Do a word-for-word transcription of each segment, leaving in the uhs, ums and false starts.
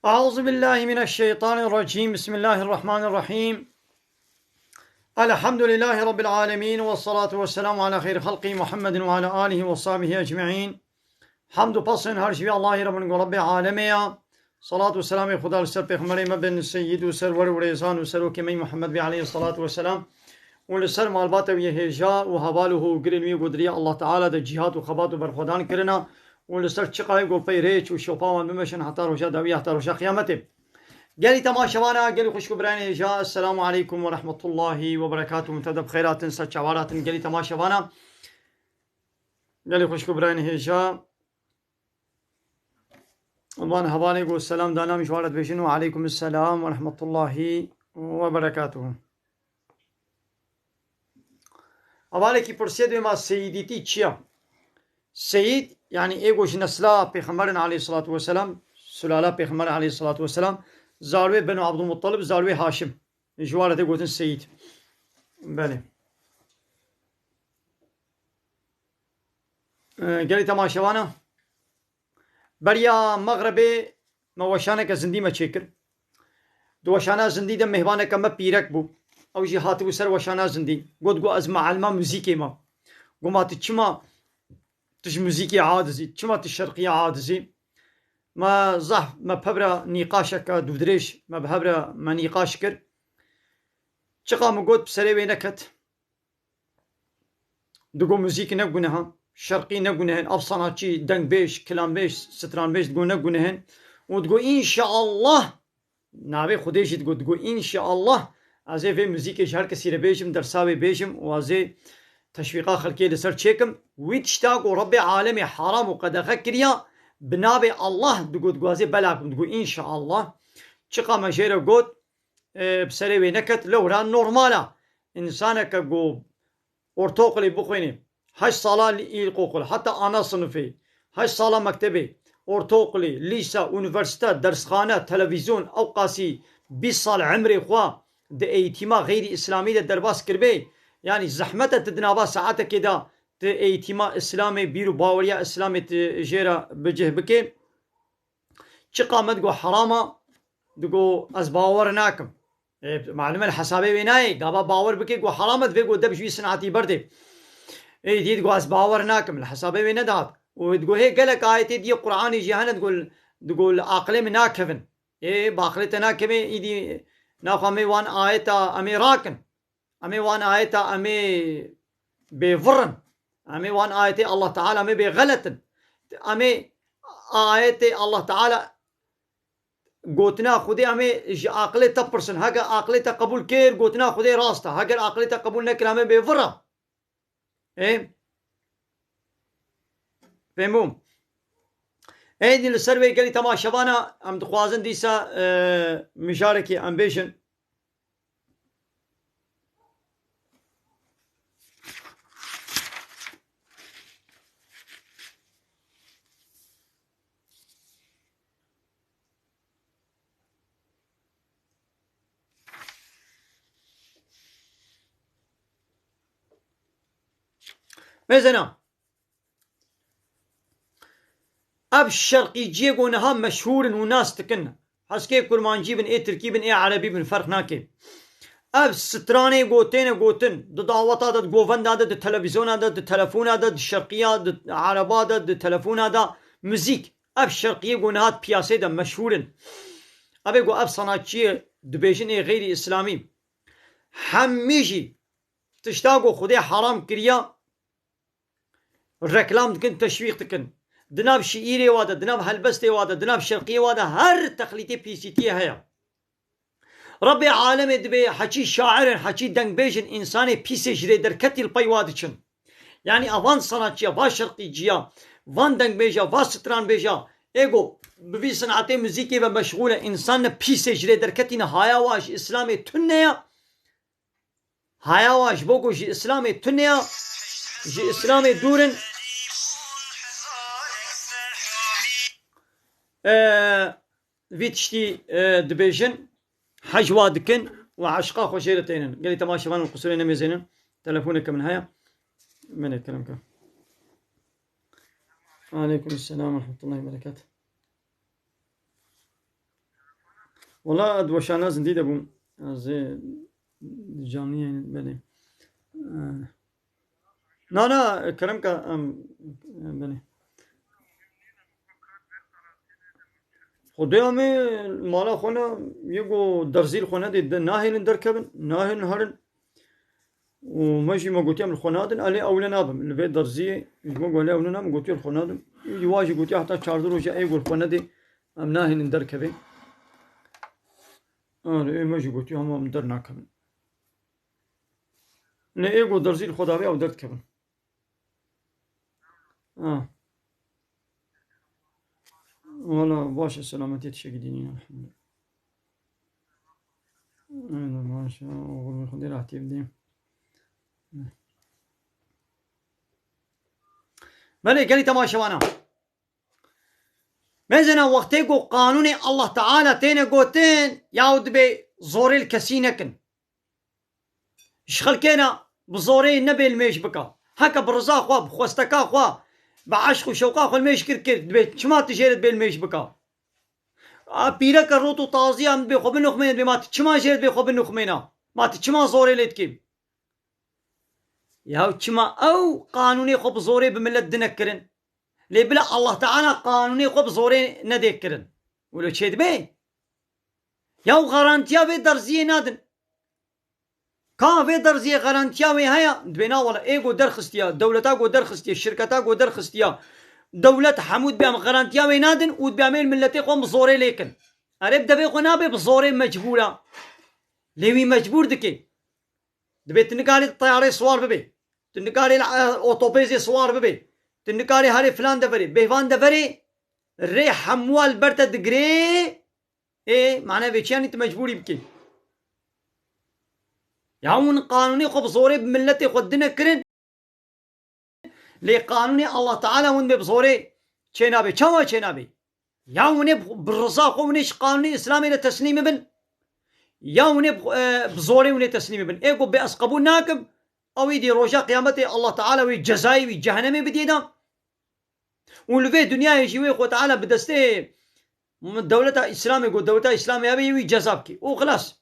أعوذ بالله من الشيطان الرجيم. بسم الله الرحمن الرحيم. الحمد لله رب العالمين، والصلاة والسلام على خير خلقه محمد وعلى آله وصحبه أجمعين. Hamd û pesên her ji vî Allahî re bin ku Rebbê alemê ya. Salat û selamê Xuda li ser pêxemberê me bin, seyyid û serwer û rêzan û serokê me Muhammed bê aleyhi salatu ve selam. Û li ser malbata wî hêja û heval û hogirên wî ku di riya Allah Teala de cîhat û xebat û berxwedan kirina û li ser çiqayê ku pey rêç û şopa wan bimeşin heta roja dawiya, heta roja qiyametê. Gelî temaşevana, gelî xwişk û birayên hêja, Esselamu aleykum ve rahmetullahi ve berekatuh. Min te de bi xêr hatin, ser çavan hatin, gelî temaşevana. Gelî xwişk û birayên hêja. Wan hevalê ku selam dana, min ji wan re dibêjin, we aleykum selam ve rahmetullahi ve berekatuh. Hevalekî pirsiye dibê, ma seyîdîtî çi ya? Seyîd, yanî ê ku ji nesla pêxemberin aleyhissalatu vesselam, sulala pêxember aleyhissalatu vesselam, zarwê Benu Abdulmuttalib, zarwê Haşim. Ji wan re tê gotin seyîd. Belê. E, gelî temaşevana. Beriya mexrebê me weşaneke zindî me çêkir. Di weşana zindî de mêhvaneke me pîrek bû. Ew jî hatibû ser weşana zindî. Got, got, ez mealima muzîkê me. Got, ma tu çima tu ji muzîkê aciz î? Çima tu şerqiyê aciz î? Me zehf, me bi hev re nîqaşeke dûdirêj, me bi hev re me nîqaş kir. Çiqa min got, bi serê wê neket. Digo muzîk ne guneh e, şerqî ne guneh in, ev sanatçî, dengbêj, kilambêj, stranbêj digo ne guneh in. Û digo, înşeallah, navê Xwedê jî digo, digo, înşeallah, ez ê vê muzîkê ji her kesî re bêjim, dersa wê bêjim û ez ê teşwîqa xelkê li ser çêkim. Wî tişta ku Rebbê alemê heram û qedexe kiriya, bi navê Allah digo, digo, ez ê bela bikim, digo, înşeallah. Çiqa me jê re got, e, bi serê wê neket, lewra normal e. Însaneke ku ortoqilê bixwînê, heşt sala li îlkokul, heta ana sinifê, heşt sala mektebê, ortoqilê, lîse, unîversîte, dersxane, televîzyon, ew qasî bîst sal emrê xwe di eğîtîma xeyrî îslamî de derbas kiribê, yanî zehmet e tu di nava saetekê de tu eğîtîma îslamê, bîr û baweriya îslamê tu jê re bi cih bikê. Çiqa me digo heram e, digo ez bawer nakim. Ê, malum e li hesabê wê nayê, gava bawer bike, go heram e, divê go deb ji wî sinetî berdê. Ê, dî digo ez bawer nakim, li hesabê wê nedihat. Û digo hê gelek ayetê dî yê Qur'anê jî hene, digo, digo li aqilê min nakevin. Ê, bi aqilê te nakevê, îdî naxwe em ê wan ayeta em ê rakin. Em ê wan ayeta em ê bêvir in. Em ê wan ayetê Allah Teala em ê bêxelet in. Em ê ayetê Allah Teala, gotina Xwedê em ê ji aqilê te pirsin. Heger aqilê te qebûl kir, gotina Xwedê rast e. Heger aqilê te qebûl nekir, em ê bêvir e. Ê? Fehmûm. Êdî li ser wê gelî temaşevana em dixwazin dîsa, e, mijarekê em bêjin. Mêzena. Ev şerqîciyê ku niha meşhûr in û nas dikin, heskê kurmancî bin, ê tirkî bin, ê erebî bin, ferq nake. Ev stranê ku têne gotin, di daweta de, di govenda de, di televîzyona de, di telefona de, di şerqiya, di ereba de, di telefona de, muzîk. Ev şerqiyê ku niha di piyasê de meşhûr in. Ev ê ku ev sanatçiyê dibêjin ê xeyrî îslamî. Hemî jî tişta ku Xwedê heram kiriya, reklam dikin, teşwîq dikin. Di nav şiîrê wa de, di nav helbestê wa de, di nav şerqiyê wa de her texlîtê pîsîtiyê heye. Rebbê alemê dibê heçî şair in, heçî dengbêj in, însanê pîsê ji rê derketî li pey wa diçin. Yanî a van sanatçiya, va şerqîciya, van dengbêja, va stranbêja, ê ku bi vî sinetê muzîkê ve meşxûl e, însan ne pîsê ji rê derketî ne, haya wa ji Îslamê tune ya. Haya wa ji bo ku ji Îslamê tune ya, ji Îslamê dûr in. E, vî tiştî, e, dibêjin, hej wa dikin û eşqa xwe jê re tênin. Gelî temaşevan û qusûrê nemêzênin. Telefoneke min heye. Min ê kerem ke. Aleykum selam ve rahmetullahi ve berekatuh. Wala ez weşana zindî de bûm. Ez ê canlî yayın, belê. Ee, na, na, kerem ka, em, belê. Xwedê em ê mala xwe ne, yê ku derzî li xwe nedê, de nahêlin derkevin, nahêlin herin. Û me jî me gotiye em li xwe nadin, elê ewle nabim. Li vê derziyê ji me got elê ewle nabim, gotiye li xwe nadin. Ê wa jî gotiye heta çardeh roja ê got li xwe nedê, em nahêlin derkevê. Erê, ê me jî gotiye hema em dernakevin. Lê ê got derzî li xwe dabe ew derdikevin. Ha. Wala baş e, selametiyê tiştekî dînî ne, elhamdulillah. Aynen, maşallah, oğlum, Xwedê rahatiyê bidê. Belê, gelî temaşevana. Mezena wextê ku qanûnê Allah Teala têne gotin, yaw dibê zorê li kesî nekin. Ji xelkê ne bi zorê nebê li mêj bika. Heke bi riza xwe, bi xwesteka xwe, bi eşq û şewqa xwe li mêj kir kir, dibê çima tu jê re dibê li mêj bika? A pîreke rot û taziya min dibê xwe binixmêne, dibê ma tu çima jê re dibê xwe binixmêna? Ma tu çima zorê lê dikî? Ya çima ew qanûnê xwe bi zorê bi milet dine kirin? Lê bila Allah Teala qanûnê xwe bi zorê nedê kirin. Wilo çê dibe? Ya û garantiya vê derziyê nadin. Ka vê derziyê garantiya wê heye? Dibê na wele, ê go derxistiya, dewleta go derxistiye, şirketa go derxistiya, dewlet hemû dibê em garantiya wê nadin û dibê em ê miletê xwe bi zorê lê kin. Erê bi devê xwe nabe bi zorê mecbûr e. Lê wî mecbûr dike. Dibê tu nikarî teyarê siwar bibê. Tu nikarî, e, otobêzê siwar bibê. Tu nikarî herê filan deverê, bêvan deverê rê hemû li ber te digirê. Ê, mane vê çiyanî tu mecbûrî bikî. Ya hûn qanûnê xwe bi zorê bi miletê xwe dine kirin. Lê qanûnê Allah Teala hûn bê bi zorê çênabê. Çawa çênabê? Ya hûn ê bi, bi riza xwe hûn ê ji qanûnê Îslamê de teslîm bibin, ya hûn ê bi, e, bi zorê hûn ê teslîm bibin. Ê ku bê ez qebûl nakim, ew êdî roja qiyametê Allah Teala wê cezayê wî cehenemê bidiyê de. Û li vê dinyayê jî wê Xwe Teala bi destê dewleta Îslamê, ku dewleta Îslamê hebe, wî ceza bike. Û xilas.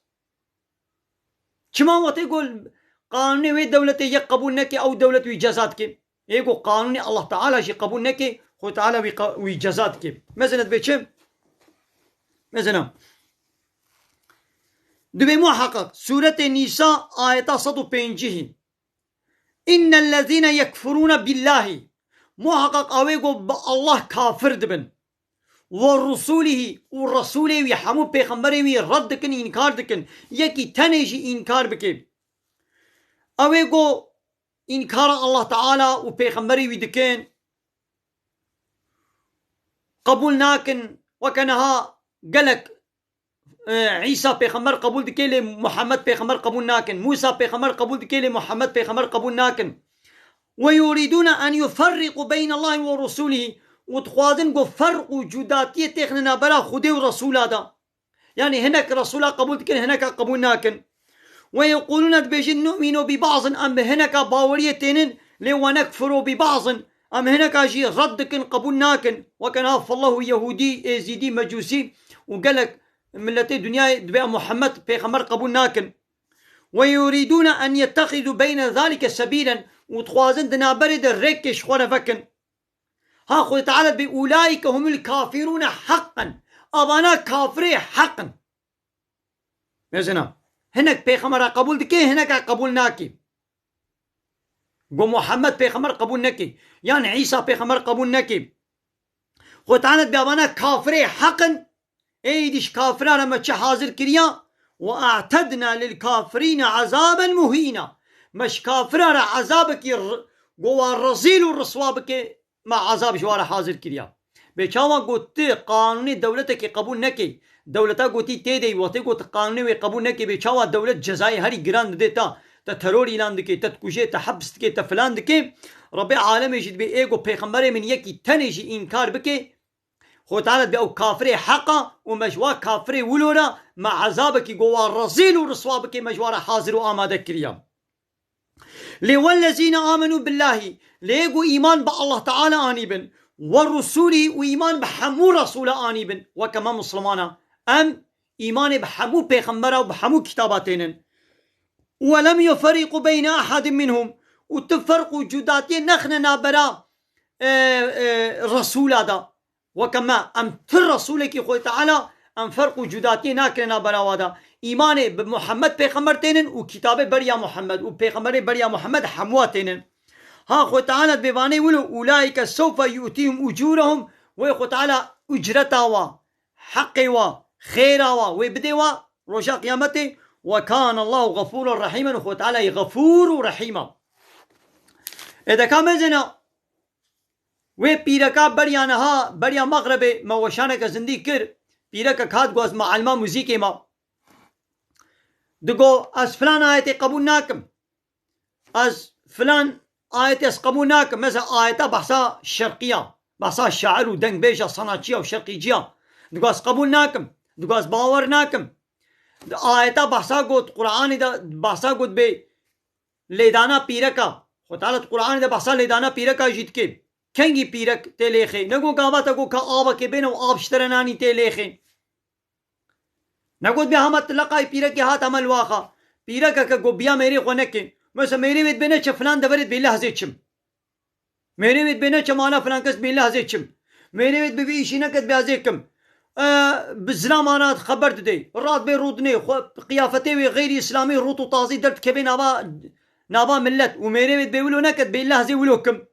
Çima wextê ku qanûnê wê dewletê yek qebûl neke, ew dewlet wî ceza dike? Ê ku qanûnê Allah Teala jî qebûl neke, Xwe Teala wî qa-, wî ceza dike. Mezene dibê çi? Mezene. Dibê muheqeq, Sûretê Nîsa, ayeta sed û pêncî. Înnellezîne yekfurûne billahî. Muheqeq awê ku bi Allah kafir dibin. Ve rusûlihî û Resûlê wî, hemû pêxemberê wî red dikin, înkar dikin. Yekî tenê jî înkar bike. Ew ê ku înkara Allah Teala û pêxemberê wî dikin, qebûl nakin. Weke niha gelek, e, Îsa pêxember qebûl dike, lê Muhammed pêxember qebûl nakin. Mûsa pêxember qebûl dike, lê Muhammed pêxember qebûl nakin. Ve yurîdûne en yuferriqû beyne Allahî ve rusûlihî. Û dixwazin ku ferq û cudatiyê têxine navbera Xwedê û Resûla de. Yanî hinek Resûla qebûl dikin, hineka qebûl nakin. Ve yeqûlûne, dibêjin, nu'minu bi ba'zin, em bi hineka baweriyê tênin, lê ve nekfuru bi ba'zin, em hineka jî red dikin, qebûl nakin. Weke niha Fallah û Yehûdî, Êzîdî, Mecûsî û gelek miletê dinyayê dibê em Muhammed pêxember qebûl nakin. Ve yurîdûne en yettexidû beyne zalike sebîlen, û dixwazin di navberê de rêkê ji xwe re vekin. Ha Xwedê Teala dibê, ulaîke humul kafirûne heqqen. Avana kafirê heq in. Mezina. Hinek pêxemera qebûl dike, hineka qebûl nake. Go Muhammed pêxemer qebûl neke. Yan Îsa pêxemer qebûl neke. Xwedê Teala dibê avana kafirê heq in. Êdî ji kafiran re me çi hazir kiriya? Ve a'tedna lil kafirîne azaben muhîna. Me ji kafiran re ezabekî r-, ku wan rezîl û riswa bike, me ezab ji wan re hazir kiriya. Bê çawa got tu qanûnê dewletekê qebûl nekey, dewleta gotî tê de yî, wextê got tu qanûnê wê qebûl nekey, bê çawa dewlet cezayê herî giran dide te, te teror îlan dike, te dikuje, te heps dike, te filan dike. Rebê alemê jî dibê ê ku pêxemberê min yekî tenê jî înkar bike, Xwedê Teala dibê ew kafirê heq a û me ji wa kafirê wilo re me ezabekî ku wa rezîl û riswa bike me ji wa re hazir û amade kiriya. Lê wellezîne amenû billahî, lê ku îman bi Allah Teala anîbin, we rusûlî û îman bi hemû resûla anîbin, weke me mislimana, em Îmanê bi hemû pêxembera û bi hemû kitaba tênin. "Ve lem yuferriqu beyne ahadin minhum." Û tu ferq û cudatiyê nexine nabera, e, e, Resûla da. Weke me, em tu Resûlekî Xwedê Teala, em ferq û cudatiyê nakirine berawa da. Îmanê bi Muhammed pêxember tênin û kitabê beriya Muhammed û pêxemberê beriya Muhammed hemûa tênin. Ha Xwedê Teala dibê vanê wilo, "Ulaike sewfe yu'tihim ucurehum", wê Xwedê Teala ucreta wa, heqê wa, xêra wa, wê bidê wa, roja qiyametê, "Ve kâne Allahu gafûren rehîmen", Xwedê Teala yê gafûr û rehîm a. Ê deka mezena, Wê pîreka beriya niha, beriya mexrebê me weşaneke zindî kir. Pîrekek hat got, ez mualima muzîkê me. Digo, ez filan ayetê qebûl nakim. Ez filan ayetê ez qebûl nakim. Mesela ayeta behsa şerqiya, behsa şair û dengbêja, sanatçiya û şerqîciya. Digo, ez qebûl nakim. Digo, ez bawer nakim. Di ayeta behsa got, Qur'anê de behsa got bê lêdana pîreka. Xwe Teala di Qur'anê de behsa lêdana pîreka jî dike. Kengî pîrek tê lêxê? Nego gava te got ka avekê bêne û av ji te re nanî tê lêxê. Negot bê hema tileqayê pîrekê hat hema li waxa. Pîrekeke got biya mêrê xwe neke. Mesela mêrê wê dibê neçe filan deverê dibê lehzê çim. Mêrê wê dibê neçe mala filan kes dibê lehzê çim. Mêrê wê dibê vê îşî neke dibê ez ê kim. E, bi zilamana xeber didê. Rat bê rûdinê. Xwe qiyafetê wê xeyrî îslamî rût û tazî derdikeve nava, nava millet. Û mêrê wê dibê wilo neke dibê lehzê wilo kim.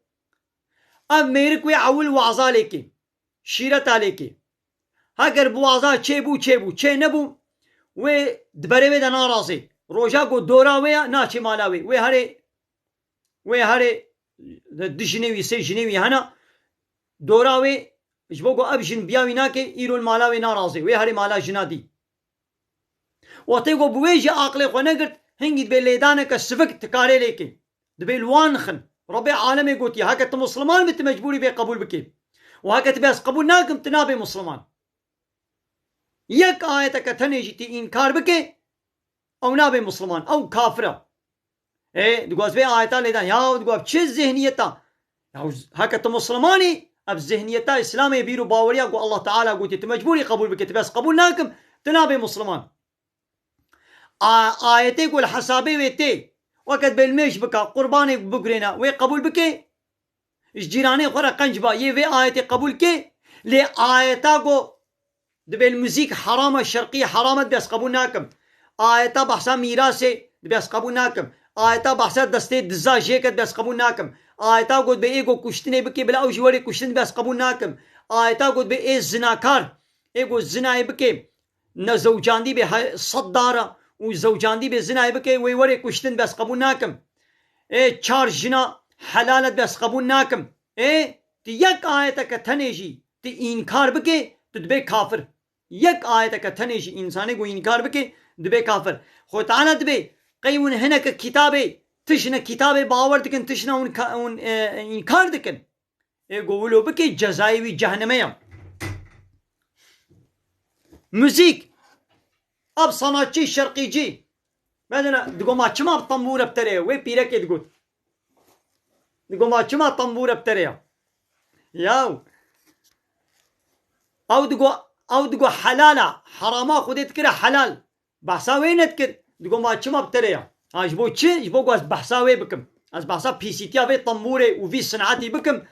Ev mêrik wê ewil waza lêkê. Şîreta lêkê. Heger bi waza çêbû, çêbû. Çê nebû, wê di berê wê de narazê. Roja ku dora wê ya, naçê mala wê. Wê herê, wê herê di jinê wî, sê jinê wî hena. Dora wê, ji bo ku ev jin biya wî nake, îro li mala wê narazê. Wê herê mala jina dî. Wextê ku bi wê jî aqilê xwe negirt, hingî dibê lêdaneke sivik tikarê lê ke. Dibê li wan xin. Rebê alemê gotiye, heke tu misliman bî, tu mecbûrî vê qebûl bikê. Û heke tu bê ez qebûl nakim, tu nabê misliman. Yek ayeteke tenê jî tu înkar bikê, ew nabê misliman, ew kafir e. Ê, digo ez vê ayeta lêdan. Ya, digo ev çi zihniyeta? Ya, heke tu misliman î, ev zihniyeta Îslamê bîr û baweriya ku Allah Teala gotiye, tu mecbûrî qebûl bikê, tu bê ez qebûl nakim, tu nabê misliman. A, ayetê ku li hesabê wê tê, weke dibê limêj bika, qurbanê bigurêne, wê qebûl bikê? Ji cîranê xwe re qenc ba, yê vê ayetê qebûl kê? Lê ayeta ku dibê li muzîk herama, şerqî herama, dibê ez qebûl nakim. Ayeta behsa mîrasê, dibê ez qebûl nakim. Ayeta behsa destê diza jê ke, dibê ez qebûl nakim. Ayeta ku dibê ê ku kuştinê bikê, bila ew jî werê kuştin, dibê ez qebûl nakim. Ayeta ku dibê ê zinakar, ê ku zinayê bikê, ne zewcandî bê he-, sed dara û zewcandî bê zinayê bike, wê werê kuştin, dibê ez qebûl nakim. Ê çar jina helal e, dibê ez qebûl nakim. Ê, tu yek ayeteke tenê jî tu înkar bike, tu dibê kafir. Yek ayeteke tenê jî însanê ku înkar bike, dibê kafir. Xwe Teala dibê, qey hûn hineke kitabê, tiştine kitabê bawer dikin, tiştine hûn ka-, hûn, e, înkar dikin. Ê ku wilo bike, cezayê wî cehnemê ye. Muzîk. Ev sanatçî şerqîcî. Medine, digo ma çima tembûre bi terê ye? Wê pîrekê digot. Digo ma çima tembûre bi terê ye? Yaw. Ew digo, ew digo helal e. Herama Xwedê dikire helal. Behsa wê nedikir. Digo ma çima bi terê ya? Ha, ji bo çi? Ji bo ku ez behsa wê bikim. Ez behsa pîsîtiya vê tembûrê û vî sinetî bikim.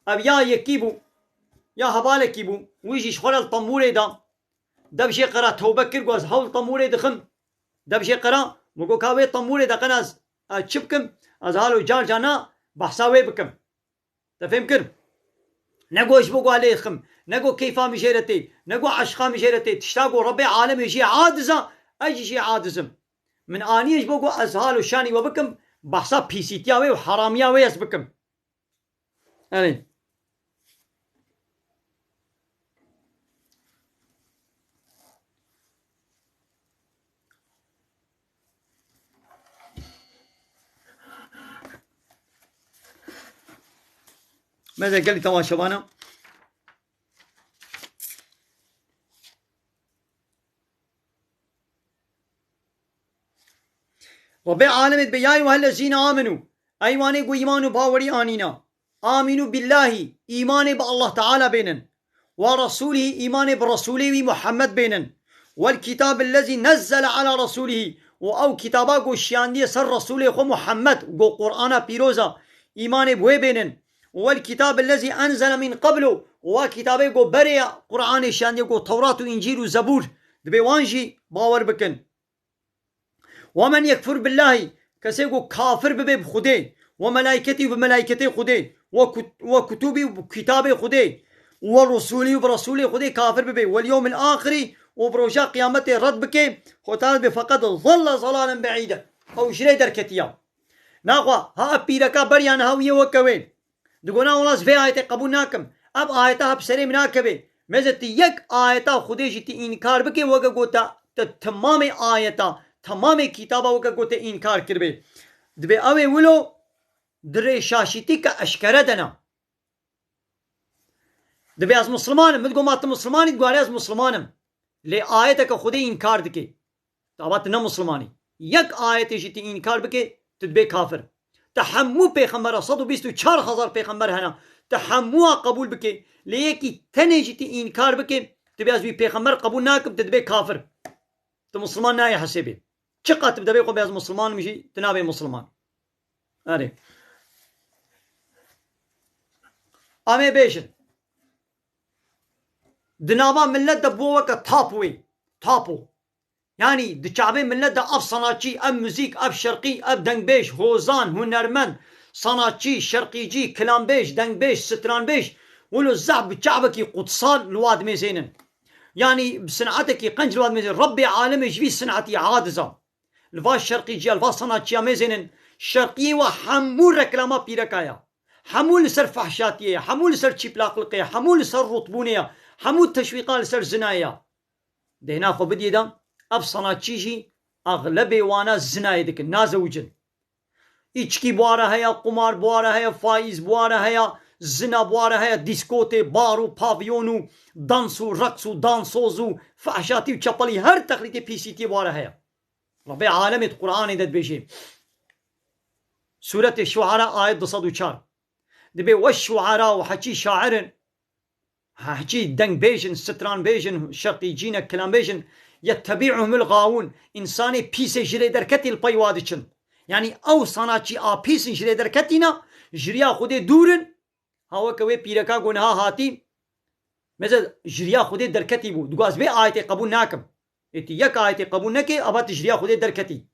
Ev ya yekî bû, ya hevalekî bû. Wî jî ji xwe re li tembûrê da. Dev jê qera tewbe kir, ku ez hewl tembûrê dixim. Dev jê qera, min got, ka wê tembûrê de qena ez, ez çi bikim? Ez halo car carna behsa wê bikim. Te fêm kir? Ne got ji bo ku ez lê dixim, ne got keyfa min jê re tê, ne got eşqa min jê re tê. Tişta ku Rebê alemê jê aciz a, ez jî jê aciz im. Min aniye ji bo ku ez hal û şanî we bikim, behsa pîsîtiya wê û heramiya wê ez bikim. Erê. Me de gelî temaşevana. Rebê alemê dibe, "Ya eyyuhellezîne amenû", ey wanê ku îman û bawerî anîna. "Amînû billahî", îmanê bi Allah Teala bênin. "Wa resûlihî", îmanê bi Resûlê wî Muhammed bênin. Wel kitab ellezî nezzele ala resulîhî, û ew kitaba ku şiyandiye ser Resulê xwe Muhammed, ku Qur'ana pîroz a, îmanê bi wê bênin. Wel kitab ellezî enzele min qablu, û wa kitabê ku berê Qur'anê şiyandiye ku Tewrat û Încîl û Zebûr, dibê wan jî bawer bikin. Ve men yekfur billahî, kesê ku kafir bibe bi Xwedê, ve melaîketî, bi melaîketê Xwedê, ve kut-, ve kutubî, bi kitabê Xwedê, ve rusulî, bi resulê Xwedê kafir bibe, vel yewmil axirî, û bi roja qiyametê red bike, Xwedê Teala dibê feqed zalla zalalen beîde. Ew ji rê derketiya. Naxwe, ha ev pîreka beriya niha wî yê weke wê. Digona wela ez vê ayetê qebûl nakim. Ev ayeta hep serê min nakeve. Meze ti yek ayeta Xwedê jî ti înkar bike, weke gote te temamê ayeta, temamê kitaba weke gote înkar kiribe. Dibê ew ê wilo di rê şaşîtî ke eşkere de ne. Dibê ez Musliman im, min digot ma tu Musliman î, digot erê ez Musliman im. Lê ayeteke Xwedê înkar dike. Dava tu ne Musliman î. Yek ayetê jî tu înkar bike, tu dibê kafir. Tu hemû pêxembera, sed û bîst û çar hezar pêxember hene. Tu hemûa qebûl bike. Lê yekî tenê jî tu înkar bike, tu bê ez wî pêxember qebûl nakim, tu dibê kafir. Tu Musliman nayê hesêbê. Çiqas tu bi devê xwe bê ez Musliman im jî, tu nabê Musliman. Erê. Em ê bêjin. Di nava millet de bû weke tap wê. Tapo. Yanî di çavê millet de ev sanatçî, ev muzîk, ev şerqî, ev dengbêj, hozan, hunermend, sanatçî, şerqîcî, kilambêj, dengbêj, stranbêj, wilo zehf bi çavekî qutsal li wa dimêzênin. Yanî bi sinatekî qenc li wa dimêzênin. Rebbê alemê ji vî sinatî aciz a. Li va şerqîciya, li va sanatçiya mêzênin. Şerqiyê wa hemû reklama pîreka ya. Hemû li ser fehşatiyê ye, hemû li ser çîplaqliqê ye, hemû li ser rûtbûnê ye, hemû teşwîqa li ser zinayê ye. Dêhna xwe bidiyê de, ev sanatçî jî exlebê wana zinayê dikin, nazewicin. Îçkî bi wa re heye, qumar bi wa re heye, faîz bi wa re heye, zina bi wa re heye, dîskotê, bar û pavyon û dans û reqs û dansoz û fehşatî û çepelî, her texlîtê pîsîtiyê bi wa re heye. Rebê alemê di Qur'anê de dibêje. Sûretê Şuara ayet du sed û çar. Dibê we şuara û heçî şair in, heçî dengbêj in, stranbêj in, şerqîcî ne, kilambêj in, yettebî'uhumul gawûn, însanê pîsê ji rê derketî li pey wa diçin. Yanî ew sanatçî a pîs in ji rê derketî ne, ji riya Xwedê dûr in, ha weke wê pîreka ku niha hatî, meze ji riya Xwedê derketî bû. Digot ez vê ayetê qebûl nakim. Ê tu yek ayetê qebûl nekê, ava tu ji riya Xwedê derketî.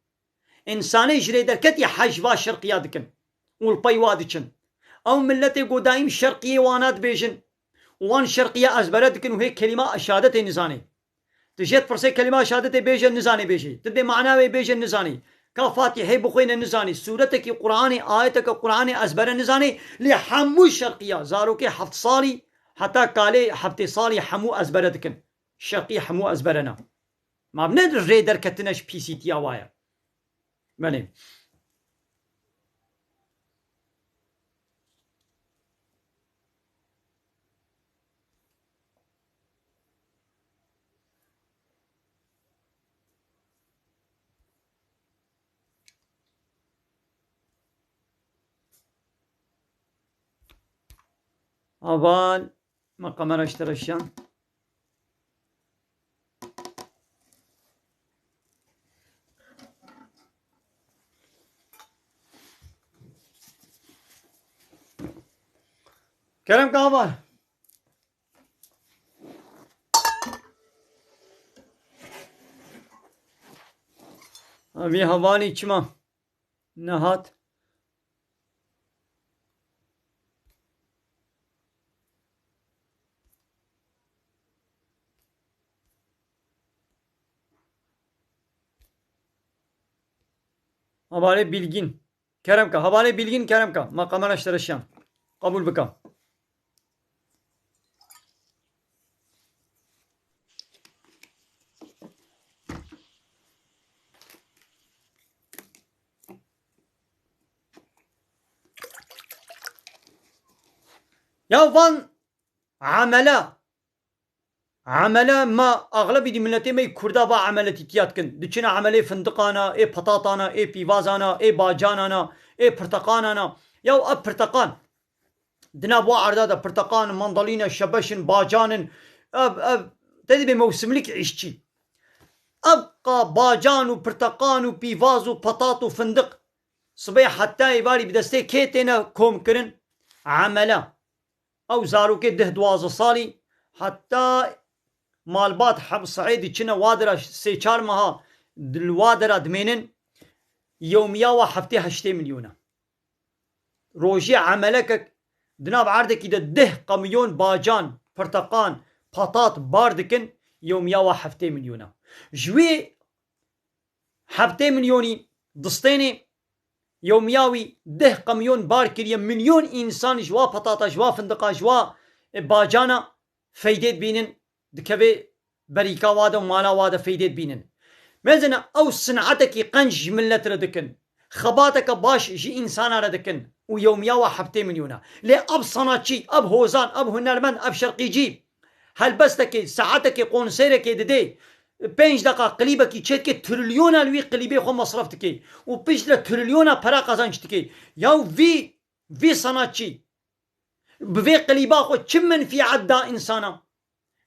Însanê ji rê derketî hej va şerqiya dikin û li pey wa diçin. Ew miletê ku daîm şerqiyê wana dibêjin û wan şerqiya ezbere dikin û hê kelîma şehadetê nizanê. Tu jê dipirsê kelîma şehadetê bêje nizanê bêjê. Tu dê mana wê bêje nizanê. Ka Fatîhê bixwêne nizanê. Sûretekî Qur'anê, ayeteke Qur'anê ezbere nizanê. Lê hemû şerqiya, zarokê heft salî heta kalê heftê salî hemû ezbere dikin. Şerqî hemû ezbere ne. Ma ne rê derketine ji pîsîtiya wa ye. Belê. Aval, me kamera ji te re şiyan. Kerem ke aval. Vî hevalî çima nehat? Hevalê Bilgîn. Kerem ke, hevalê Bilgîn kerem ke. Ma kamera ji te re şiyan. Qebûl bike. Ya van emele. Emele me, axlebî dî miletê me yê Kurda va emeletîtiya dikin. Diçine emelê findiqana, ê petatana, ê pîvazana, ê bacanana, ê pirteqanana. Ya ev pirteqan. Di nav wa erda de pirteqan in, mandalîn e, şebeş in, bacan in. Ev, ev, te dibê mewsimlik îşçî. Evqa bacan û pirteqan û pîvaz û petat û findiq sibê heta êvarî bi destê kê têne komkirin? Emele. Ew zarokê deh duwazdeh salî heta malbat Heb Seîd diçine wa dera sê çar meha di-, li wa dera dimênin, yewmiya wa heftê heştê milyon e. Rojê emelekek di nav erdekî de deh qemyon bacan, pirteqan, patat bar dikin, yewmiya wa heftê milyon e. Ji wê heftê milyonî distênê, yewmiya wî deh qemyon bar kiriye, milyon însan ji wa patata, ji wa findiqa, ji wa, e, bacana feydê dibînin, dikeve berîka wa de û mala wa de feydê dibînin. Mezine ew sinatekî qenc ji millet re dikin. Xebateke baş ji însana re dikin û yewmiya wa heftê milyona. Lê ev sanatçî, ev hozan, ev hunermend, ev şerqîcî helbestekê, saetekê, konserekê didê, pênc deqa klîbekî çêdike, trilyona li wî klîbê xwe mesref dike û piştre trilyona pere qazanç dike. Ya vî, vî sanatçî bi vê klîba xwe çi menfîet da însana?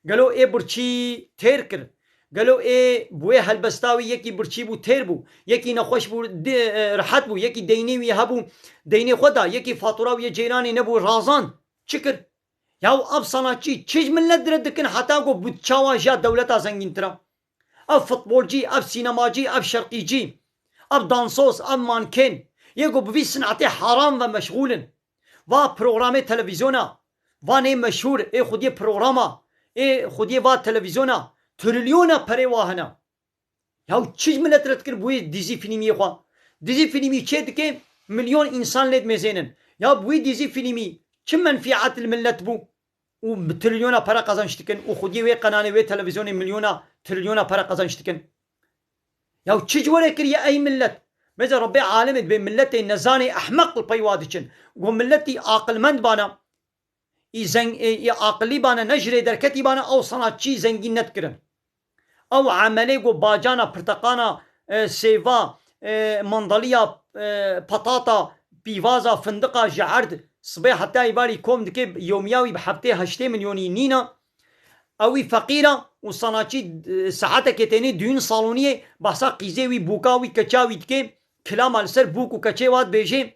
Gelo ê birçî têr kir? Gelo ê bi wê helbesta wî yekî birçî bû, têr bû, yekî nexweş bû, di-, e, rehet bû, yekî deynê wî hebû, deynê xwe da, yekî fatura wî yê ceyranê nebû, razand? Çi kir? Ya ev sanatçî çi ji millet dire dikin heta ku bût çawa jiya dewleta zengîntir e? Ev futbolcî, ev sînemacî, ev şerqîcî, ev dansoz, ev mankên, yê ku bi vî sinetê heram ve meşxûl in. Va programê televîzyona, va nê meşhûr, ê xwediyê programa, ê xwediyê va televîzyona, trilyona perê wa hene. Ya çi ji milet re dikir bi wê dizî fîlmiyê xwe? Dizî fîlmî çê dike, milyon însan lê dimêzênin. Ya bi wî dizî fîlmî çi menfîet li milet bû? Û bi trilyona pere qazanç dikin û xwediyê wê qenalê, wê televîzyonê milyona, trilyona pere qazanç dikin. Ya çi ji we re kiriye ey milet? Bêje Rebbê alemê dibê miletê nezanê ehmeq li pey wa diçin. Go miletî aqilmend bana, î zeng-, î, î aqilî bane, ne ji rê derketî bane, ew sanatçî zengîn nedikirin. Ew emelê ku bacana, pirteqana, e, sêva, e, mandaliya, e, patata, pîvaza, findiqa ji erd sibê heta îvarî kom dike, yewmiya wî bi heftê heştê milyonî nîna. Ew wî feqîr e û sanatçî, e, saetekê tênê duyun saloniyê behsa qîzê wî, bûka wî, keça wî dike, kilama li ser bûk û keçê wa dibêjê.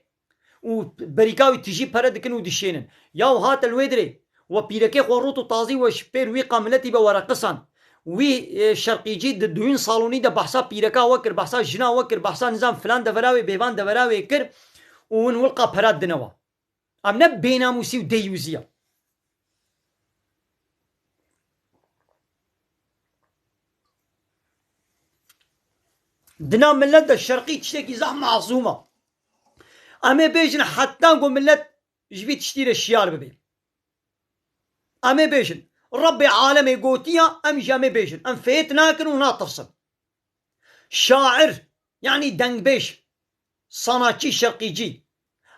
Û berîka wî tijî pere dikin û dişênin. Ya hate li wê dirê, we pîrekê xwe rût û tazî we ji pêr wî qamiletî be we reqisan. Wî, e, şerqîcî di duyun salonî de behsa pîreka we kir, behsa jina we kir, behsa nizam filan devera wê, bêvan devera wê kir û win wilqa pera dine we. Ev ne bênamûsî û deyûzî ye. Di nav milet de şerqî tiştekî zehf mazûm e. Em ê bêjin heta ku milet ji vî tiştî re şiyar bibe. Em ê bêjin, Rebbê alemê gotiya, em jî em ê bêjin. Em fêt nakin û natirsin. Şair, yanî dengbêj, sanatçî, şerqîcî.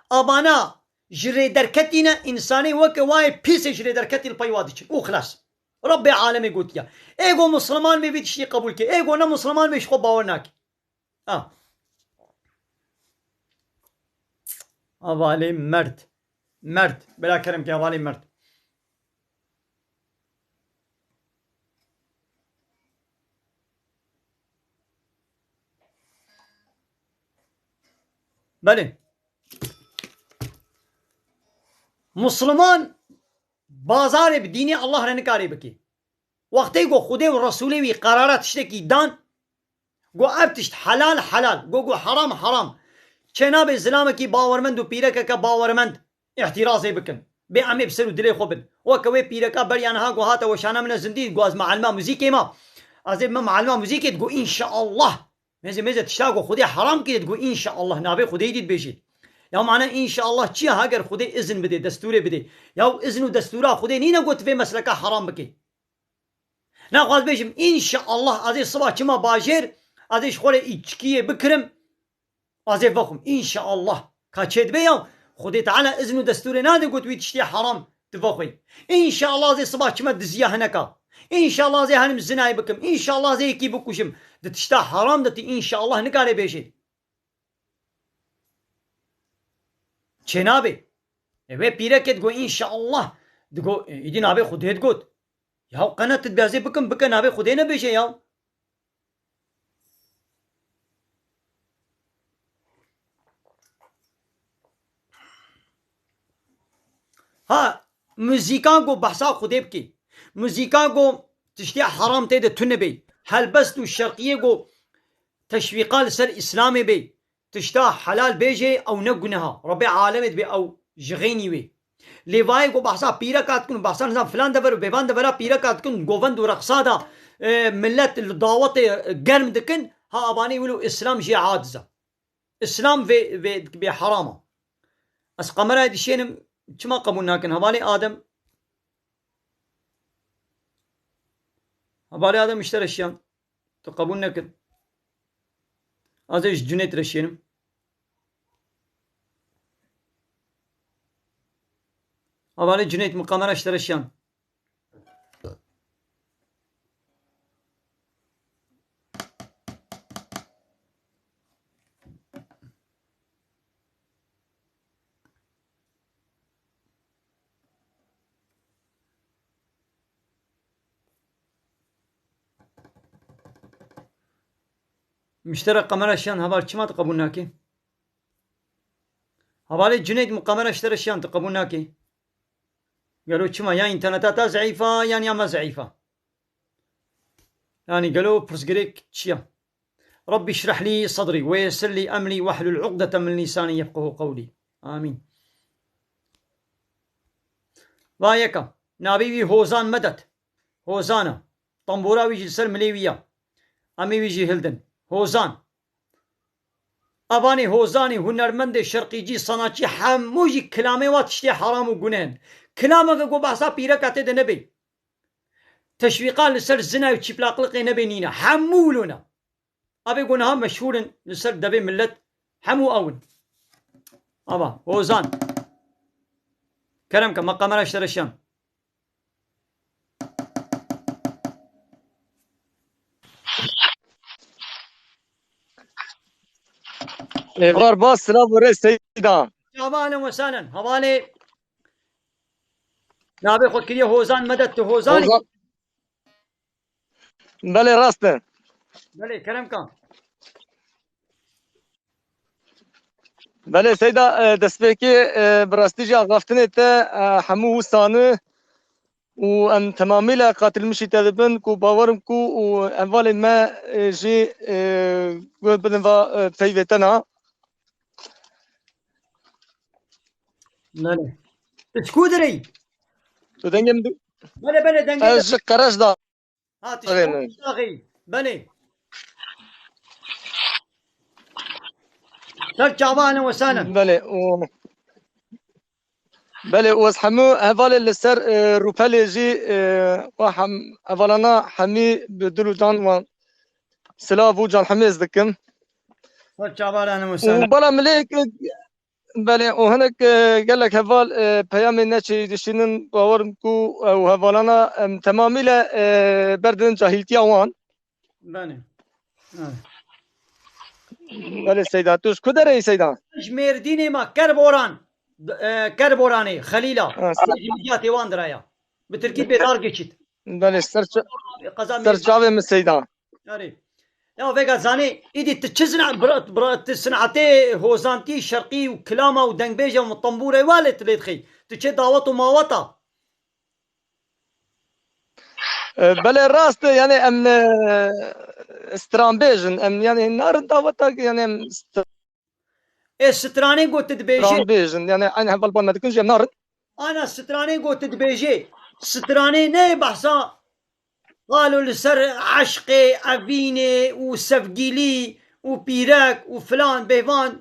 Abana ji rê derketî ne, însanê weke wayê pîsê ji rê derketî li pey wa diçin. Û xilas. Rebbê alemê gotiya. Ê go misliman bê vî tiştî qebûl ke. Ê go ne misliman bê ji xwe bawer nake. A. Hevalê merd. Merd. Bela kerem ke hevalê merd. Belê. Musliman bazarê bi dînê Allah re nikarê bike. Wextê ku Xwedê û Resûlê wî qerara tiştekî dan, ku ev tişt helal, helal, ku, ku heram, heram. Çênabe zilamekî bawermend û pîrekeke bawermend îhtirazê bikin. Bê em ê bi ser û dilê xwe bin. Weke wê pîreka beriya niha ku hate weşana min e zindî, ku ez mealima muzîkê ma. Ez ê bime mealima muzîkê, digo, înşeallah. Mêze, mêze tişta ku Xwedê heram kiriye, digo, înşeallah, navê Xwedê dî dibêjî. Ya mane înşeallah çi ye? Heger Xwedê izin bidê, destûrê bidê. Ya izin û destûra Xwedê nîne ku tu vê mesleka heram bikî. Naxwaz bêjim, înşeallah, ez ê siba çima bajêr, ez ê ji xwe re îçkiyê bikirim, ez ê vexwim. Înşeallah. Ka çêdibe ya, Xwedê Teala izin û destûrê nade got wî tiştê heram tu vexwî. Înşeallah ez ê siba çima diziya hineka. Înşeallah ez ê herim zinayê bikim. Înşeallah ez ê yekî bikujim. Di tişta heram de tu înşeallah nikare bêjê. Çênabê. E, wê pîrekê digo, înşeallah. Digo, e, îdî navê Xwedê digot. Ya qene tu dibê ez ê bikim, bike, navê Xwedê nebêje ya. Ha, muzîka ku behsa Xwedê bike. Muzîka ku tiştê heram tê de tune bê. Helbest û şerqiyê ku teşwîqa li ser Îslamê bê. Tişta helal bêjê, ew ne guneha. Rebê alemê dibê ew ji xênî wê. Lê vayê ku behsa pîreka dikin û behsa nizam filan dever û bêvan devera pîreka dikin, govend û reqsa da, e, millet li dawetê germ dikin, ha, abanê wilo Îslam jê aciz e. Îslam vê, vê, vê heram e. Ez kamerayê dişênim, çima qebûl nakin? Hevalê Adem. Hevalê Adem, ji te re şiyan. Tu qebûl nekir. Ez ê ji Cuneyt re şiyanim. Hevalê Cuneyt, min kamera ji te re şiyan. Min ji te re kamera şiyan, heval, çima tu qebûl nakî? Hevalê Cuneyt, min kamera ji te re şiyan, tu qebûl nakî? Gelo çima? Ya înterneta te zeîf a, yan ya me zeîf a? Yanî gelo pirsgirêk çi ya? Rabbî şreh lî sedrî we yessir lî emrî wehlul uqdeten min lîsanî yefqehu qewlî. Amîn. Va yeka. Navê wî Hozan Medet. Hozan e. Tambora wî jî li ser milê wî ya. Em ê wî jî hildin. Hozan. Evanê Hozanî, hunermendê, şerqîcî, sanatçî, hemû jî kilamê wa tiştê heram û guneh in. Kilameke ku behsa pîreka tê de nebê. Teşwîqa li ser zina û çîplaqliqê nebê nîne. Hemû wilo ne. Avê ku niha meşhûr in li ser devê millet, hemû ew in. Ava, Hozan. Kerem ke, me kamera ji te re şiyan. Êvar bas, silav û rê Seyda. Çava, ahlen we sahlen. Hevalê navê xwe kiriye Hozan Medet, tu Hozan î? Hozan. Belê, rast e. Belê, kerem ka. Belê Seyda, e, destpêkê, e, bi rastî jî axaftinê te, e, hemû wisane û em temamîle qatilmişî te dibin ku bawerim ku û hevalên me, e, jî, e, guh bidin va, e, peyvê te na. Belê. Tu ji ku dirê yî? Tu dengê min di- Belê, belê, dengê Ez ji Qereş da. Ha, tu ji Qereş da. Belê. Ser çava, ahlen we sahlen. Belê, û, belê, û ez hemû hevalê li ser, e, rûpelê jî, e, we hem, hevalana hemî bi dil û can wan silav û can hemêz dikim. Ser çava, ahlen we sahlen. Û bala milê Belê, û hinek, e, gelek heval, e, peyamê neçî dişînin, bawerim ku ew hevalana, em, temamîle, e, berdin cahîltiya wan. Belê. Ha. Belê Seyda, tu ji ku derê yî Seyda? Ji Mêrdînê me, Kerboran. E, Kerboranê, Xelîla. Ha, ser- Ji Midyatê wan diraya. Bi tirkî bê dar geçit. Belê, ser ça-, Qeza ser Mêrdîn. Çavê min Seyda. Yarê. Ya vêga zanî, îdî tu çi zina-, bira-, bira-, tu sinetê hozantî, şerqî û kilama û dengbêja û tembûrê walê tu lê dixî. Tu çê dawet û maweta? E, belê rast e, yani em, e, stranbêj in, em yani narin daweta, yani em st- Ê stranê ku tu dibêjê. Stranbêj in, yani aynı heval ban me dikin jî em narin. Ana stranê ku tu dibêjê. Stranê ne behsa Qalo li ser eşqê, evînê û sevgîlî û pîrek û filan bêvan,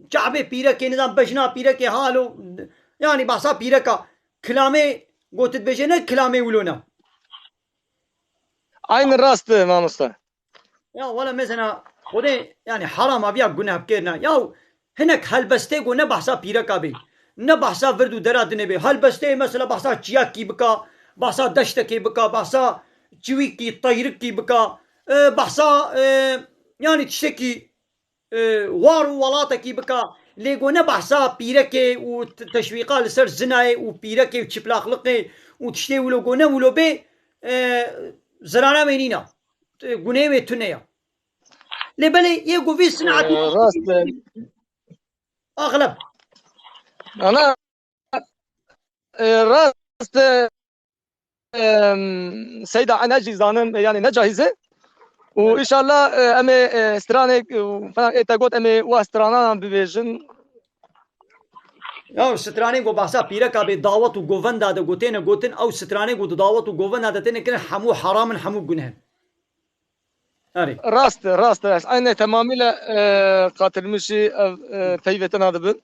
çavê pîrekê, nizam bejna pîrekê halo, yanî behsa pîreka. Kilamê got dibêje ne kilamê wilo ne. Aynı rast e mamoste. Ya wele mesela Xwedê, yani, heram aviya guneh bikêrine. Ya hinek helbestê ku ne behsa pîreka bê, ne behsa vird û dera dinê bê. Helbestê mesela behsa çiyakî bika, behsa deştekê bika, behsa çiwîkî, teyrikî bika, e, behsa, e, yani tiştekî, e, war û welatekî bika. Lê ku ne behsa pîrekê û t-, teşwîqa li ser zinayê û pîrekê û çiplaqliqê û tiştê wilo ku ne wilo bê, e, zirara wê nîne. Guneyê wê tune ya. Lê belê yê ku vî sinetî Ee, rast e. Axleb. Ana, e, rast e, em, Seyda, ez jî zanim, yani ne cahîz e. Û inşallah, e, em ê, e, stranê, e, falan ê te got, em ê wa strana bibêjin. Ya stranê ku behsa pîreka bê dawet û govenda de gotêne gotin, ew stranê ku di dawet û govenda de têne kirin, hemû heram in, hemû guneh in. Erê. Rast e, rast e. Ez aynı tamamıyla, e, katılmışı, e, e, peyvetina dibin.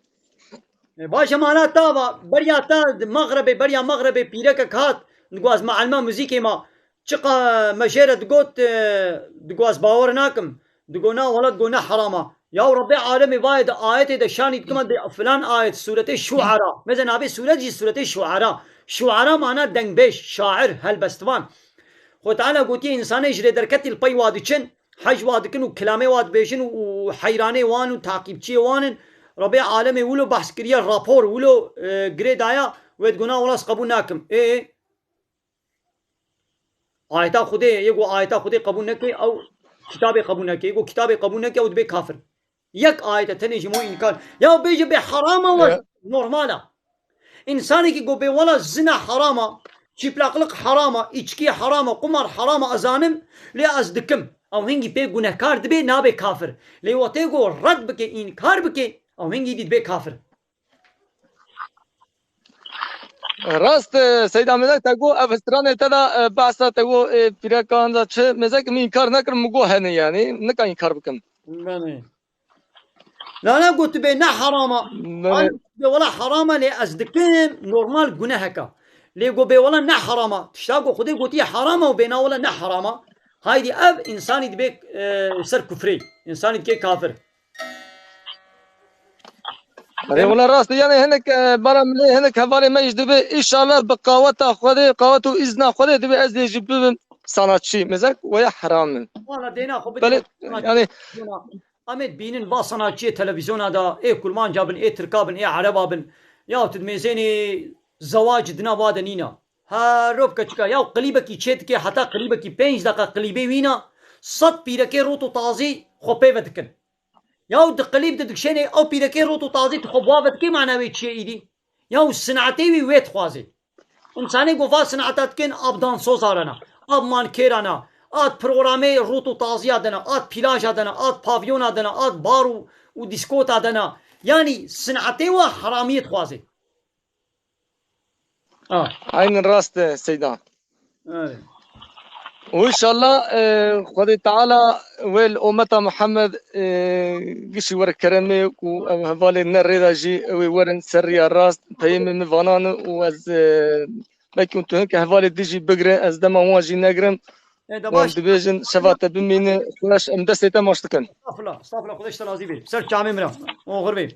E, baş e, mana ta va, beriya ta di Mexrebê, beriya Mexrebê pîrekek hat, digo ez mealma muzîkê ma, çiqa me jê re digot, e, digo ez bawer nakim. Digo na welat, go ne herama. Ya Rebbê alemê vayê di ayetê de şanî dikime de filan ayet, sûretê Şuara. Meze navê sûret jî sûretê Şuara. Şuara mana dengbêj, şair, helbestvan. Xwe Teala gotiye, însanê ji rê derketî li pey wa diçin, hej wa dikin û kilamê wa dibêjin û, û heyranê wan û takîbçiyê wan in. Rebê alemê wilo behs kiriye, rapor wilo, e, girê daya, wê digona wela ez qebûl nakim. Ê, ayeta Xwedê, yê ku ayeta Xwedê qebûl neke, ew kitabê qebûl neke. Yê ku kitabê qebûl neke, ew dibe kafir. Yek ayet e tenê ji bo înkar. Ya bêje bê herama we, ya, normal a. Însanekî go bê wela zina herama, çîplaqlik herama, îçkî herama, qumar herama, ez zanim, lê ez dikim. Ew hingî pê gunehkar dibe, nabe kafir. Lê wextê go red bike, înkar bike, ew hingî dî dibe kafir. Rast e, Seyda Mezek, te got ev stranê te de, e, behsa te got, e, pîrekan de çi, Mezek min înkar nekirim, min got hene yani, nika înkar bikim. Belê. Lana got bê ne herama. Belê. An bê wela herama lê ez dikim, normal guneheka. Lê got bê wela ne herama. Tişta got Xwedê gotiye herama û bê na wela ne herama. Haydî ev însanî dibe, e, ser kufrê. Însanî dike kafir. Erê, wela rast e. Yani hinek, e, bara milê, hinek hevalê me jî dibe, inşallah bi qaweta Xwedê, qawet û îzna Xwedê dibe ez dê jî bibim sanatçî. Mezek weya heram in. Wala dêna xwe bidî. Belê, sanatçî yani. Em ê dibînin va sanatçiyê televîzyona de, ê kurmanca bin, ê tirka bin, ê ereba bin. Ya tu dimêzênê zewac dina va de nîna. Her rov keçika, ya qilîbekî çê dike, heta qilîbekî pênc deqa qilîbê wîna, sed pîrekê rot û tazî xwe pê ve dikin. Ya di qilîb de dikşênê, ew pîrekê rot û tazî tu xwe bi wa ve dikê mana wê çi ye îdî? Ya sinetê wî wê dixwazê. Însanê ku va sineta dikin, a bi dansozarana, a bi mankêrana, a di programê rot û taziya dana, a di pîlaja dana, a di pavyona dana, a di bar û, û dîskota dana. Yanî sinetê wa heramiyê dixwazê. Ah. Aynen rast e, Seyda. Evet. Û inşallah, e, Xwedê Teala wê li ummeta Muhammed, e, gişî were keremê û ev hevalê ne rê de jî ew ê werin ser riya rast, peyê min, min vanan û ez, e, belkî hûn tu hinke hevalê din jî bigire, ez dema wan jî negirim. E, de wan baş. Dibêjin, şeva te bimîne, xweş, em destê te maç dikin. Estağfurullah, estağfurullah, Xwedê ji te razî be. Ser çavê min re. Oxir be.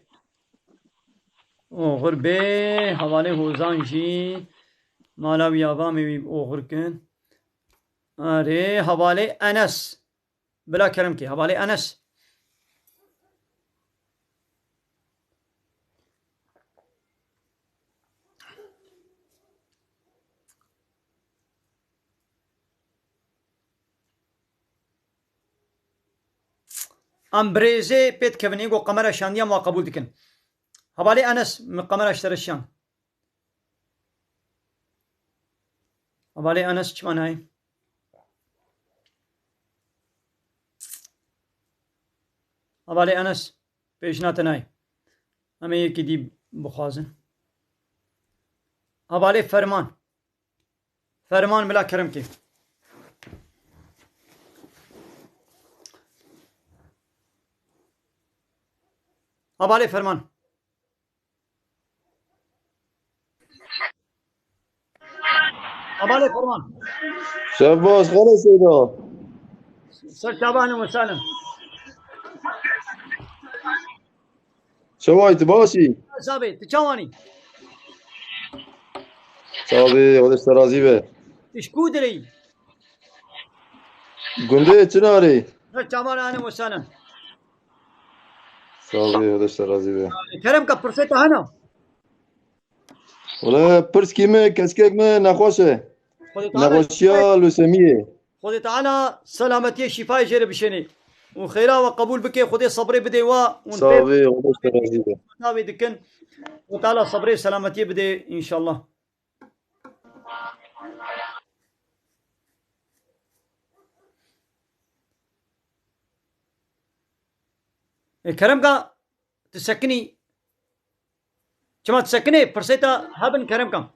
Oxir bê, hevalê Hozan jî mala wî ya va me wî oxir kin. Arê, hevalê Enes. Bila kerem kê, hevalê Enes. Em birêzê pê dikevin, ê ku qemera şandiya me qebûl dikin. Hevalê Enes, min qemera ji te re şand. Hevalê Enes çima nayê? Hevalê Enes, pêşina te nayê. Em ê yekî dî bixwazin. Hevalê Ferman. Ferman, bila kerem kê. Hevalê Ferman. Hevalê Ferman. Şevbaz, xelê Seyda. Ser çava, ehlen we sehlen. Çaway, tu baş î? Sabê, tu çawan î? Sabê, Xwedê ji te razî be. Tu ji ku dirê yî? Gundê Çinarê. Ser çavan, ehlen we sehlen. Sabê, Xwedê ji te razî be. Kerem ke, pirsê te hene? Wele pirskî min, keskek min nexweş e. Xwedê Teala Nexweşiya lûsemiyê. Xwedê Teala selametiyê şîfayê jê re bişênê. Û xêra we qebûl bike, Xwedê sebrê bidê we. Û pê Sabê, Xwedê ji te razî be. Navê dikin. Xwedê Teala sebrê selametiyê bidê înşallah. E, Keremka, tu sekinî? Çima tu sekinê? Pirsê te hebin Keremka.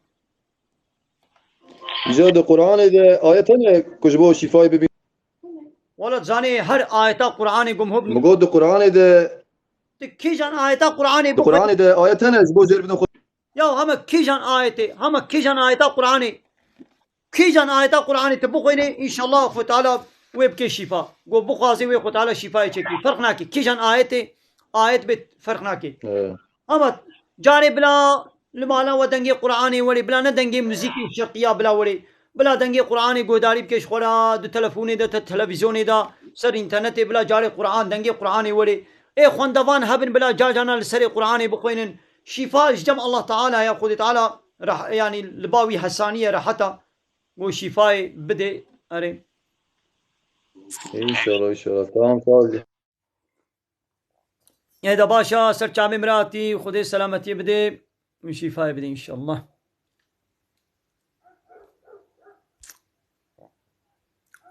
Îca di Qur'anê de ayet hene ku ji bo şîfayê bibî? Wala zanê her ayeta Qur'anê gum hub. Min got di Qur'anê de. Tu kîjan ayeta Qur'anê Di bixwînî? Qur'anê de ayet hene ji bo jêr bidin xwe. Ya heme kîjan ayetê, heme kîjan ayeta Qur'anê. Kîjan ayeta Qur'anê tu bixwînê, înşallah Xwe Teala wê bike şîfa. Go bixwazê wê Xwe Teala şîfayê çêkî. Ferq nake. Kîjan ayetê, ayet bê ferq nake. He. Ama carê bila li mala we dengê Qur'anê werê, bila ne dengê muzîkê şerqiya bila werê. Bila dengê Qur'anê guhdarî bike ji xwe re, di telefonê de, te-, televîzyonê de, ser înternetê bila carê Qur'an, dengê Qur'anê werê. Ê xwendevan hebin bila car carna li serê Qur'anê bixwînin. Şîfa ji cem Allah Teala ya, Xwedê Teala reh-, yanî li ba wî hesanî ye, rehet e. Go şîfayê bidê. Erê. Înşallah, înşallah. Tamam, sağ ol. Ê de baş e, ser çavê min re hatî, Xwedê selametiyê bidê. Min şîfayê bidê înşallah.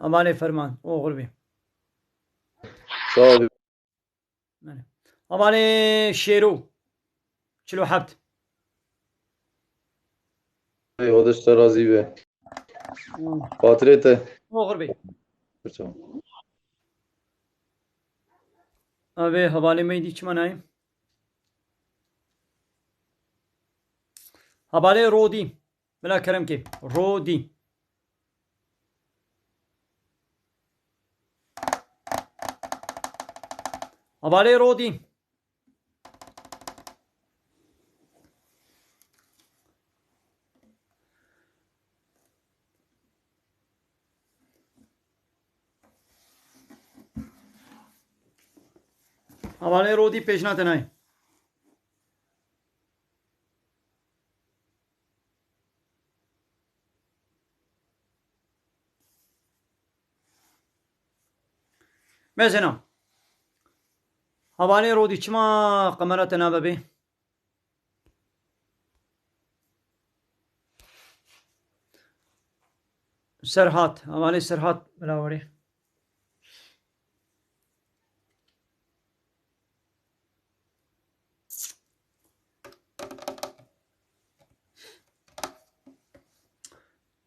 Amanê Ferman, oxir bê. Sağ ol. Belê. Amanê Şêro. Çil û heft. Ey, Xwedê ji te razî be. Hmm. Xatirê te. Oxir bê. Tamam. Avê hevalê me dî çima nayê? Hevalê Rodî. Bila kerem kê. Rodî. Hevalê Rodî. Hevalê Rodî pêjna te nayê. Mezena. Hevalê Rodî çima kamera te nabe bê? Serhat. Hevalê Serhat bila werê.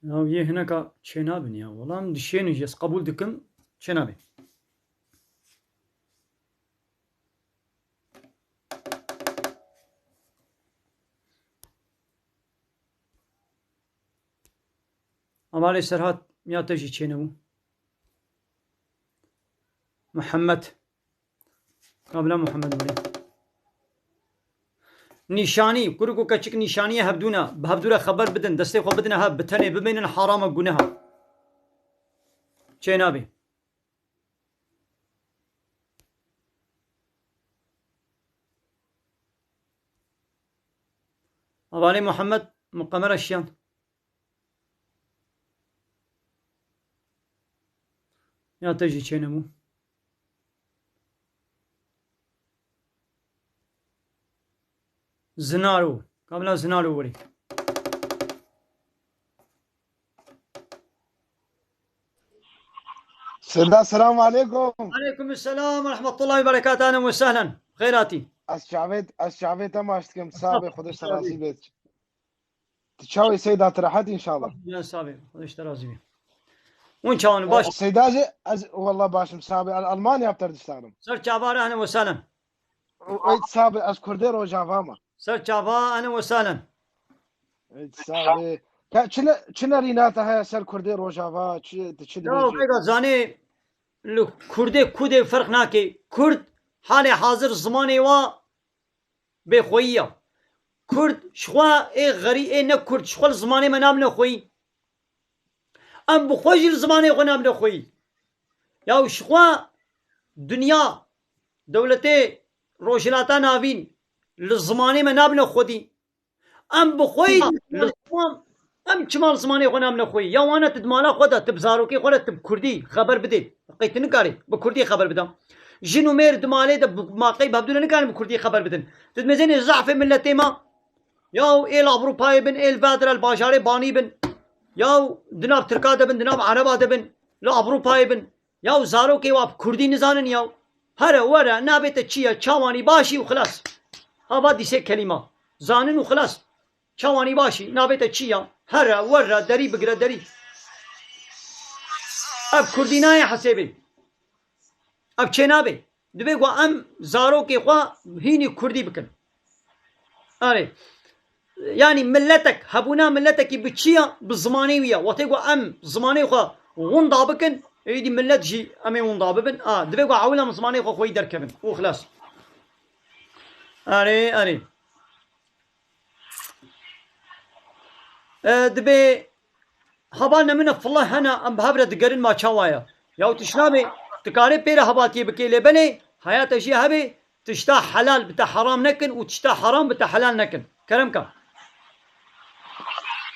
Ya yê hineka çênabin ya. Wala em dişênin jî, ez qebûl dikim, çênabê. Hevalê Serhat, ya te jî çênebû. Muhammed. Kabla Muhammed were. Nîşanî, kurik û keçik nîşaniyê hevdû ne. Bi hevdû re xeber bidin, destê xwe bidine hev, bi tenê bimînin, haram e, guneh e. Çênabê. Hevalê Muhammed, min kamera şiyan. Ya te jî çênebû. Zinaro. Kabla Zinaro were. Seyda, selamu aleykum. Aleykum selam ve rahmetullahi ve berekatuhu. Ehlen ve sehlen. Xêr hatî. Ez çavê, ez çavê te maç dikim. Sağ be, Xwedê te razî bê. Tu çawa yî Seyda, tu rehet înşallah? Ya sağ be, Xwedê ji te razî be. Hûn çawan, baş? Seyda jî, ez wallah başim, sağ be. Almanya bi te distanim. Ser çava re, ehlen ve sehlen. Ey sağ be, ez Kurdê Rojava me. Ser çava, ehlen ve sehlen. Ey sağ be. Ka çi ne, çi nerîna te heye ser Kurdê Rojava, çi, tu çi Ya dibêjî? Vêga zanê, li Kurdê, Kurdê ferq nake. Kurd halê hazir zimanê wa bêxweyî ya. Kurd ji xwe ê xerî, ê ne Kurd, ji xwe li zimanê me nabine xweyî. Em bi xwe jî li zimanê xwe nabine xweyî. Ya ji xwe dinya, dewletê Rojhilata Navîn li zimanê me nabine xwedî. Em bi xwe yî li ziman, em çima li zimanê xwe nabine xweyî? Ya wane tu di mala xwe de, tu bi zarokê xwe de, tu bi kurdî xeber bidê. Qey tu nikarî bi kurdî xeber bida? Jin û mêr di malê de bi, ma qey bi hevdû re nikarin bi kurdî xeber bidin? Tu dimêzênê zehfê miletê me? Ya ê li Ewropayê bin, ê li vedira li bajarê banî bin. Ya di nav Tirka de bin, di nav Ereba de bin, li Ewropayê bin. Ya zarokê wa bi kurdî nizanin ya. Here were navê te çi ye? Çawanî başî û xilas. Hava dîsê kelîma. Zanin û xilas. Çawanî başî, navê te çi ya? Here, were, derî bigire derî. Ev kurdî nayê hesêbê. Ev çênabe. Divê ku em zarokê xwe hînî kurdî bikin. Erê. Yanî miletek, hebûna miletekî bi çi ya? Bi zimanê wî ya. Wextê ku em zimanê xwe winda bikin, êdî milet jî em ê winda bibin. A, divê ku ewil em zimanê xwe xweyî derkevin. Û xilas. Erê, erê. E, dibê hava nemine file hene, em bi hev re digerin ma çawa ye. Ya tişt nabê, tu karê pê re hevatiyê bikê, lê belê haya te jî hebê, tişta helal bi te heram nekin û tişta heram bi te helal nekin. Kerem ka.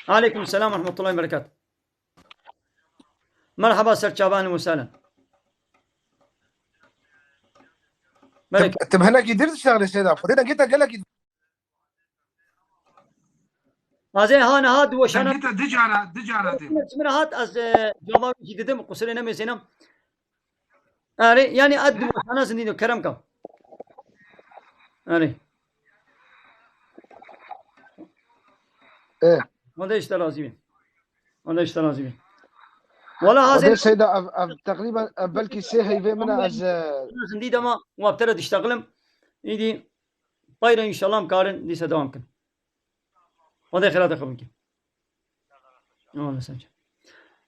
Aleykum selam ve rahmetullahi ve berekat. Merhaba ser çavan û selen. Belê. Tu, tu bi hinekî dir diştexilî Seyda. Xwedê dengê te gelekî Azê ha niha di weşana Dengê te du cara, du cara tê. Min hat ez, e, cevabê jî didim, qusurê nemêsênim. Erê, yani ez di weşana zindî de kerem ka. Erê. Eh. Wende işte razî bin. Wende işte razî bin. Wala hazir Seyda, ev, ev, teqrîben, ev belkî sê heyvê min e, ez, e, zindî dema waptere diştexilim. Îdî Peyre înşallah em karin dîse dewam kin. Xwedê xêra te qebûl ke. Amin, sen.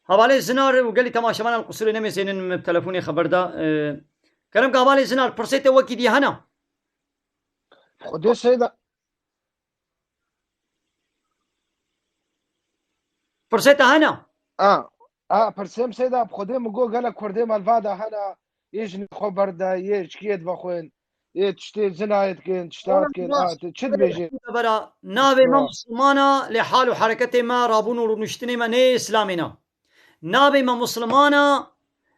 Hevalê Zinar û gelî temaşevanan qusûrê nemêsênin min bi telefonê xeber da. Ee, kerem ke hevalê Zinar, pirsê te wekî dî hene? Xwedê Seyda. Pirsê te hene? A, a, pirsêm Seyda, bi Xwedê min got gelek kurdê me li va de hene. Yê jinê xwe berde, yê çikiyê divexwên, yê tiştê zinayê dikin, tişta dikin, a, tu çi dibêjî? Bera, navê me Mislimana, lê hal û hereketê me, rabûn û rûniştinê me nê Îslamê ne. Navê me Mislimana,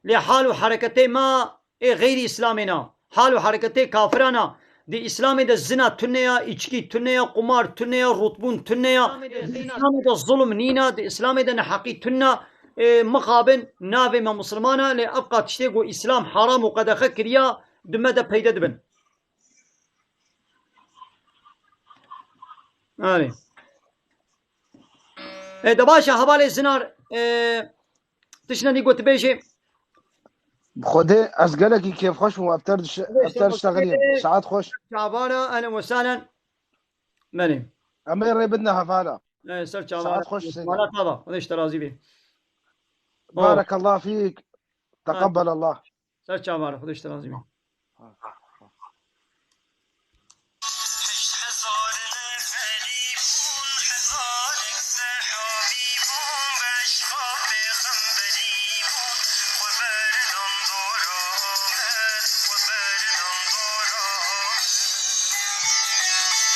lê hal û hereketê me ê xeyrî Îslamê ne. Hal û hereketê kafiran e. Di Îslamê de zina tune ya, îçkî tune ya, qumar tune ya, rûtbûn tune ya. Di Îslamê de zulm nîne, di Îslamê de neheqî tune. Ê, mixabin, navê me Misliman e, lê ev qat tiştê ku Îslam heram û qedexe kiriya, di me de peyde dibin. Erê. Ê, de baş e, hevalê Zinar, ê, tiştine dî got bêjê. Bi Xwedê ez gelekî kêfxweş bûm, ev ter diş-, ev ter diştexilîm. Saet xweş. Çavara, ehlen we sahlen. Belê. Em ê rê bidine hevala. Ê, ser çavara. Saet xweş Seyda. Mala tava. Xwedê ji te razî bê. Barekallah fîk. Teqebbelallah. Ser çavara. Xwedê ji te razî bê.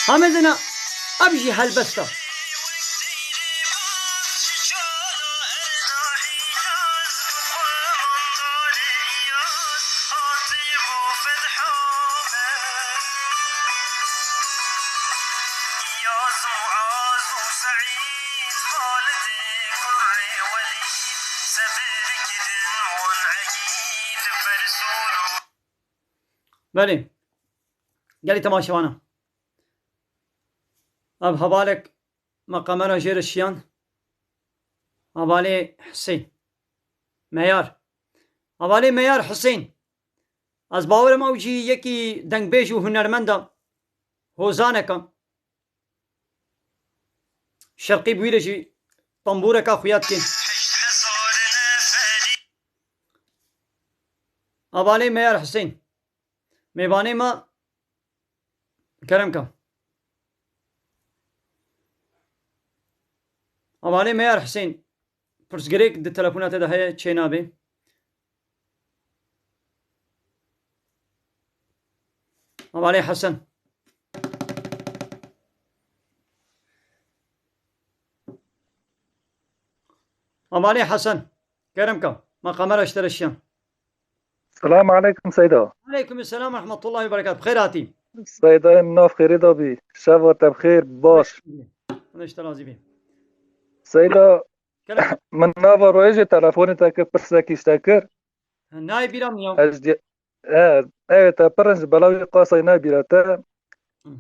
Hamedina, ev jî helbest e. Belê. Gelî temaşevana. Ev hevalek me kamera jê re şiyan. Hevalê Husên. Meyar. Hevalê Meyar Husên. Ez bawerim ew jî yekî dengbêj û hunermend e. Hozaneke. Şerqî bi wî re jî tembûreka xuya dike. Hevalê Meyar Husên. Mêvanê me kerem ke. Hevalê Meyar Husên, pirsgirêk di telefona te de heye, çê nabe. Hevalê Hesen. Hevalê Hesen, kerem ke. Me kamera ji te re şiyan. Selam aleykum Seyda. Aleykum selam ve rahmetullahi ve berekat. Bi xêr hatî. Seyda, em nav xêrê de bî. Şeva te bi xêr, baş. Xwedê ji te razî bê. Seyda, kerem ke. Min nava royê jê telefonê te kir, pirsekî ji te kir. Nayê bîra min ya. Ez dî-, e, ew te pir in ji bela wî qasay nebîre te. Hı.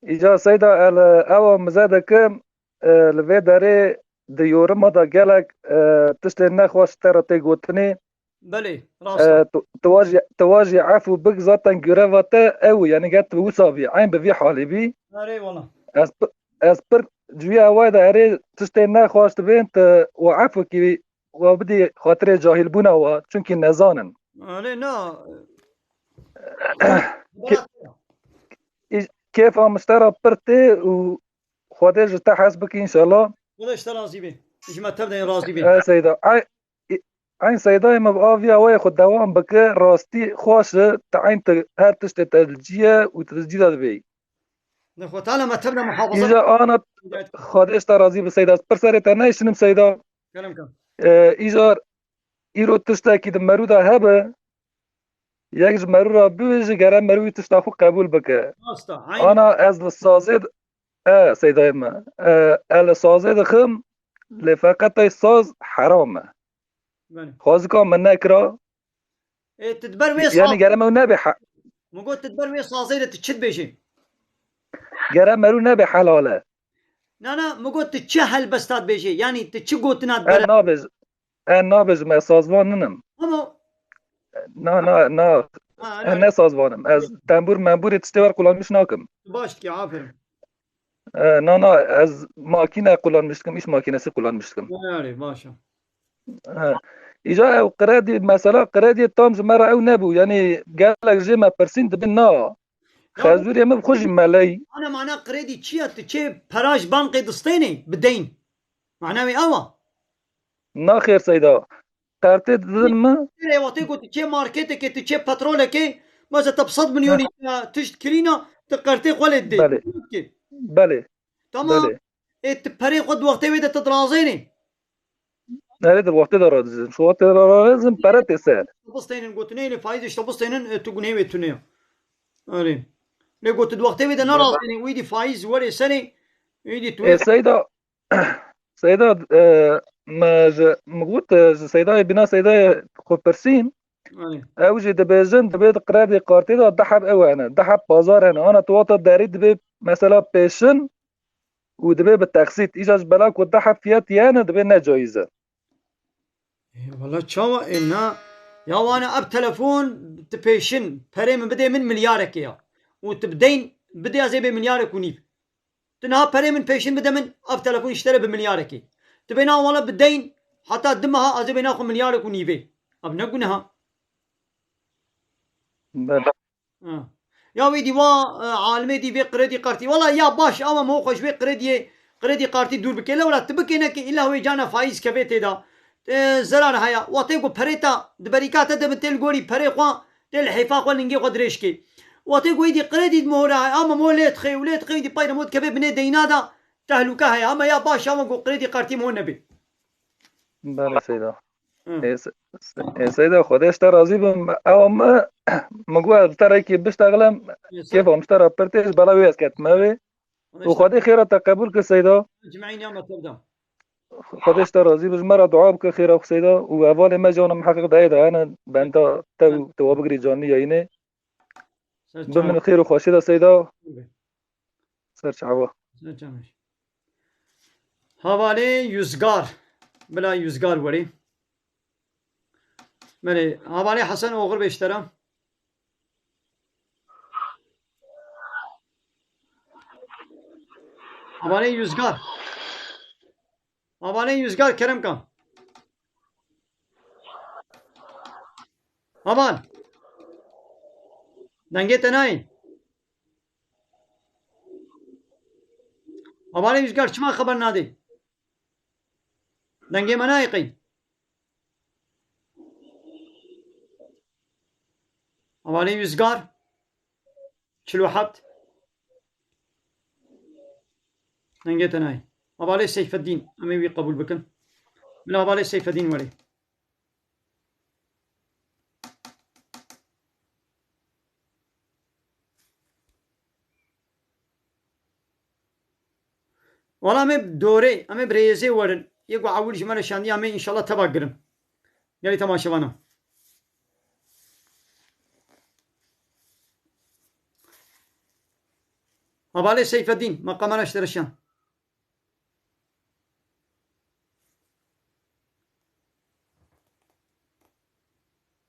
Îca Seyda, el, ewa mize dikim, e, li vê derê di yorima de gelek, e, tiştên nexweş te re tê gotinê. Belê, rast e. E, tu, tu wa jî, tu wa jî efû bik, zaten göreva te ew, yani, ger tu wisa bî, eyn bi vî halî bî. Erê wala. Ez pi-, ez pir ji wî awayê de erê tiştê nexweş dibên, tu wa efû kî wa bidî xatirê cahîlbûna wa, çunkî nezanin. Erê na. Kê-, î-, kêfa miştera pir tê û Xwedê ji te hez bike înşallah. Xwedê ji te razî be. Ji me tev de razî be. E, Seyda. Ay, Eyn Seydayê min bi aviya wê xwe dewam bike, rastî xweş e, te eyn te her tiştê te li cî ye û tu li cî de dibêyî. Ne xwe tala me tev de muhafaza. Îja ana Xwedê ji te razî bi Seyda. Pir serê te neyşinim Seyda. Kerem ke. E, îjar îro tiştekî di merû de hebe, yek ji merû re bibêje, gere merû wî tişta xwe qebûl bike. Rasta, eyn. Ana ez li sazê d-, e, Seydayê me. E, ez li sazê dixim, lê feqet ey saz heram e. Belê. Xwazika min nekira. Ê, tu di ber wê Yani saz-, gere me nebê he-, Min got, tu di ber wê sazê de tu çi dibêjî? Gere merû nebê helal e. Na, na, min got, tu çi helbesta dibêjî? Yani tu çi gotina di ber? E, nabêj-, e, nabêjim, ez sazvan ninim. Ama Na, na, na. Ha, E, ne sazvan im. Ez tembûr membûrê tiştê wer kullanmiş nakim. Baş dikî, aferin. E, na, na, ez makine kullanmiş dikim, iş makinesi kullanmiş dikim. Yarê, baş e. E, îca ew kredî, mesela kredî tam ji me re ew nebû. Yani gelek jê me pirsîn dibin na. Ya Xezûrê min xwe jî meley. Ana mana kredî çi ye? Tu çê pera ji bankê distênê bi deyn. Mana wê ew e. Naxêr Seyda. Qertê didin min. Rê wextê ku tu çê marketekê, tu çê petrolekê, mesela te bi sed milyonî Heh. tişt kirîna, tu qertê xwe lê didê. Belê. Belê. Tamam. Belê. Ê, tu perê xwe di wextê wê de tu dirazênê. Erê, di wextê de radizin. Şu wextê de radizin, pere tê ser. Bistênin gotinê, lê faîz işte bistênin, e, tu gunê wê tune ye. Erê. Lê got tu di wextê wê de Belê. nerazênê, wî dî faîz werê serê, wî dî tu Ê, wê Seyda, Seyda, e, me ji, min got, e, ji Seydayê bîna Seydayê xwe pirsîn. Erê. Ew jî dibêjin, dibê di kredî kartê de du heb ew hene, du heb bazar hene. Ana tu wata derî dibê mesela pêşin û dibê bi teqsît. Îja ji bela ku du heb fiyatî hene, dibê ne cayîz e. Ê, wala çawa ê na? Ya wane ev telefon tu pêşin perê min bidê min milyarekê ya. Û tu bi deyn bidê ez ê bê milyarek û nîv. Tu niha perê min pêşin bide min, ev telefon ji te re bi milyarekê. Tu bêna wala bi deyn, heta du meha ez ê bêna xwe milyarek û nîvê. Ev ne guneha. Belê. Ha. Ya wê dî wa, e, alimê dî vê kredî kartî. Wala ya baş, ama mo xwe ji vê krediyê, kredî kartî dûr bike. Lewra tu bike neke, îlla wê cana faîz keve tê de. E, zerar heye. Wextê ku perê te di berîka te de bin tê li gorî perê xwe, tê li hêfa xwe lingê xwe dirêj kê. Wextê ku êdî kredî di mohra heye, ama mo lê dixê û lê dixê êdî payre mo dikeve binê deyna de tehlûke heye. Ama ya baş ama ku kredî kartî mo nebe. Belê Seyda. Hı. Ê, Se-, Se-, ê, Seyda, Xwedê ji te razî bim. Ew min, min got ez bi te re yekî biştexilem, Ê, ser- kêfa min ji te re pir tê, ji bela wê ez ketime wê. Xwedê Û Xwedê xêra te qebûl kir Seyda. Cimeyîn ya me tev de. Xwedê ji te razî be, ji me re dua bike xêra xwe Seyda. Û hevalê me jî ana miheqeq dayê de hene benda te û te wa bigirî canlî yayînê. Ser Bi çawa. min xêr û xweşî de Seyda. Bê. Ser çava. Ser çava. Havalê Yüzgar. Bila Yüzgar werî. Belê, havalê Hesen Oğur Beştera. Havalê Yüzgar. Havalê Yüzgar Keremka. Haval. Dengê te nayê. Havalê Yüzgar çima xeber nadê? Dengê me nayê qey. Havalê Yüzgar. Çil û heft. Dengê te nayê. Havalê Seyfeddîn. Em ê wî qebûl bikin. Bila havalê Seyfeddîn werê. Wala em ê bi dorê, em ê bi rêzê werin. Yê ku ewil ji me re şandiya me înşallah teva girin. Gelî temaşevana. Hevalê Seyfeddîn, me kamera ji te re şiyan.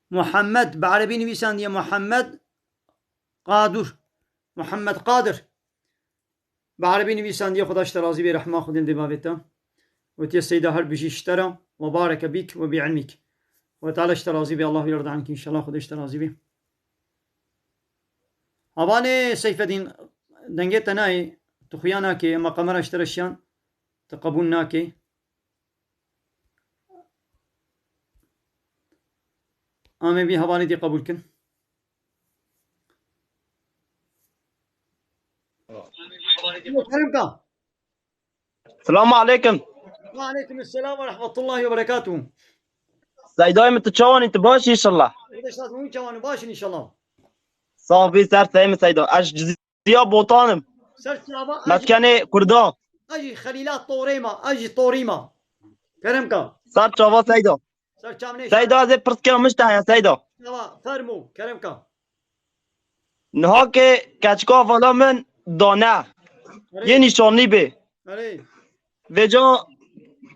Muhammed, bi erebî nivîsandiye Muhammed Qadur. Muhammed Qadir. Bi erebî nivîsandiye, Xweda ji te razî bê, rehma Xwedê li dê bavê te. Gotiye Seyda her bijî ji te re, we bareke bîk we bi ilmîk. Xwedê Teala ji te razî bê, Allahu yarda anki, înşallah Xwedê ji te razî bê. Havanê Seyfedîn, dengê te nayê, tu xuya nakê, ema kamera ji te re şiyan, tu qebûl nakê. Amê vî hevalê dî qebûl kin. Kerem ka. Selamu aleykum. Ve aleykum selam ve rahmetullahi ve berekatuhu. Seydayê min, tu çawan î, tu baş î înşallah? Kardeş, saz mı çawan, baş inşallah. Sax bî, ser seyê min Seyda. Ez ji Cizîya Botan im. Ser çava, ez jî, meskenê Kurda. Ez jî Xelîla Torê ma, ez jî Torî ma. Kerem ka. Ser çava Seyda. Ser çavnê Seyda, ez ê pirs kêm, min ji te heye Seyda. Çava, fermo, kerem ka. Niha ke keçika vala min dane. Erê. Yê nîşanî bê. Erê. Vêca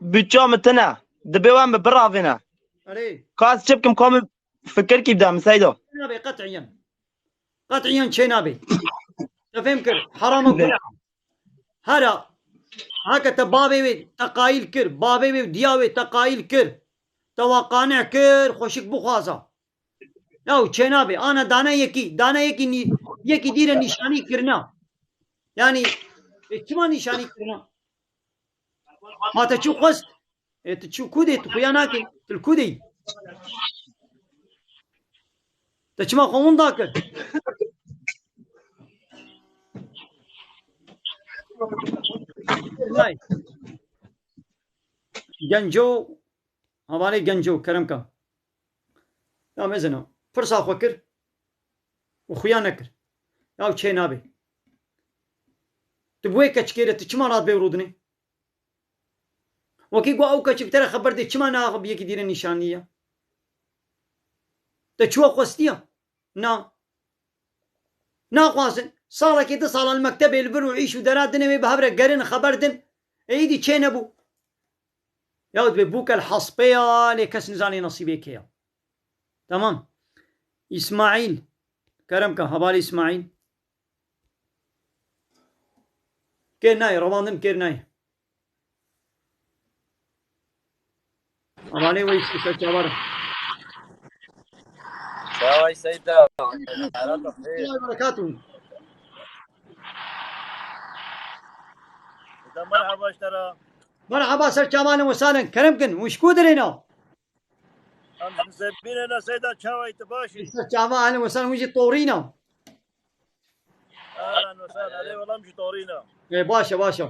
bütçeya min tune. Dibê we min biravêne. Erê. Ka ez çi bikim, ka min fikirkî bide min Seyda. Nabe qet'iyen. Qet'iyen çê nabe. Te fêm kir. Haram e, gunah. Hera. Heke te bavê wê te qayîl kir. Bavê wê û diya wê te qayîl kir. Te wa qane kir. Xweşik bixwaza. Ya çê nabe. Ana dane yekî. Dane yekî nî-, yekî dîre nîşanî kirina. Yani, e, çima nîşanî kirina? Ma te çi xwest? E, tu çi ku dê? Tu xuya nakê. Tu li ku dê? Te çima xwe winda kir? Nay. Genco, hevalê Genco, kerem ka. Ya mezino, pirsa xwe kir û xuya nekir. Ya çê nabe. Tu bi wê keçikê re tu çima radibê û rûdinê? Wekî ku ew keçik te re xeber dê, çima naxwe bi yekî dîre nîşanî ya? Te çi we xwestiya? Na. Naxwazin. Salekê, du sala li mektebê li vir û îş û dera dinê wê bi hev re gerin, xeber din. Ê, îdî çê nebû. Ya dibê bûke li hespê ya, lê kes nizanê nesîbê kê ya. Tamam. Îsmaîl. Kerem ka, hevalê Îsmaîl. Kêr nayê, revandin kêr nayê. Hevalê we îşte ser çavar. Çaway Seyda. Herata xêr. Berekatû. Seyda, merhaba ji te re. Merhaba, ser çavan, we salen. Kerem kin, hûn ji ku dirêna? Em ji Zebînê ne Seyda, çaway, tu baş î? Ser çavan, we salen, hûn jî Torîna. Ehlen we sehlen. Ê, wela em ji Torî ne. Ê, baş e, baş e.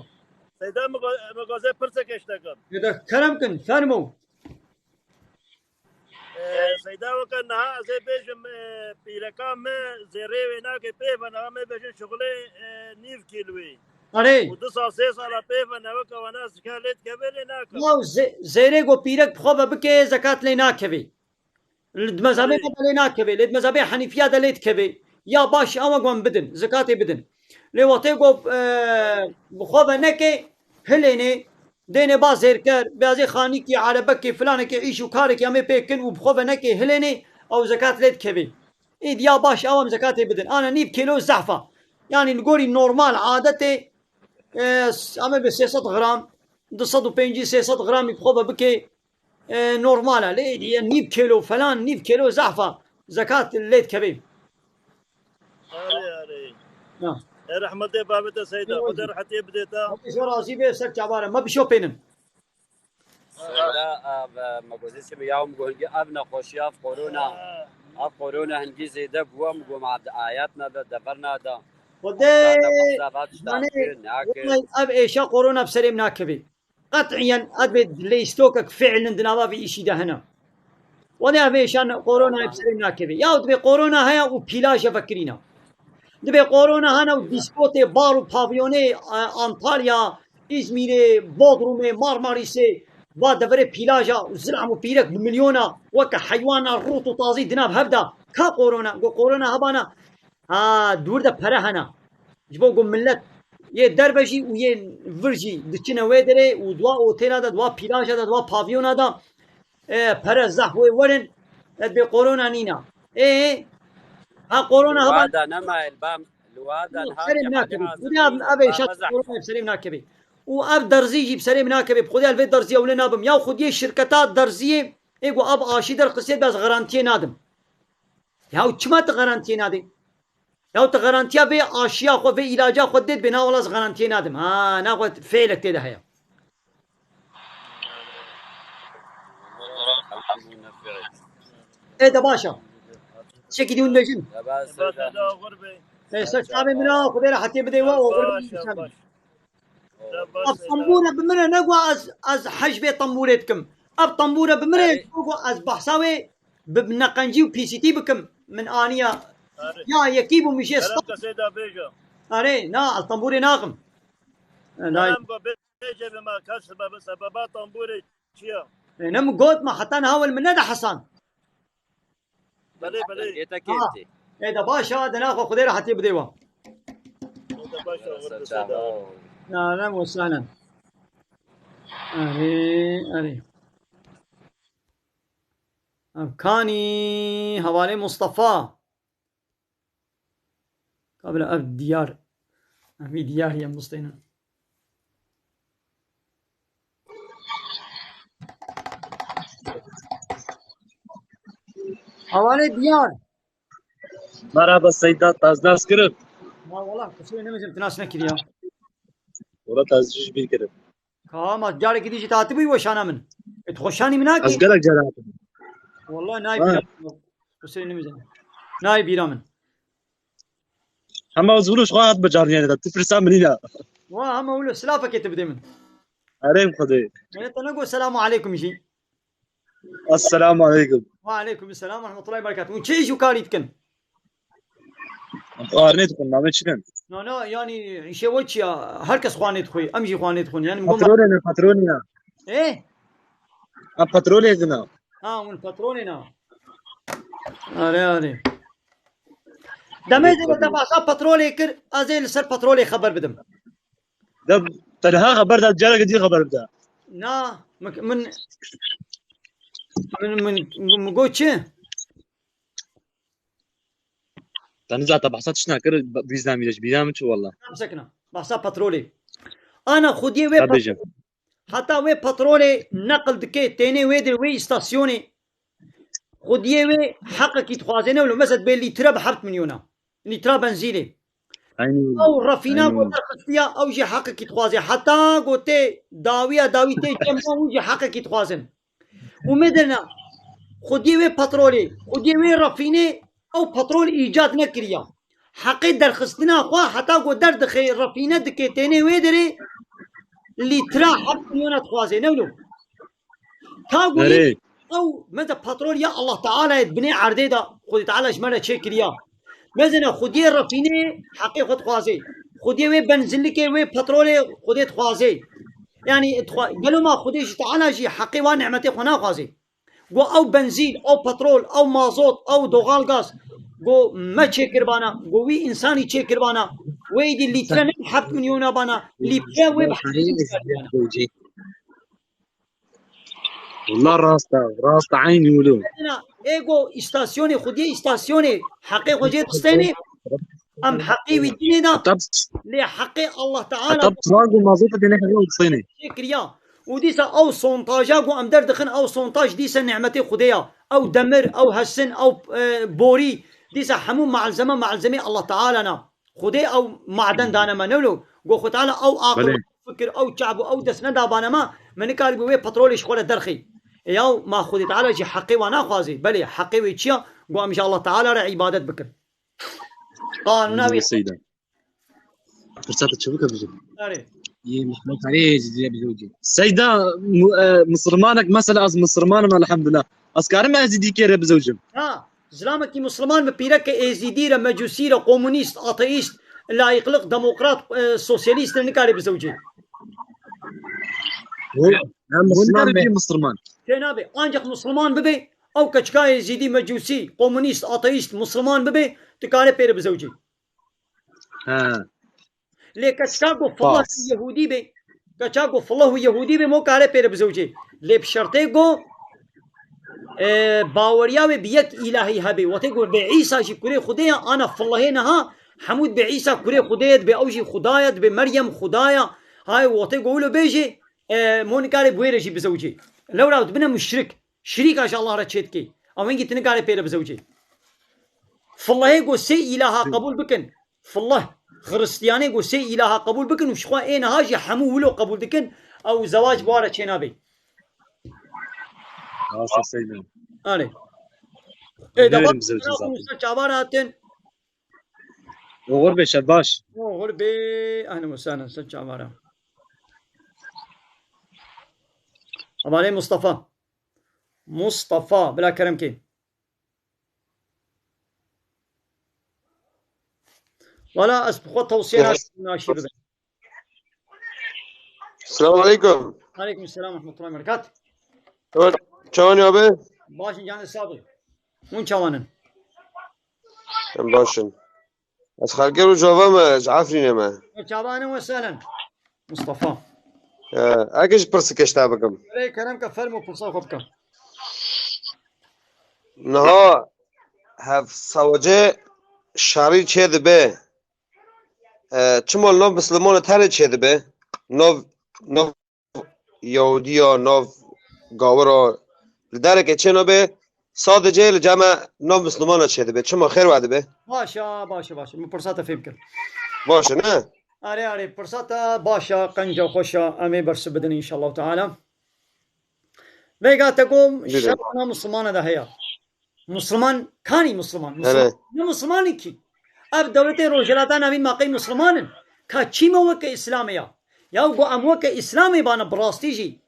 Seyda, min go-, min gozê pirseke ji te kim. Ê, de kerem kin, fermo. Ê, Seyda, weke niha ez ê bêjim, ê, pîreka me zêrê wê nake pê ve, niha me bêjin şixulê, ê, nîv kîlwê. Erê. Û du sal, sê sala pê ve ne weke wana zika lê dikeve lê nake. Ya ze-, zêrê go pîrek bi xwe ve bike, zekat lê nakeve. Li di mezhebê me de lê nakeve, lê di mezhebê Henîfiya de lê dikeve. Ya baş ew e ku em bidin, zikatê bidin. Lê wextê ku, e, bi xwe ve neke, hilênê, dênê ba zêrker, beyazê xanîkî, erebekê, filanekê, îş û karekî em ê pê kin û bi xwe ve neke, hilênê, ew zekat lê dikeve. Êdî ya baş ew em zekatê bidin. Ana nîv kêlo zehf e. Yanî li gorî normal adetê, e, em ê bi sê sed gram, du sed û pêncî, sê sed gramî bi xwe ve bike, e, normal e. Lê êdî ye nîv kêlo falan, nîv kêlo zehf e. Zekat lê dikeve. Arê, arê. Ha. E, rehmetê bavê te Seyda, Xwedê rehetiyê bidê te. Xwedê ji we razî be, ser çavare. Me bi şo pênin. Seyda, ev, e, me gozê çi bi ya, em go hingî ev nexweşiya, ev korona. Ev korona hingî zêde bû, em go me ev di ayet nade, dever nade. Xwedê, Xwedê, Xwedê, yanî, nake. Wellahî ev êşa korona bi serê min nakeve. Qet'iyen ez dibê lêstokek fiilin di nava vî îşî de hene. Wele ev êşa ne-, koronayê bi serê min nakeve. Ya dibê korona heye û pîlaje vekirîne. Dibê korona hene û dîskotê, bar û pavyonê, e, Antalya, Îzmîrê, Bodrumê, Marmarîsê, va deverê pîlaja û zilam û pîrek bi milyona weke heywana rût û tazî di nav hev de. Ka korona? Go korona hebana. Ha, dûr de pere hene. Ji bo ku millet yê derve jî û yê vir jî diçine wê derê û di wa otêla de, di wa pîlaja de, di wa pavyona de, e, pere zehf wê werin, e, bê korona nîna. Ê, ha korona heba Wada nema elbam, li wada Yok, niha serê min Kemalî nakebî. Xwedê ev, ev ê şat korona ev serê min nakebî. Û ev derzî jî bi serê min nakebî. Bi Xwedê ez vê derziya wile nabim. Ya Xwediyê şirketa derziyê ê ku ev aşî derxistiyê, ez garantiyê nadim. Ya çima tu garantiyê nadî? Ya tu garantiya vê aşiya xwe, vê îlaca xwe dê dibê, na wala ez garantiyê nadim. Ha, na xwe fêlek tê de heye. Ê de baş e. Tiştekî dî hûn bêjin. Ê, ser çavê min a, Xwedê rehetiyê bidê we, oxir bin. Ev tembûre bi min re ne ku ez, ez hej vê tembûrê dikim. Ev tembûre bi min re ku ez behsa wê bi neqencî û pîsîtî bikim. Min aniya ya yekî bû min jê sta. Erê, na, ez tembûrê naxim. Bêje bi me, ka sebeba, sebeba tembûrê çi ye? Ê, ne min got, me heta niha wel min nede hesan. Belê, belê. Ê, te Ha. kêtî. Ê, de baş e, de naxwe Xwedê rehetiyê bidê we. Ê, de baş e, Ser Xwedê çava. Seyda. Ahlen ve sahlen. Erê, erê. Ev kanî hevalê Mustafa. Kabile ev diyar. Ev diyar ye musteyna. Hevalê diyar. Merhaba Seyda, taz nas kirin? Ma wala, qusûrê nemêzim, tu nas nekiriya. Wala taz ji bîr kirin. Ka ma carekî dî jî hatibûyî weşana min. E, tu xweşanî min nakî? Ez gelek cara hatim. Wala nayê Ha. bîra min. Qusûrê nemêzim. Nayê bîra min. Hema ez wilo ji xwe hat bicarniyene de. Tu pirsa min nîne. Wa hema wilo silafekê tu bidê min. Erê Xwedê. Min te nego selamu aleykum jî. Esselamu aleykum. Wa aleykum selam ve rahmetullahi ve berekatuhu. Hûn çi îş û karî dikin? Xwarinê dixwin, navê çi kin? Na, na, yani, îşê we çi ya? Her kes xwarinê dixwî, em jî xwarinê dixwin. Yani, min got Patronê ne, patronê ne. Ê? Ha, patronê dina. Ha, hûn patronê ne. Are, are. Demê de te behsa petrolê kir, ez ê li ser petrolê xeber bidim. De, te niha xeber da, careke dî xeber bide. Na, min, min, min, min, min got çi? Te niza te behsa tişt nakir, bîzna mîre ji bîra min çi walla. Behsa kina, behsa petrolê. Ana xwediyê wê Te bêjim. Heta wê petrolê neqil dike, tênê wê dir wê îstasyonê. Xwediyê wê heqekî dixwaze ne wilo. Mesela dibê lître bi heft milyona. Lîtra benzînê. Eynî. Ew refîna Eynî. Ku derxistiya, ew jî heqekî dixwaze. Heta ku tê dawiya dawî tê cem, ew jî heqekî dixwazin. Û me dina xwediyê wê petrolê, xwediyê wê refînê, ew petrol îcad nekiriya. Heqê derxistina xwe heta ku derdixe refîne dike tênê wê derê lîtra heft milyona dixwaze. Ne wilo? Ta ku Erê. Ew meze petrol ya Allah Teala ye, binê erdê de Xwedê Teala ji me re çêkiriya. Mezene xwediyê refînê heqê xwe dixwaze. Xwediyê wê benzinlikê wê petrolê xwedê dixwaze. Yani dixwa-, gelo ma Xwedê ji Teala jî heqê wan nimetê xwe naxwaze. Go ew benzîn, ew petrol, ew mazot, ew doğal gaz, go me çêkiribana, go wî însanî çêkiribana, wê êdî lître ne heft milyona bana, lître wê bi heft milyona bana. Wala rast e, rast e, eynî wilo. Ê go îstasyonê, xwediyê îstasyonê, heqê xwe jê distênê, em heqê wî dinê da, Hatta lê heqê Allah Teala Hatta pitrol û mazot têne heqê xwe distênê. Çêkiriya. Û dîsa ew sontaja ku em derdixin, ew sontaj dîsa nimetê Xwedê ya. Ew demir, ew hesin, ew, e, borî, dîsa hemû malzeme, malzemê Allah Teala na. Xwedê ew maden dane me, ne wilo? Go Xwe Teala ew aqil, Belê. Ew fikir, ew çav û ew dest nedabane me, me nikarîbû wê petrolê ji xwe re derxî. Ê yaw, ma Xwedê Teala jî heqê wa naxwazê? Belê, heqê wê çi ya? Go em ji Allah Teala re îbadet bikin. Qanûna wî. Seyda. Firseta çabuk e bijim. Erê. Yê Mehmet Erê Êzîdî re bizewcî. Seyda, mu-, e, misilmanek mesela ez misilman im elhamdulillah. Ez karim Êzîdîkê re bizewcim. Ha, zilamekî misilman bi pîreke Êzîdî re, mecûsî re, komunîst, ateîst, layîqlik, demokrat, e, sosyalîst re nikarê bizewcê. Em misilman be. Misilman. Tê nabe. Ancak misilman bibe, ew keçika Êzîdî, mecûsî, komunîst, ateîst, misilman bibe, tu kare pê re bizewcî. He. Lê keçika ku fillah Yehûdî be, keçika ku fillah û Yehûdî be, mo kare pê re bizewicê. Lê bi şertê ku, e, baweriya wê bi yek îlahî hebe. Wextê ku be Îsa jî kurê Xwedê ye, ana fillahê niha hemû dibe Îsa kurê Xwedê ye, dibe ew jî Xuda ye, dibe Meryem Xuda ye. Hay wextê ku wilo bêjê, e, mo nikare bi wê re jî bizewicê. Lewra dibine muşrik. Şirîka ji Allah re çêdikê. Ew hingî tu nikare pê re bizewicê. Fillahê ku sê îlaha qebûl bikin. Fillah. Xiristiyanê ku sê îlaha qebûl bikin û ji xwe ê niha jî hemû wilo qebûl dikin, ew zewac bi wa re çênabe. Rast e Seyda. Erê. Ê, de Verin bak, bize cezatı. Ser çavan hatin. Oxir be, şer baş. Oxir be, ehlen we sehlen, ser çavan. Hevalê Mustafa. Mustafa, bila kerem kê. Wala ez bi xwe tewsiye nakim naşî bibim. Selamun aleyküm. Aleyküm selam ve rahmetullahi ve berekat. Evet, çawan ya be? Baş in canê sağ be. Hûn çawan in? Em baş in. Ez xelkê Rojava me, ji Efrînê me. E, çavan in we sehlen. Mustafa. E, eke ji pirsike ji te bikim. Erê kerem ke, fermo pirsa xwe bike. Niha hev sewecê şerî çê dibe. E, çima li nav Mislimanê tenê çê dibe? Nav, nav Yehudiya, nav gawira, li derekê çê nabe, sadece li cem nav Mislimana çê dibe. Çima xêr we dibe? Baş e, baş e, baş e. Min pirsa te fêm kir. Baş e, ne? Erê, erê, pirsa te baş e, qenc e, xweş e. Em ê bersiv bidin inşallah teala. Vêga te got, şer di nav Mislimana de heye. Misliman, kanî Misliman? Misliman, ne Misliman in kî? Ev dewletê Rojhilata Navîn ma qey Misliman in? Ka çî me weke Îslamê ya? Ya ku em weke Îslamê bana bi rastî jî,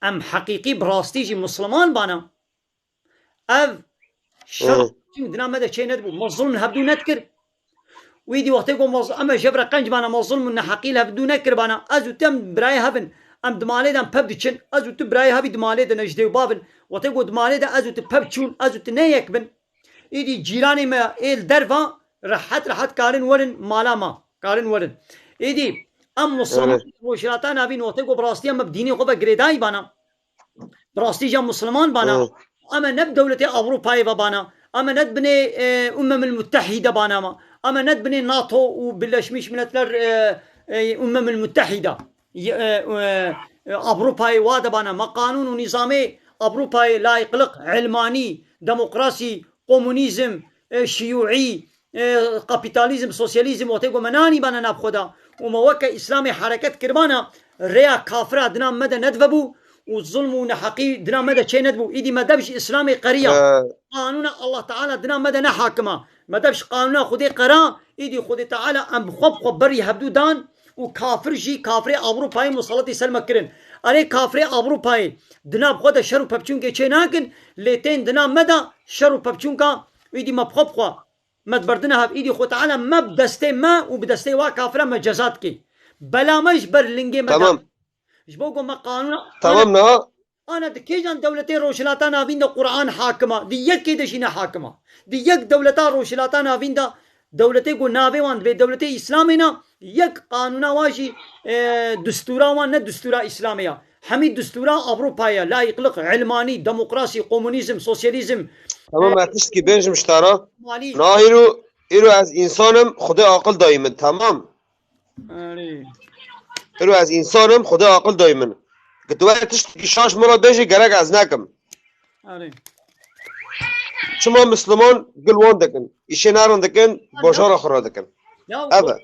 em heqîqî bi rastî jî Misliman bana. Ev şer dina me de çê nedibû. Me zulm hevdû nedikir. Wî dî wextê ku maz-, em e jevre qenc bana, ma zulm û neheqî li hevdû nekiribana. Ez û tu em birayê hev in. Em di malê de em pev diçin. Ez û tu birayê hev î di malê de ne ji dê û bav in. Wextê ku di malê de ez û tu pev çûn, ez û tu ne yek bin. Îdî cîranê me ê li derva rehet rehet karin werin mala me. Karin werin. Îdî em Musulman, Rojhilata Navîn wextê ku bi rastî em bi dînê xwe ve girêdayî bana. Bi rastî jî em Musulman bana. Hı. Em e ne bi dewletê Ewropayê ve bana. Em e ne di binê, e, Umemil Muttehîde bana me. Em e ne di binê NATO û Birleşmiş Milletler, e, e, Umemil Muttehîde. Y-, e, e, e, Ewropayê wa de bana. Me qanûn û nîzamê Ewropayê, layîqlik, ilmanî, demokrasî, komunîzm, e, şiyûî, e, kapîtalîzm, sosyalîzm, wextê ku me nanî bana nav xwe de û me weke Îslamê hereket kiribana, rêya kafira dina me de nedivebû û zulm û neheqî dina me de çê nedibû. Îdî me dev ji Îslamê qeriya. Ee, Qanûna Allah Teala dina me de ne hakima. Me dev ji qanûna Xwedê qera, îdî Xwedê Teala em bi xwe bi xwe berî hevdû dan û kafir jî, kafirê Ewropayê museletî ser me kirin. Erê, kafirê Ewropayê dina bi xwe de şer û pevçûnkê çê nakin, lê tên dina me de şer û pevçûnka, îdî me bi xwe bi xwe me diberdine hev, îdî Xwe Teala me bi destê me û bi destê wa kafira me ceza dike. Bela me ji ber lingê me de. Tamam. Ji bo ku me qanûna, Tamam, ana, niha ana di kêjan dewletê Rojhilata Navîn de Quran hakim a? Di yekê de jî ne hakim a. Di yek dewleta Rojhilata Navîn de, dewletê ku navê wan dibê dewletê Îslamê ne, yek qanûna wan jî, e, distûra wan ne distûra Îslamê ya. Hemî distûra Ewropayê ye. Layîqlik, ilmanî, demokrasî, komunîzm, sosyalîzm, Tamam, e, ez tiştkî bêjim ji te re. Malî. Na îro, îro ez însan im, Xwedê aqil dayî min, tamam? Erê. Îro ez însan im, Xwedê aqil dayî min. Ki tu were tiştekî şaş min re bêjî, gerek ez nekim. Erê. Çima Misliman gil wan dikin? Îşê nerin dikin, Erê. bajara xwe re dikin. Ya, Ev e.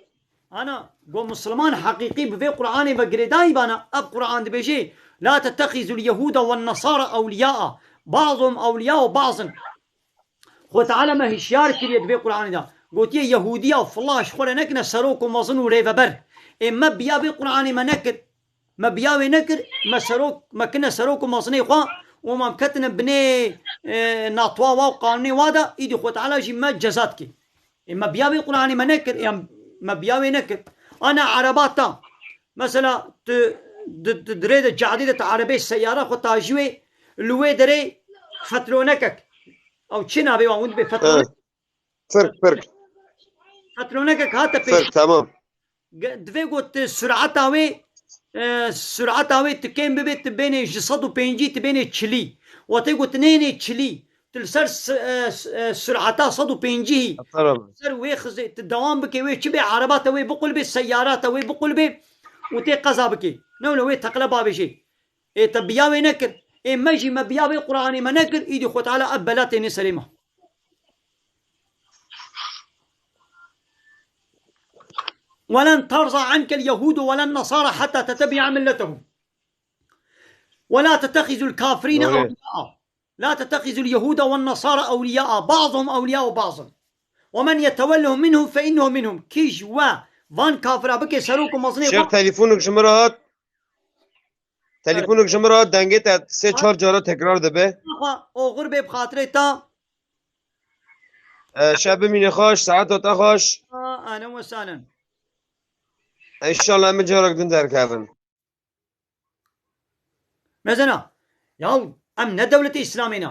Ana, go Misliman heqîqî bi vê Qur'anê ve girêdayî bana, ev Qur'an dibêje, "La tettexizul Yehuda wen Nesara ewliyaa, ba'zuhum ewliyau ba'zin." Xwe Teala me hişyar kiriye di vê Qur'anê de. Gotiye, Yehûdiya û fila ji xwe re nekine serok û mezin û rêveber. Ê me biya vê Qur'anê me nekir. Me biya wê nekir, me serok, me kine serok û mezinê xwe û me ketine binê, e, natwa wa û qanûnê wa de, îdî Xwe Teala jî me ceza dike. Ê me biya vê Qur'anê me nekir, ê me biya wê nekir. Ana ereba ta. Mesela tu di, di, di rê de cadî de tu erebê seyara xwe tajî wê, li wê derê fetlonekek. Ew çi navê wan win dibê fetlone-, He. Firk, firk. Fetlonekek hate pêş. Firk, tamam. Ge-, divê got, e, surata wê, e, surata wê tu kêm bibe, tu bênê ji sed û pêncî, tu bênê çilî. Wa tê got, nênê çilî. Tu li ser s-, e, s-, e, surata sed û pêncî hî. Ser wê xizê, tu dewam bike, wê çi bê, ereba te wê biqulbê, seyara te wê biqulbê û tê qeza bike. Ne wilo wê teqle bavêjê. Ê te biya wê nekir. Ê me jî me biya wê Qur'anê me nekir, îdî Xwe Teala ev bela tênê serê me. ولن ترضى عنك اليهود ولا النصارى حتى تتبع ملتهم. ولا تتخذوا الكافرين Doğru. أولياء. لا تتخذوا اليهود والنصارى أولياء. بعضهم أولياء بعض. ومن يتولهم منهم فإنه منهم. Kî ji we van kafira bike serok û mezinê Şêx, xwe. Telefonek ji min re hat. Telefonek ji min re hat, dengê te sê çar cara tekrar dibe. Xwe oxir bê bi xatirê te. E, şev bimîne xweş, saeta te xweş. Aa, ahlen we sahlen. Înşallah em carek din derkevin. Mezena. Ya em ne dewletê Îslamê ne.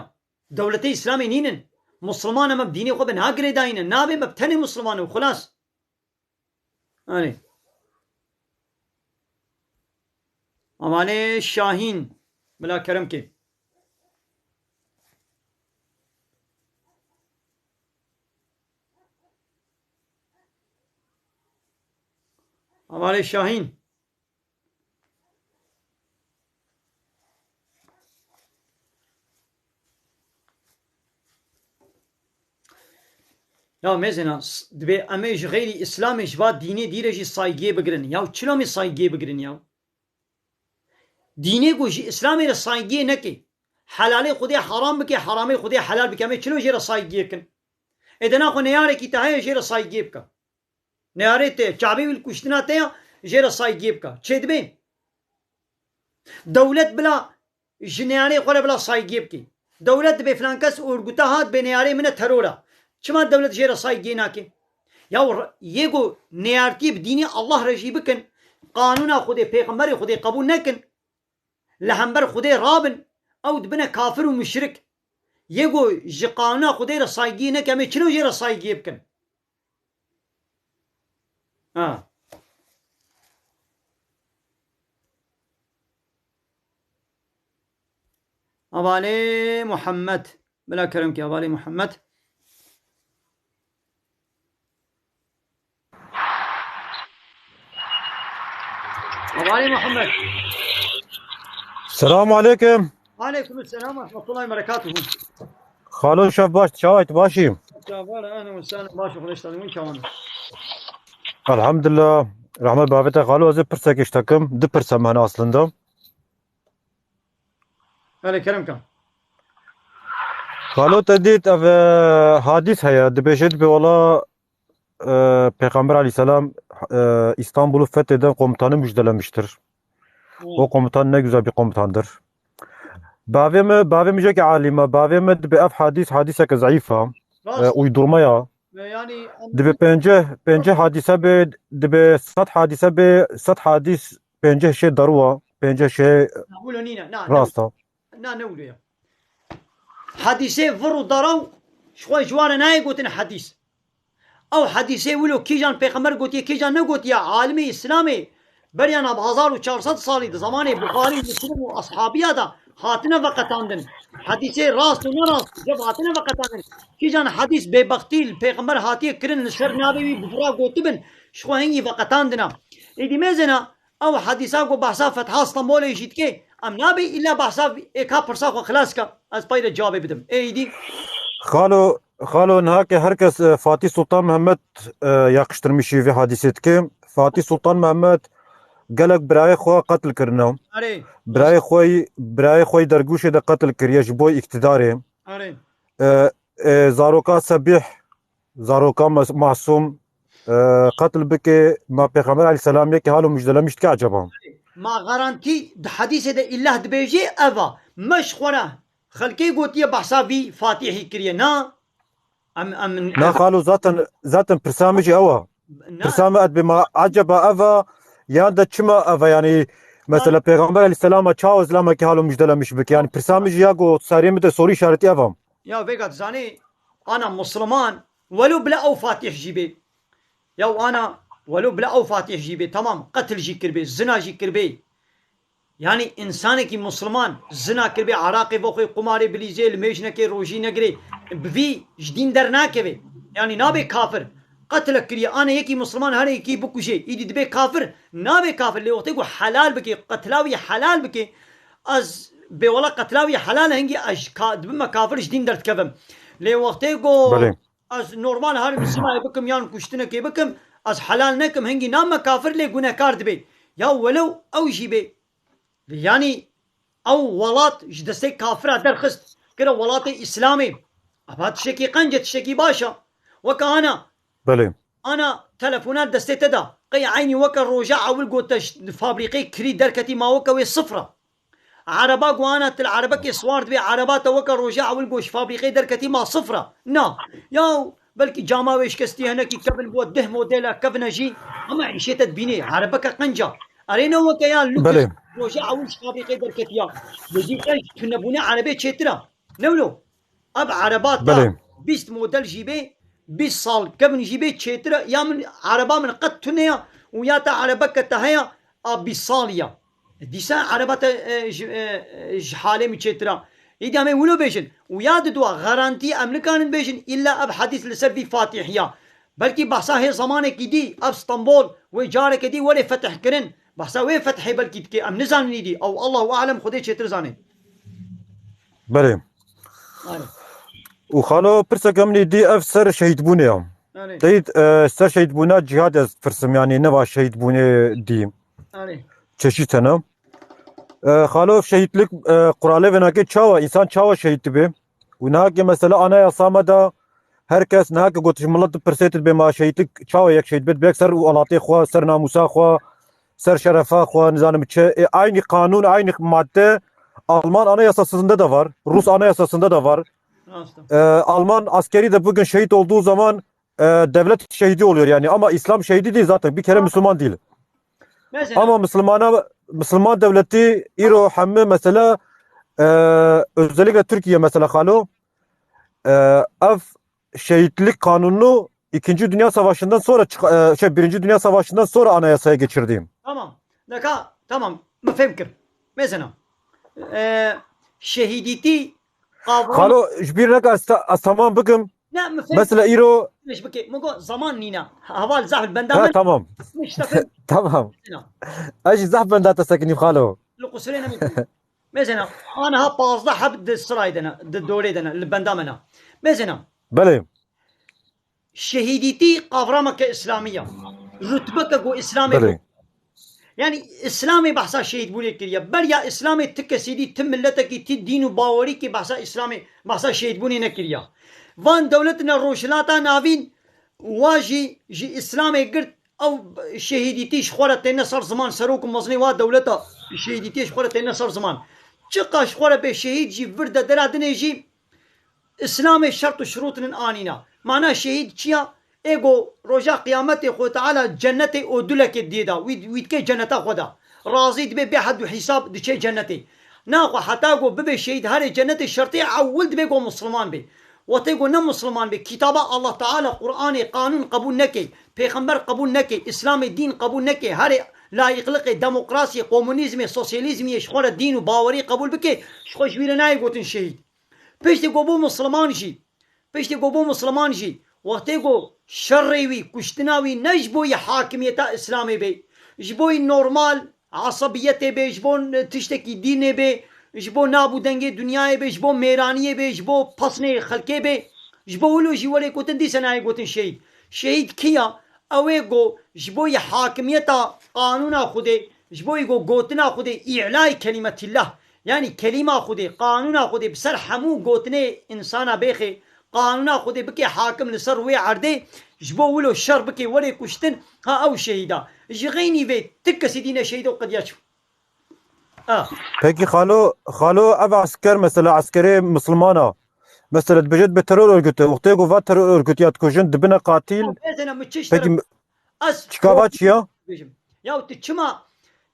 Dewletê Îslamê nînin. Musulman em, em dînê xwe bi niha girêdayî ne. Nabê me bi tenê Musulman û xulas. Erê. Amanê Şahîn. Bila kerem kê. Amanê Şahîn. Ya mezena, s-, dibê em ê ji xeyrî Îslamê, ji va dînê dî re jî saygiyê bigirin. Ya çilo em ê saygiyê bigirin ya? Dînê ku ji Îslamê re saygiyê neke, helalê Xwedê haram bike, haramê Xwedê helal bike, em ê çilo jê re saygiyê kin? Ê de naxwe neyarekî te heye jê re saygiyê bike. Neyarê te, Kabê wî li kuştina te ya, jê re saygiyê bike. Çê dibe? Dewlet bila ji neyarê xwe re bila saygiyê bike. Dewlet dibê filan kes orguta hat, bê neyarê min e teror e. Çima dewlet jê re saygiyê nake? Ya r-, yê ku neyartiyê bi dînê Allah re jî bikin, qanûna Xwedê, pêxemberê Xwedê qebûl nekin, li hember Xwedê rabin, ew dibine kafir û muşrik. Yê ku ji qanûna Xwedê re saygiyê neke, em ê çilo jê re saygiyê bikin? Ha. Hevalê Muhammed. Bila kerem kê, hevalê Muhammed. Hevalê Muhammed. Selamu aleykum. Aleykum selam ve rahmetullahi ve berekatuhu. Xalo, şev baş, çawa yî, tu baş î? Çawa, ehlen ve sehlen, baş û xweş, tanî çawan. Elhamdulillah. Rahmet bavê te xalo, ez ê pirsekê ji te kim, du pirse me hene aslında. Belê, kerem ke. Xalo, te dît ev, e, hadîs heye, dibêje, dibê wela, e, Pêxember aleyhisselam, e, İstanbul'u fethede komutanı müjdelemiştir. Hı. O komutan ne güzel bir komutandır. Bavê me, bavê me jek alim e, bavê me dibê ev hadîs, hadîseke zeîf e. Rast. E, uydurma ya. E, yani, dibê pênceh, pênceh hadîse bê, dibê sed hadîse bê, sed hadîs pênceh şê deru e, pênceh şê rast e. Na, ne wilo ya. Hadîsê vir û daraw ji xwe ji wan re nayê gotin hadîs. Ew hadîsê wilo kîjan pêxember gotiye, kîjan negotiye, alimê Îslamê beriya nav hezar û çar sed salî di zamanê Buxarî, Muslim û ashabiya de hatine veqetandin. Hadîsê rast û nerast cev hatine veqetandin. Kîjan hadîs bêbextî li pêxember hatiye kirin, li ser navê wî bi vira gotibin, ji xwe hingî veqetandina. Êdî mêzena, Ew hedîsa ku behsa fetha Stenbolê jî dike, em nabê îlla behsa êka pirsa xwe xilas ke, ez pey re cavê bidim. Ê îdî. Xalo, xalo, niha ke her kes, e, Fatih Sultan Mehmet, e, yakıştırmışî vê hadîsê dike. Fatih Sultan Mehmet gelek birayê xwe qetl kirine. Erê. Birayê xwe, birayê xwe dergûşê de qetl kiriye ji bo îktidarê. Erê. E, e, zaroka sebîh, zaroka mas-, masûm, e, qetl bike, ma Pêxember aleyhisselam yekê halo mujdelemiş dike acaba? Ma garantî di hedîsê de îllah dibêjê ev a. Me ji xwe re xelkê gotiye behsa vî Fatîhî kiriye. Na. Em, em, Na xalo, zaten, zaten pirsa min jî ew a. Na. Pirsa min et be ma acaba ev a, yan de çima ev a, yani, mesela Pêxember aleyhisselama çawa zilamekî halo mujdelemiş bike? Yani pirsa min jî ya ku serê min de soru işareti ev a. Ya vêga dizanî, ana Musliman, welo bila ew Fatîh jî bê. Ya ana Welo bila ew Fatîh jî bê, tamam, qetil jî kiribê, zina jî kiribê. Yanî însanekî misliman zina kiribê, eraqê vexwê, qumarê bilîzê, li mêj nekê, rojî negirê, bi vî ji dîn dernakeve. Yanî nabe kafir. Qetilek kiriye, ane yekî misliman here yekî bikuje, îdî dibe kafir? Nabe kafir. Lê wextê ku helal bike, qetila wî helal bike, ez bê wela qetila wî helal e, hingî ez ka-, dibime kafir, ji dîn derdikevim. Lê wextê ku Belê. ez normal herim zinayê bikim yan kuştinekê bikim, ez helal nekim, hingî name kafir, lê gunekar dibe. Ya welew ew jî bê. Yanî ew welat ji destê kafira derxist, kire welatê Îslamê. Eva tiştekî qenc e, tiştekî baş e. Weke ana, Belê. ana telefona destê te de. Qey eynî weke roja ewil got te ji fabrîqê kirî derketî ma weke wê sifra. Ereba guhana til erebekê siwar dibe, ereba te weke roja ewil got ji fabrîqê derketî ma sifra. Na. Ya belkî cama wê şikestî, hinekî kevin bû, deh modela kevine jî. Ama îşê te dibînê, erebeke qenca. Erê ne weke ya lûks Belê. roja ewil ji fabrîqê derketiya. Lê dî qenc tunebûne erebê çêtir e. Ne wilo? Ev ereba ta Belê. bîst model jî bê, bîst sal kevin jî bê çêtir e. Ya min ereba min qet tune ya û ya te erebeke te heye a bîst salî ya. Dîsa ereba te, e, ji, e, e, ji halê min çêtir e. Îdî em ê wilo bêjin. Û ya diduwa garantî em nikarin bêjin, îlla ev hedîs li ser vî Fatîhiya. Belkî behsa hê zemanekî dî, ev Stenbol, wê careke dî were fetih kirin. Behsa wê fethê belkî dike, em nizanin îdî. Ew Allahu alem, Xwedê çêtir zane. Belê. Are. Û xalo, pirseke min îdî ev ser şehîdbûnê ya. Are. Teyîd, e, ser şehîdbûna cihad ez pirsim, yanî neva şehîdbûnê dî. Are. Çeşît hene. E, xalo, şehîtlik, e, quralê venakê çawa, însan çawa şehîd dibe? Û nahakê mesela anayasa me de her kes nahakê gotiş milet dipirsê tu dibê ma şehîtlik çawa yek şehîd bê, dibêk ser welatê xwe, ser namûsa xwe, ser şerefa xwe, nizanim çi. E, aynî qanûn, aynî madde Alman anayasasında da var, Rus anayasasında da var. Rast e. E, Alman askeri de bugün şehit olduğu zaman, e, devlet şehidi oluyor yani. Ama İslam şehidi değil zaten. Bir kere Müslüman değil. Mesela Ama Müslümana, Müslüman devleti îro hemmi mesela, e, özellikle Türkiye mesela xalo, e, ev şehitlik kanununu İkinci Dünya Savaşı'ndan sonra çık-, e, şey, Birinci Dünya Savaşı'ndan sonra anayasaya geçirdi. Tamam. Neka, tamam. Me fêm kir. Mesela, e, şehîdîtî kavram Xalo, ji bîr neke ez ta-, ez tamam bikim. Ne, min fêm Mesela îro Min ji bike, min got zaman nîne. Heval zehf li benda Ha, min. tamam. Min ji te fêm Tamam. nîne. Ez jî zehf benda te sekinîm xalo. Li qusurê ne min. Mesela, aniha pazdeh heb di sirayê de ne, di dorê de ne, li benda me ne. Mesela, Belê. şehîdîtî qavrameke îslamî ye. Rutbeke ku îslamê Belê. Yani, Îslamê behsa şehîdbûnê kiriye. Beriya Îslamê ti kesî dî, ti miletekî, ti dîn û bawerîkî behsa Îslamê, behsa şehîdbûnê nekiriye. Van dewletine Rojhilata Navîn, wa jî ji Îslamê girt, ew şehîdîtî ji xwe re têne ser ziman, serok û mezinê wa dewleta şehîdîtiyê ji xwe re têne ser ziman. Çiqa ji xwe re bê şehîd jî vir de dera dinê jî, Îslamê şert û şirûtinin anîna. Mana şehîd çi ya? Ê go roja qiyametê Xwedê Teala cennetê odulekê diyê da. Wî, wî dikê cenneta xwe da. Razî dibe bê hed û hîsab diçe cennetê. Naxwe heta go bibe şehîd herê cennetê şertê ewil dibe go misliman be. Wextê go ne misliman be, kitaba Allah Teala, Qur'anê, qanûn qebûl neke, pêxember qebûl neke, Îslamê dîn qebûl neke, herê layîqliqê, demokrasiyê, komunîzmê, sosyalîzmiyê ji xwe re dîn û bawerî qebûl bike, ji xwe ji wî re nayê gotin şehîd. Piştî ku bû misliman jî, piştî ku bû misliman jî, wextê ku şerê wî, kuştina wî ne ji bo yê hakimiyeta Îslamê bê, ji bo yê normal esebiyetê bê, ji bo tiştekî dînê bê, ji bo nab û dengê dinyayê bê, ji bo mêraniyê bê, ji bo pesnê xelkê bê, ji bo wilo jî were gotin, dîsa nayê gotin şehîd. Şehîd kî ya? Ew ê ku ji bo yê hakimiyeta qanûna Xwedê, ji bo yê ku gotina Xwedê, îlayê kelîmetillah, Yanî kelîma Xwedê, qanûna Xwedê bi ser hemû gotinê însana bêxê, qanûna Xwedê bike hakim li ser wê erdê, ji bo wilo şer bike, werê kuştin, ha ew şehîda. Ji xeynî vê ti kesî dî ne şehîd û qediya çû. Ah. Pekî xalo, xalo ev esker mesela eskerê mislimana. Mesela dibêje dibe terör örgütü. Wextê ku va terör örgütü ya dikujin, dibine qatil. Pekî Ez Çikava çi ya? Bêjim. Ya tu çima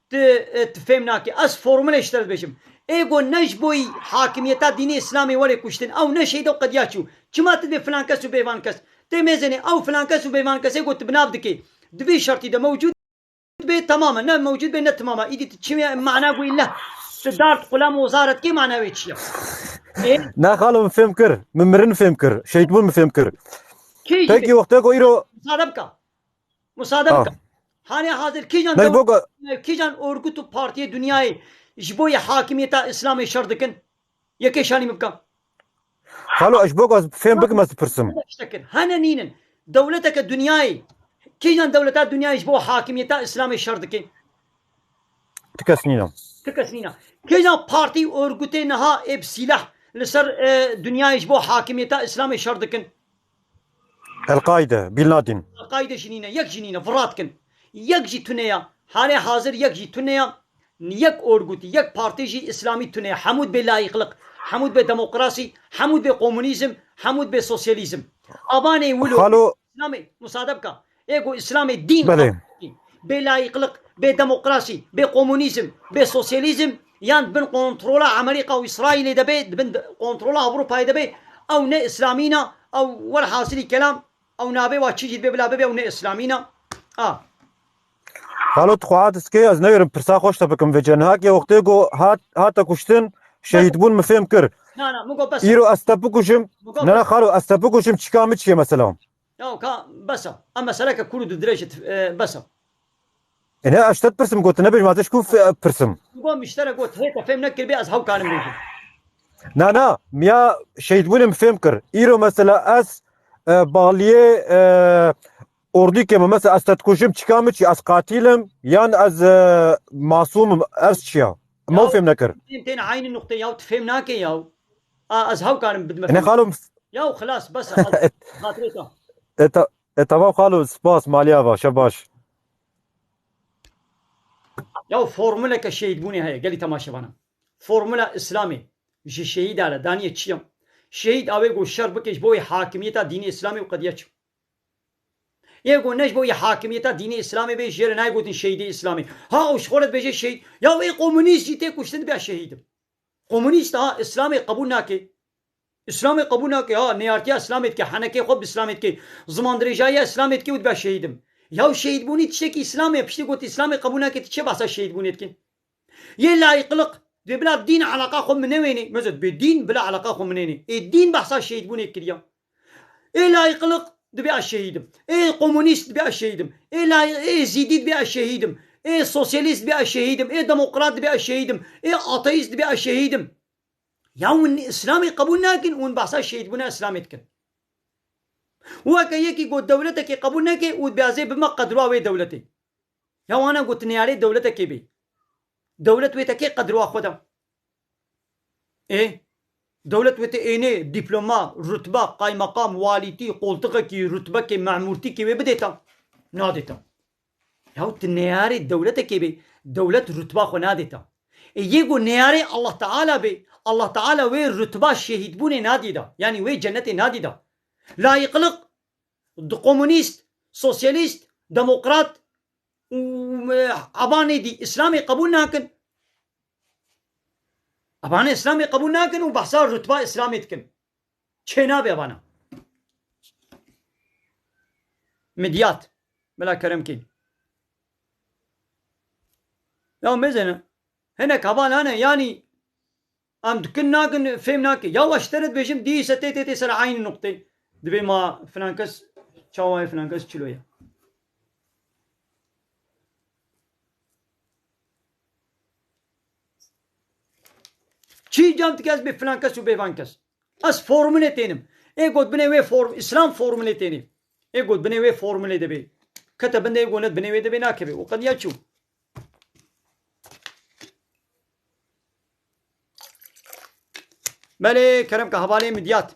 tu, e, tu fêm nakî? Ez formulê ji te dibêjim. Ê go ne ji bo yî hakimiyeta dînê Îslamê were kuştin. Ew ne şehîd ew qediya çû. Çima tu dibê filan kes û bêvan kes? Tê mêzênê ew filan kes û bêvan kesê go tu bi nav dikê. Di vê şertî de mewcûd bê, temam e. Ne mewcûd bê, ne temam e. Îdî tu çi mana goyî leh. Tu dart qulam û zaret kê mana wê çi ye? Ê? Na xalo, min fêm kir. Min mirin fêm kir. Şehîd bûn min fêm kir. Kê jî Pekî bê? Wextê ku îro Musade bike. Musade Ha. bike. Hanê hazir kîjan Ne ji bo ku kîjan orgut û partiyê dinyayê ji bo yê hakimiyeta Îslamê şer dikin? Yekê şanî min bike. Xalo, ez ji bo ku ez fêm bikim, ez dipirsim. Tiştekir. Hene nînin. Dewleteke dinyayê, kîjan dewleta dinyayê ji bo hakimiyeta Îslamê şer dike? Ti kes nîne. Ti kes nîne. Kîjan partî û orgutê niha ê bi sîleh li ser, e, dinyayê ji bo hakimiyeta Îslamê şer dikin? El-Qaide, Bin Laden. El-Qaide jî nîne, yek jî nîne, virat kin. Yek jî tune ya. Halê hazir yek jî tune ya. Yek orgut, yek partî jî Îslamî tune ya. Hemû bê layîqlik, hemû bê demokrasî, hemû bê komunîzm, hemû bê sosyalîzm. Abanê wilo Xalo. Îslamê, musade bike. Ê ku Îslamê dîn Belê. bê layîqlik, bê demokrasî, bê komunîzm, bê sosyalîzm, yan bin kontrola Amerîka û Îsraîlê de bê, di bin kontrola Ewropayê de bê, ew ne Îslamî ne, ew welhasilî kelam, ew nabê wa çi jî bê bila bibê, ew ne Îslamî ne. A. Xalo, tu xwe hez dikê, ez newêrim pirsa xwe ji te bikim vê cihê. Niha ke wextê ku hat, hate kuştin, şehîd bûn, min fêm kir. Na, na, min got bes e. Îro ez te bikujim. Min got Ne, ne, bes e. Xalo, ez te bikujim, çika min çi ye mesela? Ya ka bes e. Em meseleke kûr û dirêj e, bes e. E ne, ez ji te dipirsim, got, nebêjim, ez ji ku fe-, pirsim? Min got miştere got, hê te fêm nekiribê, ez hew karim bêjim. Na, na, miya şehîdbûnê min fêm kir. Îro mesela ez, e, baliyê, e, ordîkê me, mesela ez te dikujim, çika min çi, ez qatîl im, yan ez, e, masûm im, ez çi ya? Me Ya, fêm nekir. Em tên aynî nuqtê ya, tu fêm nake ya. A, ez hew karim bidime Ne fêm. Xalo, Ya xilas, bes e, xatirê te. E, ta-, e, tamam xalo, spas, maliya va, şebaş. Ya formuleke şehîdbûnê heye, gelî temaşevana. Formula Îslamê ji şehîda re daniye çi ye? Şehîd awê ku şer bike ji bo yê hakimiyeta dînê Îslamê û qediya çi? Yê ku ne ji bo yê hakimiyeta dînê Îslamê bê, jê re nayê gotin şehîdê Îslamê. Ha, ew ji xwe re dibêje şehîd. Ya wê komunîst jî tê kuştin dibe şehîd im. Komunîst ha Îslamê qebûl nake. Îslamê qebûl nake, ha, neyartiya Îslamê dike, henekê xwe bi Îslamê dike, zimandirêjayiya Îslamê dike û dibe şehîd im. Ya şehîdbûnî tiştekî Îslamê ye, piştî got Îslamê qebûl nake, tu çi behsa şehîdbûnê dikin? Yê layîqlik, dê bila dîn eleqa xwe min newênê, mezet bê dîn bila eleqa xwe min nênê. Ê dîn behsa şehîdbûnê kiriya. Ê layîqlik dibê ez şehîd im. Ê komunîst dibê ez şehîd im. Ê lay-, ê zîdî dibê ez şehîd im. Ê sosyalîst dibê ez şehîd im. Ê demokrat dibê ez şehîd im. Ê ateîst dibê ez şehîd im. Ya hûn Îslamê qebûl nakin, hûn behsa şehîdbûna Îslamê dikin. Weke yekî got dewletekê qebûl neke û dibê ez ê bime qedra wê dewletê. Ya wana got neyarê dewletekê bê. Dewlet wê te kê qedra xwe da? Ê, dewlet wê te ênê dîploma, rutba, qaymeqam, walîtî, qoltixekî, rutbekê, memûrtîkê wê bidê te? Nadê te. Ya tu neyarê dewletekê bê, dewlet rutba xwe nadê te. Ê, yê ku neyarê Allah Teala bê, Allah Teala wê rutba şehîdbûnê nadî de. Yanî wê cennetê nadî de. Layîqlik di komunîst, sosyalîst, demokrat û, e, evanê dî Îslamê qebûl nakin. Evanê Îslamê qebûl nakin û behsa rutba Îslamê dikin. Çênabe evana. Midyat. Bila kerem kê. Ya mêzene. Hinek heval hene, yanî em dikin nakin, fêm nake. Ya ez ji te re dibêjim, dîse tê tê tê ser eynî nuqtê. Dibê ma filan kes, çawa ye filan kes çilo ye. Çi cem dike ez bê filan kes û bê van kes? Ez formulê tênim. Ê got binê wê form-, Îslam formulê tênê. Ê got binê wê formulê de bê. Kete bin de ê got ne binê wê de bê nakeve. O qediya çû. Belê, kerem ke hevalê Midyat.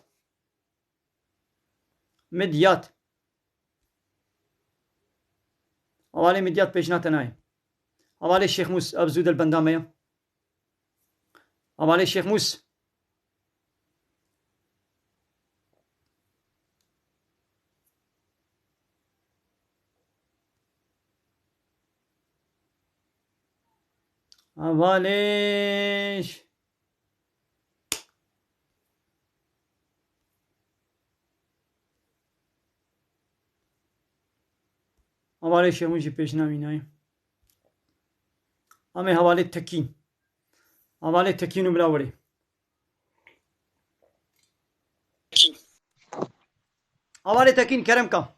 Midyat. Hevalê Midyat pêşna te nayê. Hevalê Şêx Mûs, ev zû de li benda me ye. Hevalê Şêx Mûs. Hevalêş. Hevalê Şêxûn jî pêş navînayê. Em ê hevalê Tekîn. Hevalê Tekîn û bila werê. Hevalê Tekîn, kerem ka.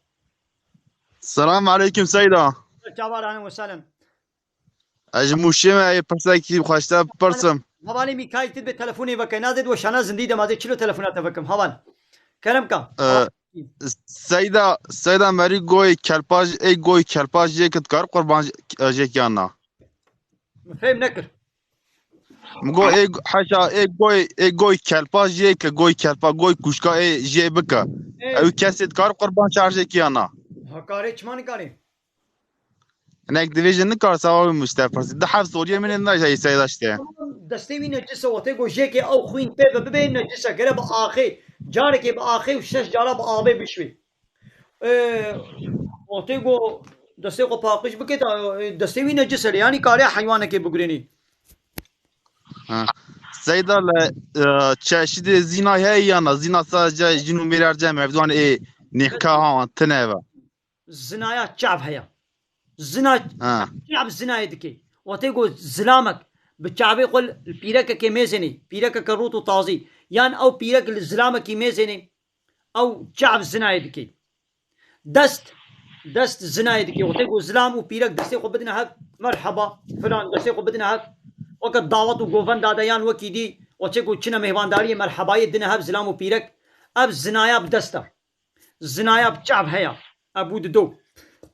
Selam aleyküm Seyda. Çavar, ahlen ve sehlen. Ez ji Mûşê me, ê pirsekî xweşte bipirsim. Hevalê Mîkaîl, tu dibê telefonê veke, nazê di weşana zindî de, mazê çilo telefona te vekim, heval. Kerem ka. Ee, Seyda, Seyda merî goy kelpaj, ê goy kelpaj yê ki dikar qurban jêk yan na? Min fêm nekir. Min got ê, heşa, ê goy, ê goy kelpaj yê ki goy kelpa, goy kuşka ê jê bike. Ê. Ew kesê dikar qurban şarjêk yan na? Ha, karê, çima nikarê? Hinek divê jî nikar sava wî muşte pirsî. Di heft soriyê min ê naje Seyda işte. Destê wî necis e, wextê ku jêkê ew xwîn pê ve bibê necis e, gere bi axê. Carekê bi axê û şeş cara bi avê bişwê. Ee, wextê ku destê xwe paqij bike, da, destê wî necis e, yanî kare heywanekê bigurênî. Ha. Seyda le, e, çeşidê zîna heye ya na? Zîna sadece jin û mêr erce mevduan ê nîhka ha tine ve. Zinaya çav heye. Zina, Ha. Çav zinayê dike. Wextê ku zilamek bi çavê xwe li pîrekekê mêzênê, pîrekeke rût û tazî, yan ew pîrek li zilamekî mêzênê, ew çav zinayê dike. Dest, dest zinayê dike. Wextê ku zilam û pîrek destê xwe bidine hev, merheba, filan, destê xwe bidine hev. Weke dawet û govenda de yan wekî dî, wextê ku çine mêhvandariyê, merhebayê dine hev zilam û pîrek. Ev zinaya bi dest e. Zinaya bi çav heye. Ebû dido.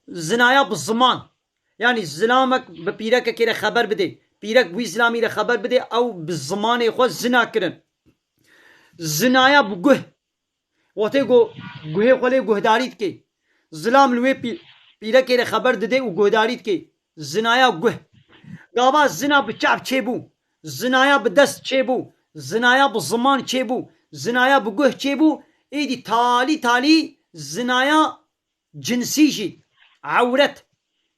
Zinaya bi ziman. Yanî zilamek bi pîrekekê re xeber bidê. Pîrek wî zilamî re xeber bidê, ew bi zimanê xwe zina kirin. Zinaya bi guh. Wextê ku guhê xwe lê guhdarî dike. Zilam li wê pî-, pîrekê re xeber dide û guhdarî dike. Zinaya guh. Gava zina bi çav çêbû. Zinaya bi dest çêbû. Zinaya bi ziman çêbû. Zinaya bi guh çêbû. Êdî talî talî zinaya cinsî jî. Ewret.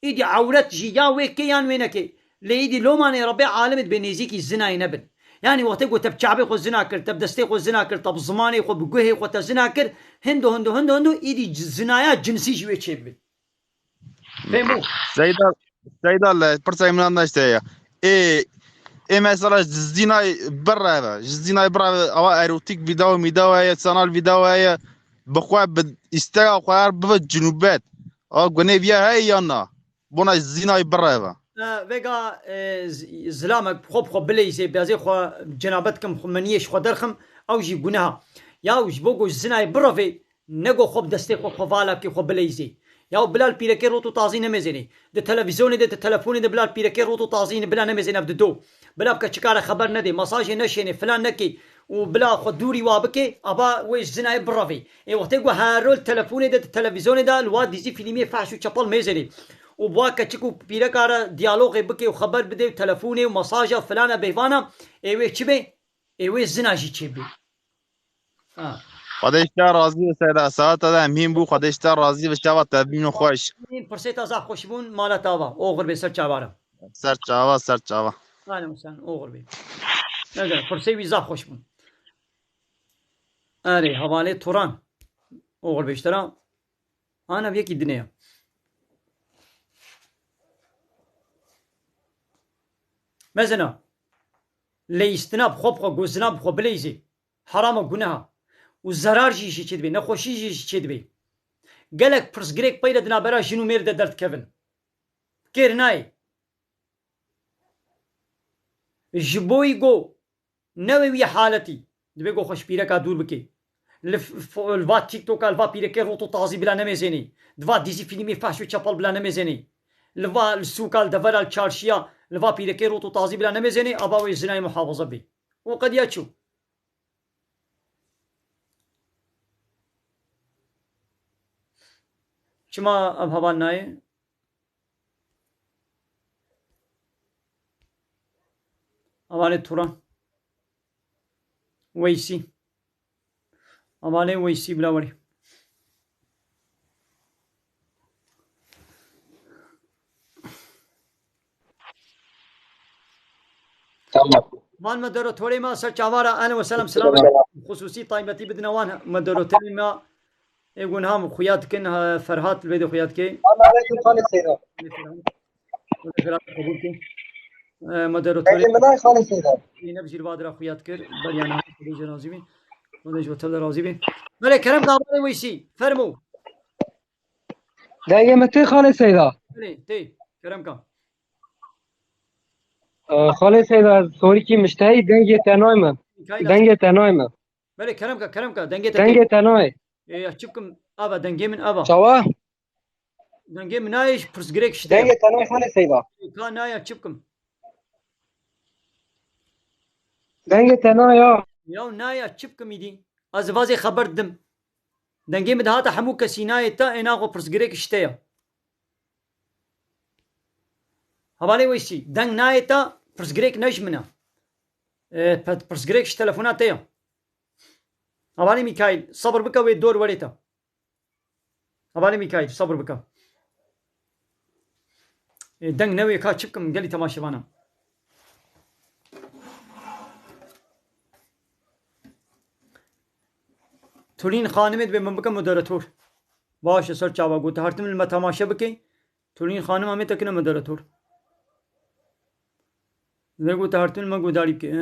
Êdî ewret jî ya wê kê yan wê nekê. Lê êdî lomanê Rebbê alemê dibê nêzîkî zinayê nebin. Yanî wextê ku te bi çavê xwe zina kir, te bi destê xwe zina kir, te bi zimanê xwe, bi guhê xwe te zina kir, hindo, hindo, hindo, hindo, êdî c-, zinaya cinsî ji wê çêbibê. Fêm bû? Seyda, Seyda le, pirsa min neşte ya. Ê, ê mesela ji zînay bireve, ji zînay bireve, ava erotik video, video heye, sanal video heye, bi xwe, bi îstega xwe her bibe cinubet. A gunê viya heye ya na? Bona zînay bireve. E, vega, e, z-, zilamek xwe bi xwe bileyzê, biyazê xwe cenabet kim, xwe meniyê ji xwe derxim, ew jî guneha. Ya ji bo ku zinayê birevê, nego xwe bi destê xwe xwe vala bikê, xwe bileyzê. Ya bila li pîrekê rot û tazî nemêzênê. Di televîzyonê de, di telefonê de bila li pîrekê rot û tazî bila nemêzêne ev dido. Bila bi keçika re xeber nedê, mesajê neşênê, filan nekê û bila xwe dûrî wa bikê, ava wê ji zinayê birevê. Ê wextê ku her rol telefonê de, di televîzyonê de li wa dîzî fîlmê fehş û çepel mêzênê. Û bi wa keçik û pîreka re diyalogê bikê û xeber bidê û telefonê û mesaja filana bêvana, ê wê çi bê? Ê wê zina jî çêbê. Ha. Xwedê ji te razî be Seyda. Saeta de em hîn bû. Xwedê ji te razî be. Şeva te bîno xweş. Pirsê te zaf xweş bûn. Mala te ava. Oxir bê ser çavara. Ser çava, ser çava. Alem sen oxir bê. Ne güzel. Pirsê wî zaf xweş bûn. Erê, hevalê Turan. Oxir bê ji te re. Ana vê yekî dinê ya. Mezina. Leyîstina bi xwe bi xwe, gozina bi xwe bileyzê. Heram e, guneha. Û zerar jî jî çêdibê, nexweşî jî jî çêdibê. Gelek pirsgirêk peyre di navbera jin û mêr de derdikevin. Kêr nayê. Ji bo yî go newê wî haletî, dibê go xwe ji pîreka dûr bikê. Li f-, f-, li va TikToka, li va pîrekê rot û tazî bila nemêzênê. Di va dîzî fîlmê fehş û çepel bila nemêzênê. Li va, li sûka, li devera, li çarşiya, li va pîrekê rot û tazî bila nemêzênê, ava wê zinayê muhafaza bê. O qediya çû. Çima ev heval nayê? Hevalê Turan. Weysî. Hevalê Weysî bila werî. Tamam. Van moderatorê me ser çavara, ehlen ve selam, selam. Xusûsî taybetî bidine wan moderatorê me. Ê ku niha xuya dikin, ha, Ferhat li vê de xuya dike. Selamun aleyküm Xalê Seyda. Ferhat, Ferhat qebûl ke. E, moderatörê Belê min ay Xalê Seyda. Zeynep jî li va dira xuya dikir. Beriya niha Xwedê jê razî bî. Xwedê ji we tev de razî bî. Belê, kerem ka, Xalê Weysî. Fermo. Dengê min tê Xalê Seyda. Belê, tê. Kerem ka. E, Xalê Seyda, sorî kî miştehî dengê tenay min. Mikail Dengê tenay min. Belê, kerem ka, kerem ka. Dengê te tê. Dengê tenay. E, ya çi bikim? Ava, dengê min ava. Çawa? Dengê min nayê, ji pirsgirêk şite ya. Dengê te nayê Xalê Seyda. Ka naya, çi bikim? Dengê te naya. Ya naya, çi bikim îdî? Ez vazê xeber didim. Dengê min dihata hemû kesî nayê te, ê naxwe pirsgirêk şite ya. Hevalê Weysî, deng nayê te, pirsgirêk ne ji min e. E, pe-, pirsgirêk ji telefona te ya. Hevalê Mîkaîl, sebir bike wê dor werê te. Hevalê Mîkaîl, sebir bike. Ê, deng newê ka çi bikim gelî temaşevana. Tulîn Xanimê dibê min bike moderator. Baş e, ser çava got. Hartim li me temaşe bike. Tulîn Xanim amê te kine moderator. Dibê got hartim li me gudarî bike.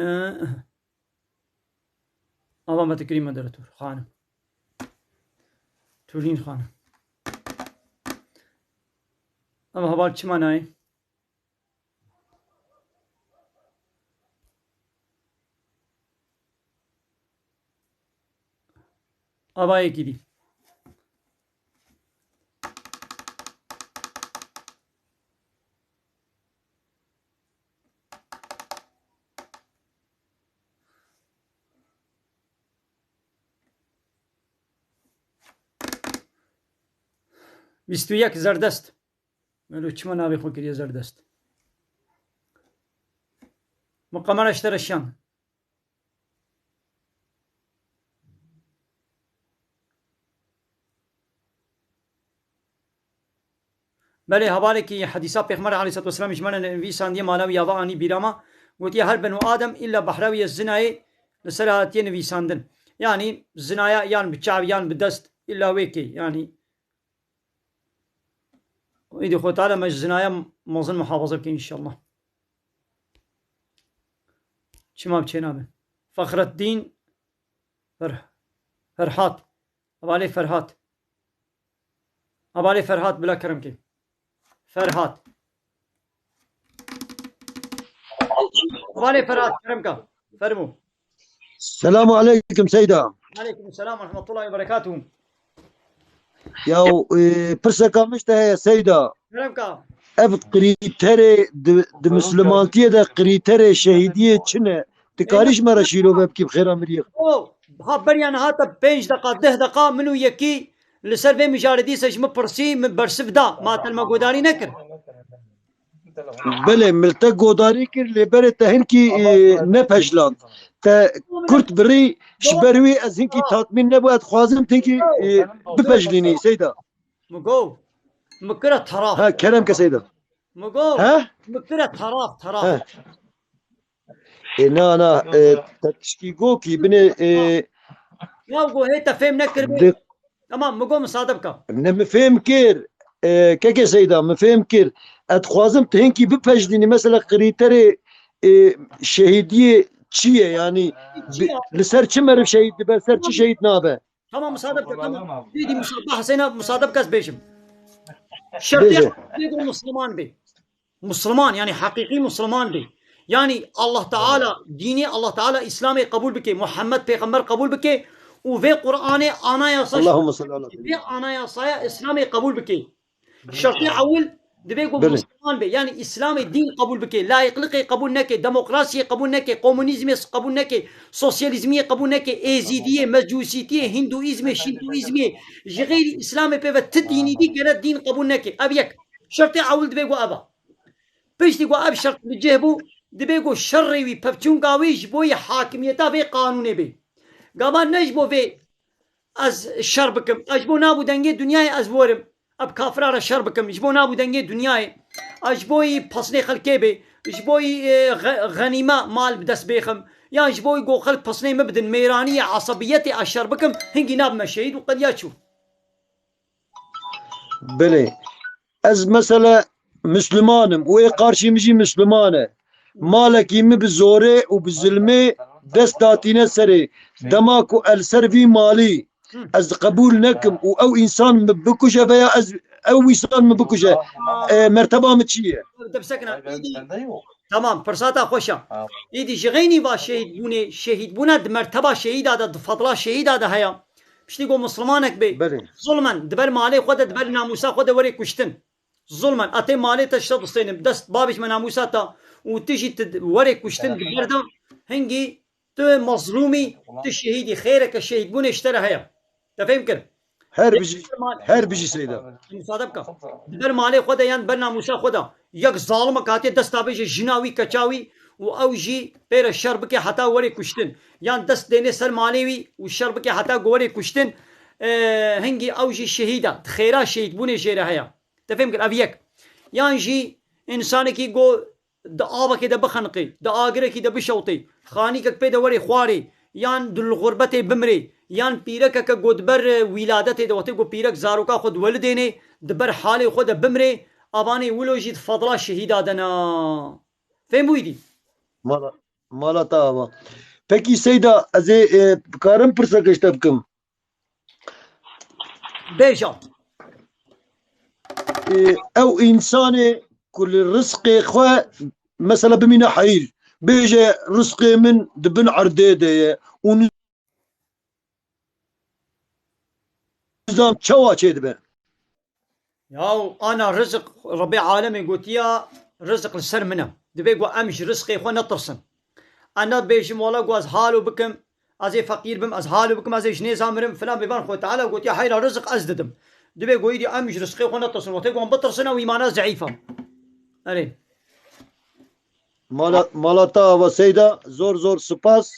Ava me te kirî moderator, xanim. Tulîn xanim. Ama heval çima nayê? Ava yekî dî. Bîst û yek Zerdest. Melo çima navê xwe kiriye Zerdest? Min kamera ji te re şiyan. Belê, hevalekî hedîsa Pêxember aleyhisselatu vesselam ji me re nivîsandiye, mala wî ya ve anî bîra me. Gotiye, her beno Adem îlla behra wî ye zinayê li ser hatiye nivîsandin. Yanî zinaya yan bi çav yan bi dest îlla wê kê. Yanî Îdî Xwe Teala me ji zinaya mezin muhafaza bike înşallah. Çima bi çênabe? Fexreddîn Fer-, Ferhat. Hevalê Ferhat. Hevalê Ferhat bila kerem kê. Ferhat. Hevalê Ferhat, kerem ka. Fermo. Selamu aleykum Seyda. Aleykum selam ve rahmetullahi ve berekatuhu. Ya, e, pirseka min ji te heye Seyda. Kerem ka. Ev krîterê di, di Mislimantiyê de krîterê şehîdiyê çi ne? Tu karî ji me re şîrove bikî bi xêra miriyê? O, ha beriya niha te pênc deqa, deh deqa min û yekî li ser vê mijarê dîsa ji min pirsî, min bersiv da. Ma te li me guhdarî nekir. Belê, min li te guhdarî kir, lê berê te hinkî, e, nepejland. Te kurt birî, ji ber wî ez hinkî tatmîn nebû, ez dixwazim tu hinkî, e, bipejlînî, Seyda. Min got, min kire taraf. Ha, kerem ke Seyda. Min got, He? min kire taraf, taraf. He. E, na, na, e, te tişkî got kî binê, e, Ya go hê te fêm nekiribê. Di- Tamam, min got misade bike. Ne, min fêm kir. E, kekê Seyda, min fêm kir. Ez dixwazim tu hinkî bipejlînî, mesela krîterê, e, şehîdiyê çi ye? Yanî Çi bi-, ye? li ser çi meriv şehîd dibe, ser çi şehîd nabe? Tamam, misade bike, tamam. Dîdî, misade, Heseyna, misade bike ez bêjim. Şertê Bêje. Bêgo Misliman bê. Misliman, yanî heqîqî Misliman bê. Yanî Allah Teala, dînê Allah Teala Îslamê qebûl bike, Muhammed Pêxember qebûl bike û vê Qur'anê anayasa Allahümme salli ala seyyidina. Vê anayasaya Îslamê qebûl bike. Şertê ewil divê ku Belê. Misliman be, yanî Îslamê dîn qebûl bike, layîqlikê qebûl neke, demokrasiyê qebûl neke, komunîzmê qebûl neke, sosyalîzmiyê qebûl neke, êzîdiyê, mecûsîtiyê, hîndûîzmê, şîntûîzmê, ji xeyrî Îslamê pê ve ti dînî dî gere dîn qebûl neke. Ev yek. Şertê ewil divê ku ev e. Piştî ku ev şert bi cih bû, divê ku şerê wî, pevçûnka wî ji bo yê hakimiyeta vê qanûnê bê. Gava ne ji bo vê ez şer bikim. Ez ji bo nav û dengê dinyayê ez werim. Ev kafira re şer bikim. Ji bo nav û dengê dinyayê. Ez ji bo yî pesnê xelkê bê. Ji bo yî, e, xe-, xenîme mal bi dest bêxim. Yan ji bo yî ku xelk pesnê min bidin. Mêraniyê, esebiyetê ez şer bikim. Hingî nabime şehîd û qediya çû. Belê. Ez mesela Müslüman im û ê qarşî min jî Müslüman e. Malekî min bi zorê û bi zilmê dest datîne serê. Dema ku el ser vî malî Hı. ez qebûl nekim û ew însan min bikuje veya ez ew însan min bikuje, e, merteba min çi ye? Depsekina, îdî. Tamam, firsata xweş e. Îdî ji xeynî va şehîdbûnê, şehîdbûna di merteba şehîda de, di fadla şehîda de heye. Piştî ku Muslimanek bê, Belê. zulmen, di ber malê xwe de, di ber namûsa xwe de were kuştin. Zulmen, a tê malê te şe distênin, dest babê ji me namûsa te û tu jî tu werê kuştin di ber de, hingî tu mezlûmî, tu şehîdî, xêreke şehîdbûnê ji te re heye. Te fêm kir? Her bijî, her bijî Seyda. Musade bike. Di ber malê xwe de yan ber namûsa xwe de yek zalimek hatiye dest da bêje jina wî, keça wî û ew jî pê re şer bike heta werê kuştin. Yan dest dêne ser malê wî û şer bike heta ku werê kuştin. E, hingî ew jî şehîd e. Di xêra şehîdbûnê jê re heye. Te fêm kir? Ev yek. Yan jî însanekî ku di avekê de bixeniqê, di agirekî de bişewtê, xanîkek pê de werê xwarê, yan di li xurbetê bimrê, yan pîrekeke ku di ber, e, wîladetê de, wextê ku pîrek zaroka xwe diwelidênê, di ber halê xwe de bimrê, avanê wilo jî di fadla şehîda de ne. Fêm bûyî dî? Mala, mala te ava. Pekî Seyda, ez ê, e, karim pirseke ji te bikim? Bêje. Ê, ew însanê ku li rizqê xwe, mesela, bimîne heyîr, bêje, rizqê min di bin erdê de ye û nizam çawa çêdibe? Yaw ana rizik, Rebê alemê gotiya, rizik li ser min e. Divê ku em ji rizqê xwe netirsin. Em nebêjin wala ku ez halo bikim, ez ê feqîr bim, ez halo bikim, ez ê ji nêza mirim filan, bêvan Xwe Teala gotiya heyra rizik ez didim. Divê ku îdî em ji rizqê xwe netirsin. Wextê ku em bitirsin ew îmana zeîf e. Erê. Mala, mala te ava Seyda, zor zor spas.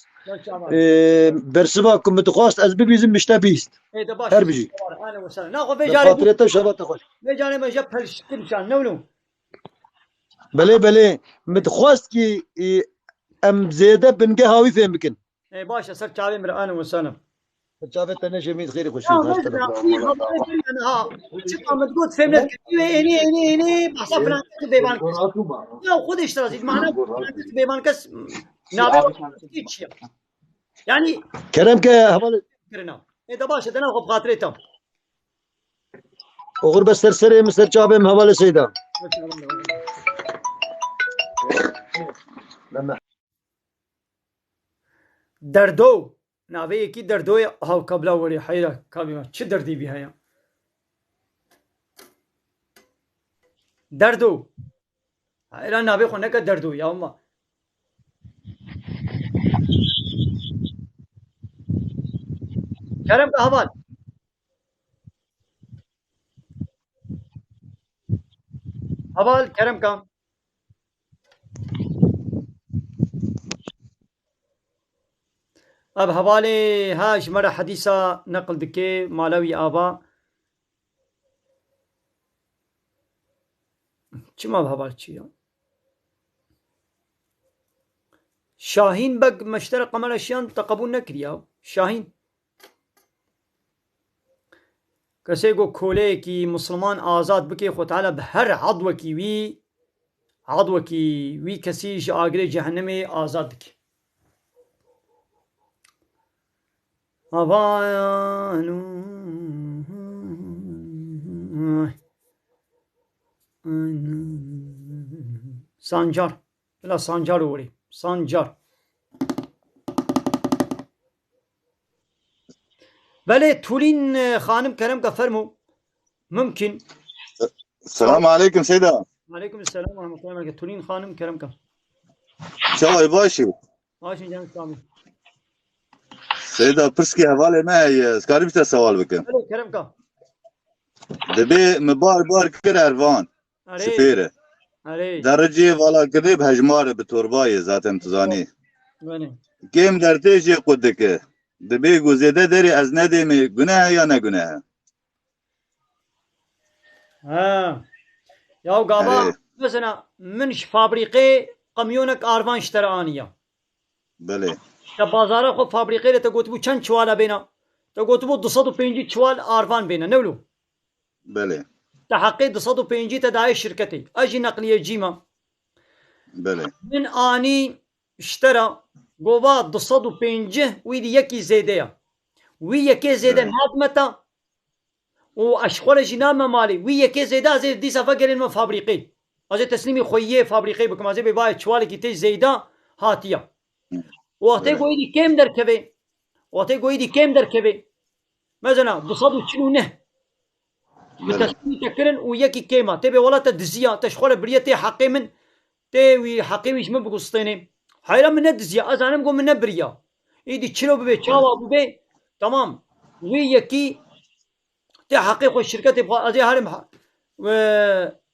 Ee, bersiva ku min dixwast ez bibîzim, min ji te bîst. Ê, de baş. Her bijî. Ane wesane. Na xwe vê Bi carê xatirê te, şeva te xweş. Vê carê me je pelşkim çan, ne wilo? Belê, belê. Min dixwast ki, e, em zêde bingeha wî fêm bikin. Ê, baş e, ser çavê min re, ane wesane. Ser çavê te neşê min xêrê xweşî. Ya, her ne tane zira, bravo, iyi mala te haber ava. Verin yani ha. Çık Ahmet Gold, fêm nekin. Ê, ê, ê, ê, ê, bahsa filan kes bêvan kes. Ya, xwe de iştiraz, mana filan kes bêvan kes, nabê hiç ya. Yani Kerem ke hevalê kirina. E de baş e, de na xwe bi xatirê tam. Oxir be ser serê min, ser çavê min, hevalê Seyda. Derdo. Navê yekî Derdo ye. Haw kabla werê heyra kabî me. Çi derdî bî heye? Derdo. Heyra navê xwe neke Derdo ya ma. Kerem ke heval. Heval kerem ke. Ev hevalê ha ji me re hedîsa neqil dike, mala wî ava. Çima ev heval çi ya? Şahîn Beg me ji te re qemera şiyan te qebûl nekiriya. Şahîn. Kesê ku koleyekî misilman azad bike, Xwe Teala bi her edwekî wî, edwekî wî kesî ji agirê cehennemê azad dike. Avan. Sancar. Bila Sancar û werî. Sancar. Belê Tulîn, e, xanim kerem ke fermo. Mumkin. Selamu aleykum Seyda. Aleykum selam ve rahmetullahi ve berekatuhu. Tulîn xanim kerem ke. Çawa yî, baş î? Baş î canım, sağ ol. Seyda, pirskî hevalê me heye, ez karim ji te sewal bikim? Belê, kerem ke. Dibê min bar bar kir Ervan. Erê. Şifêr e. Erê. Dericê valakirinê bi hejmar e, bi torbayê zaten tu zanî. Belê. Kêm dertê jê qut dike. Dibê ku zêde derê ez nedêmê, guneh e ya ne guneh e? Ha. Ya gava, Erê. Mesela min ji fabrîqê qemyonek arvan ji te re aniya. Belê. Te bazara xwe fabrîqê de te gotibû çend çiwala bêna? Te gotibû du sed û pêncî çiwal arvan bêne, ne wilo? Belê. Te heqê du sed û pêncî te dayê şirketê. Ez jî neqliyecî me. Belê. Min anî ji te re, gova du sed û pêncî, wî dî yekî zêde ye. Wî yekê zêde, belê, nadime te. Û ez ji xwe re jî name malê. Wî yekê zêde ez ê dîsa vegerînim fabrîqê. Ez ê teslîmî xweyiyê fabrîqê bikim. Ez ê bê bayê çiwalekî tê zêde hatiye. Hı. Wextê, belê, goyî dî kêm derkeve. Wextê goyî dî kêm derkeve. Mezena, du sed û çil û neh. Bi, belê, teslîmî te kirin û yekî kêm e. Tê bê wela te diziya, te ji xwe re biriye tê heqê min. Tê wî heqê wî ji min bigustênê. Heyra min nediziya, ez zanim ku min nebiriya. Îdî çilo bibe, çawa bibe, tamam. Wî yekî tê heqê xwe şirketê bixwa-, ez ê herim ha-, e,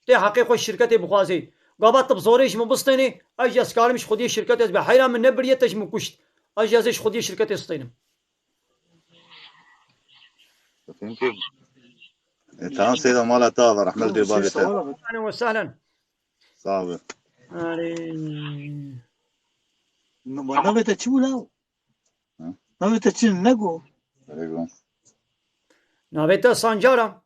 tê heqê xwe şirketê bixwazê. Gava tu bi zorê ji min bistênê, ez jî ez karim ji xwediyê şirketê ez be. Heyra min nebiriye te ji min kuşt. Ez jî ez ê ji xwediyê şirketê stênim. E, tamam Seyda, mala te ava, rehmet dê bavê te. Ahlen ve sehlen. Sağ ol. Erê. Navê te çi bû la? Hı? Navê te çi ne go? Erê go. Navê te Sancar a.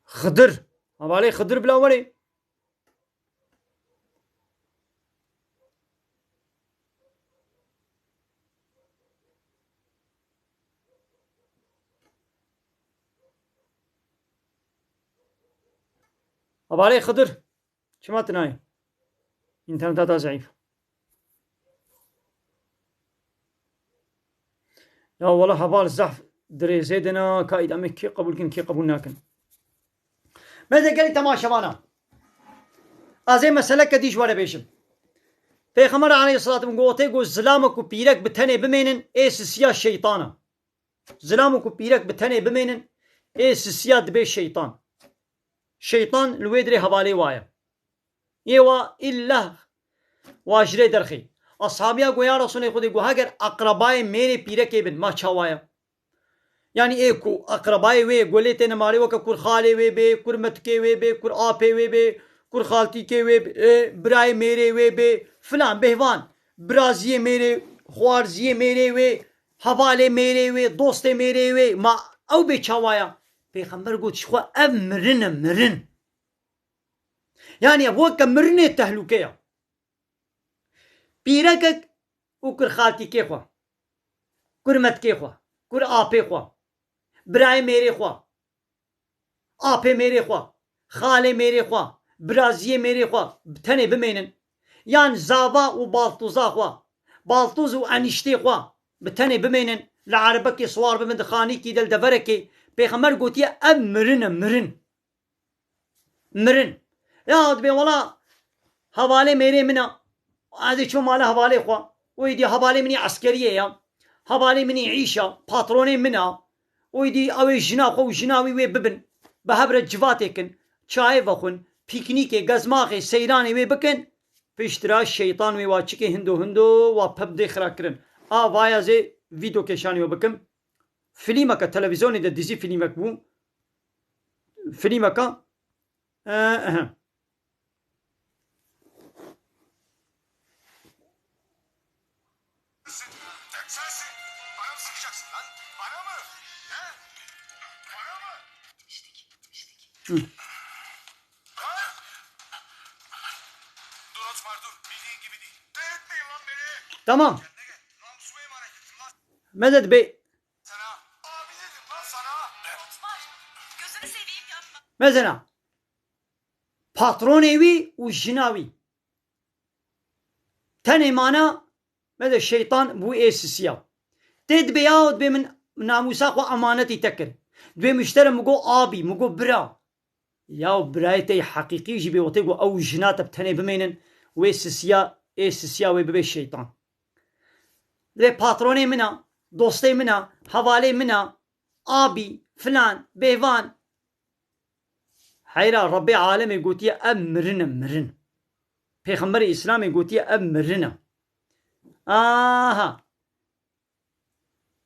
Xidir. Hevalê Xidir bila werê. Hevalê Xidir. Çima tu nayê? Înterneta te zeyîf. Ya wela heval zehf dirêzê dina, ka îdamê kê qebûl kin, kê qebûl nakin. Meze gelî temaşevana. Ez ê meseleke dî ji we re bêjim. Pêxember aleyhisselatü vesselam gotê ku zilamek û pîrek bi tenê bimênin, ê sisiya şeytan e. Zilam û ku pîrek bi tenê bimênin, ê sisiya dibê şeytan. Şeytan li wê dirê hevalê wa ye. Yê wa îllah wa ji rê derxê. Ashabiya got, ya Resûlê Xwedê, got, heger eqrebayê mêrê pîrekê bin, ma çawa ye? Yanî ê ku eqrebayê wê, golê têne malê, weke kur xalê wê bê, kur metikê wê bê, kur apê wê bê, kur xaltîkê wê bê, ê, birayê mêrê wê bê, filan, bêhvan, biraziyê mêrê, xwarziyê mêrê wê, hevalê mêrê wê, dostê mêrê wê, ma ew bê çawa ya? Pêxember got, ji xwe ev mirin e, mirin. Yanî ev weke mirinê tehlûke ya. Pîrekek û kur xaltîkê xwe, kur metkê xwe, kur apê xwe, birayê mêrê xwe, apê mêrê xwe, xalê mêrê xwe, biraziyê mêrê xwe bi tenê bimênin. Yan zava û baltûza xwe, baltûz û enîştê xwe bi tenê bimênin, li erebekê siwar bibin, di xanîkî de, li deverekê. Pêxember gotiye, ev mirin e, mirin. Mirin. Ya dibê wela hevalê mêrê min e. Ez ê çûm mala hevalê xwe. Wê dî hevalê min î eskeriyê ya. Hevalê min î îş e. Patronê min e. Wê dî ew ê jina xwe û jina wî wê bibin. Bi hev re civatê kin. Çayê vexwin. Pîknîkê, gezmaxê, seyranê wê bikin. Piştre şeytan wê wa çikê hindo hindo wa peb dê xira kirin. A vaya zê vîdyo kêşanî we bikim. Filmeke, televîzyonê de dizî filmek bû. Filmeke, e, ehe. Hı. Tamam. Medet Bey, Mesela, patronê wî û jina wî. Tenê mana, mesela, şeytan bû ê sisiya. Tê dibê ya, dibê min namûsa xwe emanetî te kir. Dibê muştere min got abî, min got bira. Ya birayê te yê heqîqî jî bê wextê ku ew jina te bi tenê bimênin, wê sisiya, ê sisiya wê bibe şeytan. Lê patronê min a, dostê min a, hevalê min a, abî, filan, bêvan. Heyra Rebbê alemê gotiye ev mirin e, mirin. Pêxemberê Îslamê gotiye ev mirin e. Aha.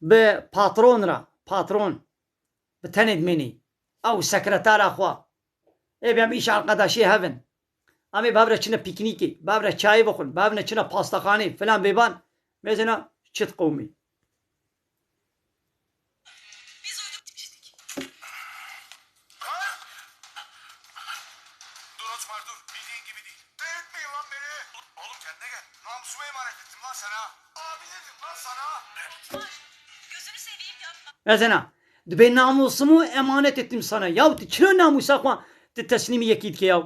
Bi patron re, patron bi tenê dimênî. Ew sekretara xwe. Ê bêm îş arkadaşê hev in. Em ê bi hev re çine pîknîkê, bi hev re çayê bixwin, bi hev re çine pastaxanê, filan bêban. Mêzena çit qewmî. Dur Osman dur. Bildiğin gibi değil. Delirtmeyin lan beni. Oğlum kendine gel. Namusumu emanet ettim lan sana. Abi dedim lan sana. Osman, gözünü seveyim yapma. Mesela, dibê namusumu emanet ettim sana. Yaw tu çilo namusa xwe tu teslîmî yekî dike yaw.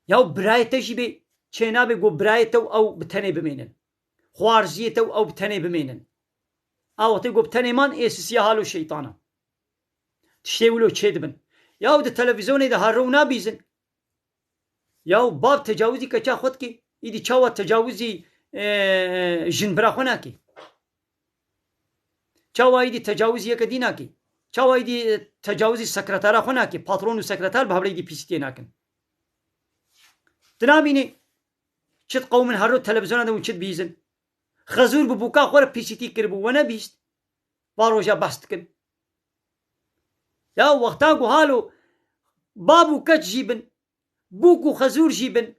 Yaw birayê te jî bê çênabe ku birayê te û ew bi tenê bimênin. Xwarziyê te û ew bi tenê bimênin. A wextê ku bi tenê man ê sisiya halo şeytana. Tiştê wilo çêdibin. Yaw di televîzyonê de her ro nabîzin. Yaw bab tecawizî keça xwe dikê. Îdî çawa tecawizî, e, jinbira xwe nakê? Çawa îdî tecawizî yeke dî nakê? Çawa îdî, e, tecawizî sekretara xwe nakê? Patron û sekreter bi hev re îdî pîsîtiyê nakin. Tu namînî çit qewmin her ro televizyona de hûn çit bîzin. Xezûr bi bûka xwe re pîsîtî kiribû, we nebîst. Va roja behs dikin. Ya wexta ku halo bab û keç jî bin, bûk û xezûr jî bin,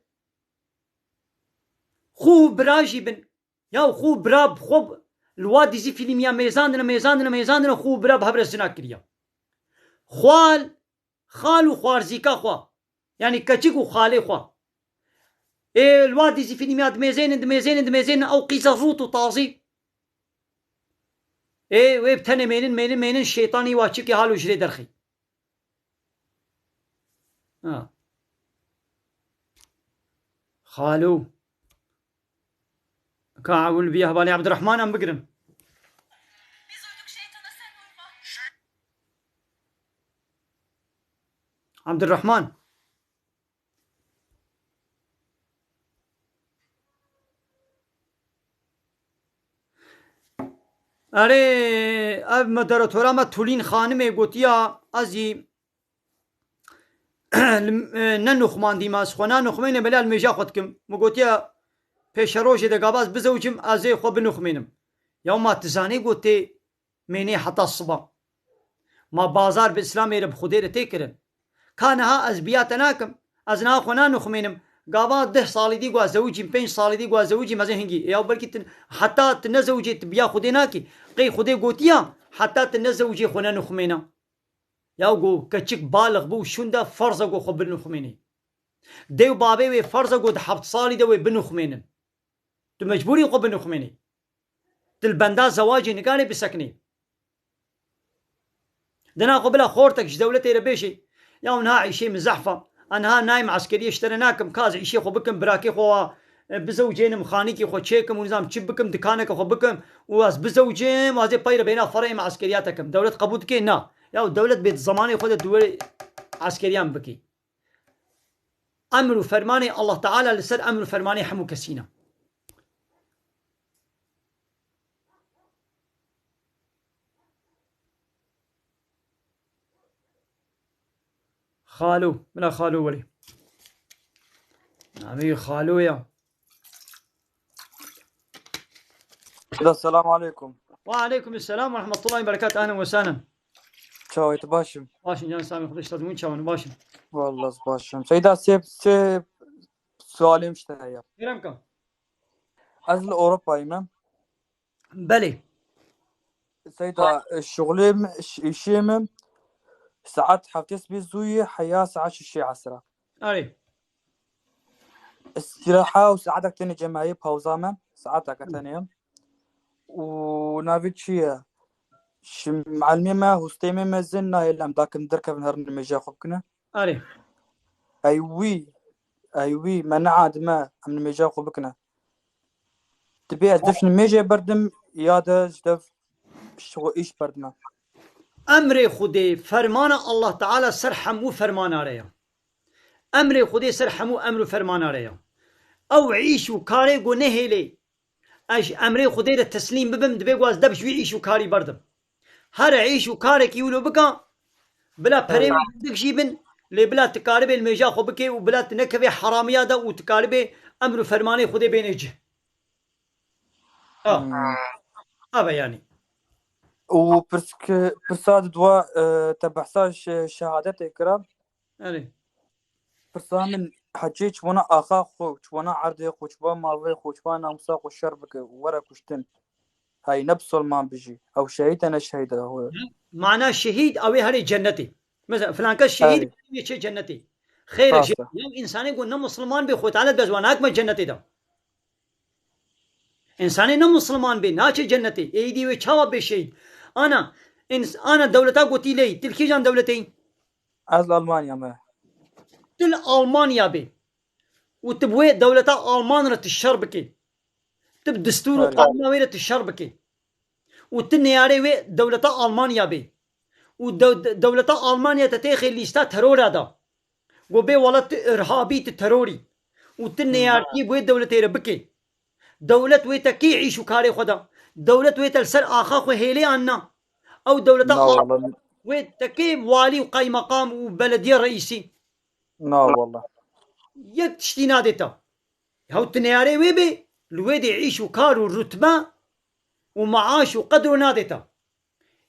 xû û bira jî bin. Ya xû û bira bi xwe b-, li wa dizî fîlmiya mêzandine, mêzandine, mêzandine, xû û bira bi hev re zina kiriya. Xwal, xal û xwarzîka xwe. Yanî keçik û xalê xwe. Ê, li wa dizî fîlmiya dimêzênin, dimêzênin, dimêzênin, ew qîza rût û tazî. Ê, wê bi tenê mênin, mênin, mênin, şeytanî wa çikê halo ji rê derxî. Ha. Xalo. Ka ewil bi hevalê Abdurrahman em bigirin. Abdurrahman. Erê, ev moderatora me Tulîn Xanimê gotiya, ez jî li, e, ne nuxmandî me, ez xwe nanuxmênim, belê li mêja xwe dikim. Min gotiya pêşerojê de gava ez bizewicim, ez ê xwe binuxmênim. Ya ma tu zanî ku tê mênê heta siba. Ma bazar bi Îslamê re, bi Xwedê re tê kirin. Ka niha ez biya te nakim. Ez niha xwe nanuxmênim. Gava deh salî dî ku ez zewicîm, pênc salî dî ku ez zewicîm, ez ê hingî. Ya belkî tu heta tu nezewicê tu biya Xwedê nakî. Qey Xwedê gotiya, heta tu nezewicê xwe nenuxmêne. Ya ku keçik balix bû û şûnde ferz e ku xwe binuxmênî. Dê û babê wê ferz e ku di heft salî de wê binuxmênin. Tu mecbûrî xwe binuxmênî. Tu li benda zewacê nikarê bisekinî. Dina xwe bila xortek ji dewletê re bêjî, ya niha îşê min zehf e. Ez niha nayêm eskeriyê ji te re nakim, ka ez îşê xwe bikim, birakê xwe wa, e, bizewicênim, xanîkî xwe çêkim û nizam çi bikim, dikaneke xwe bikim û ez bizewicim û ez ê pey re bêhna ferê me eskeriyate kim. Dewlet qebûl dike? Na. Ya dewlet bê di zemanê xwe de duwê eskeriyan bikî. Emr û fermanê Allah Teala li ser emr û fermanê hemû kesî ne. Xalo, bila xalo welê. Namê xalo ya. Selamu aleykum. Ve aleykum selam ve rahmetullahi ve berekat. Ahlen ve sahlen. Çawa tu baş î? Baş î can Samî, Xwedê ji te dû, çawa ne, baş î? Wallah baş î. Seyda, sê, sê sualê min ji te heye. Kerem ka. Ez li Ewropayê me. Belê. Seyda, şuxulê min, ş-, îşê min saet heftê sibê zû ye, heya saet şeşê esra. Erê. Îstîraha û saetek tenê cemahî pawza me, saetek tenê. Û navê çi ye? Ji mielimê me, hosteyê me mezin nahêle em dakim derkevin herin nimêja xwe bikine. Erê. Ey wî, ey wî, me neadime em nimêja xwe bikine. Dibê ez dev ji nimêjê berdim ya de ji dev ji xwe îş berdime. Emrê Xwedê, fermana Allah Teala ser hemû fermana re ya. Emrê Xwedê ser hemû emr û fermana re ya. Ew îş û karê ku nehêlê ez ji emrê Xwedê re teslîm bibim, dibê ku ez dev ji wî îş û karî berdim. Her îş û karekî wilo bika, bila perê wî hindik jî bin, lê bila tu karibê li mêja xwe bikê û bila tu nekevê heramiya de û tu karibê emr û fermanê Xwedê bênê cih. Ha. Hmm. Ave yanî. Û pirsk-, pirsa di dua, e, te behsa şe-, şehadetê kira. Erê. Pirsa min, Hecî çi bona axa xwe, çi bona erdê xwe, çi bona malê xwe, çi bona namusa xwe şer bike û were kuştin. Hey, ne bisolman bijî. Ew şehîd e, ne şehîd e. Mana şehîd, ew ê herê cennetê. Mesela, filan kes şehîd, Hey. Wê çê cennetê. Xêr e, Rast e. Ya insanê ku ne Musliman bê, Xwedê Teala dest wan hakme cennetê de. Însanê ne Musliman bê, naçe cennetê. Êdî wê çawa bê şehîd? Ana, ins-, ana dewleta gotî lê, tu li kîjan dewletê yî? Ez li Almanya me. Tu li Almanya bê. Û tu bi wê dewleta Alman re tu şer bikê. Tu bi destûr û Belê. Qanûna wê re tu şer bikê. Û tu neyarê wê dewleta Almanya bê. Û dew-, de-, dewleta Almanya te têxê lîsta terora da. Go bê wela tu irhabî, tu terorî. Û tu Hmm. neyartî bi wê dewletê re bikê. Dewlet wê te kê îş û karê xwe da? Dewlet wê te li ser axa xwe hêlê anna? Ew dewleta Na axa wala. Wê te kê walî û qaymeqam û belediye reîsî? Na wala. Yek tiştî nadê te. Hew tu neyarê wê bê, li wê dê îş û kar û rutbe û maaş û qedro nadê te.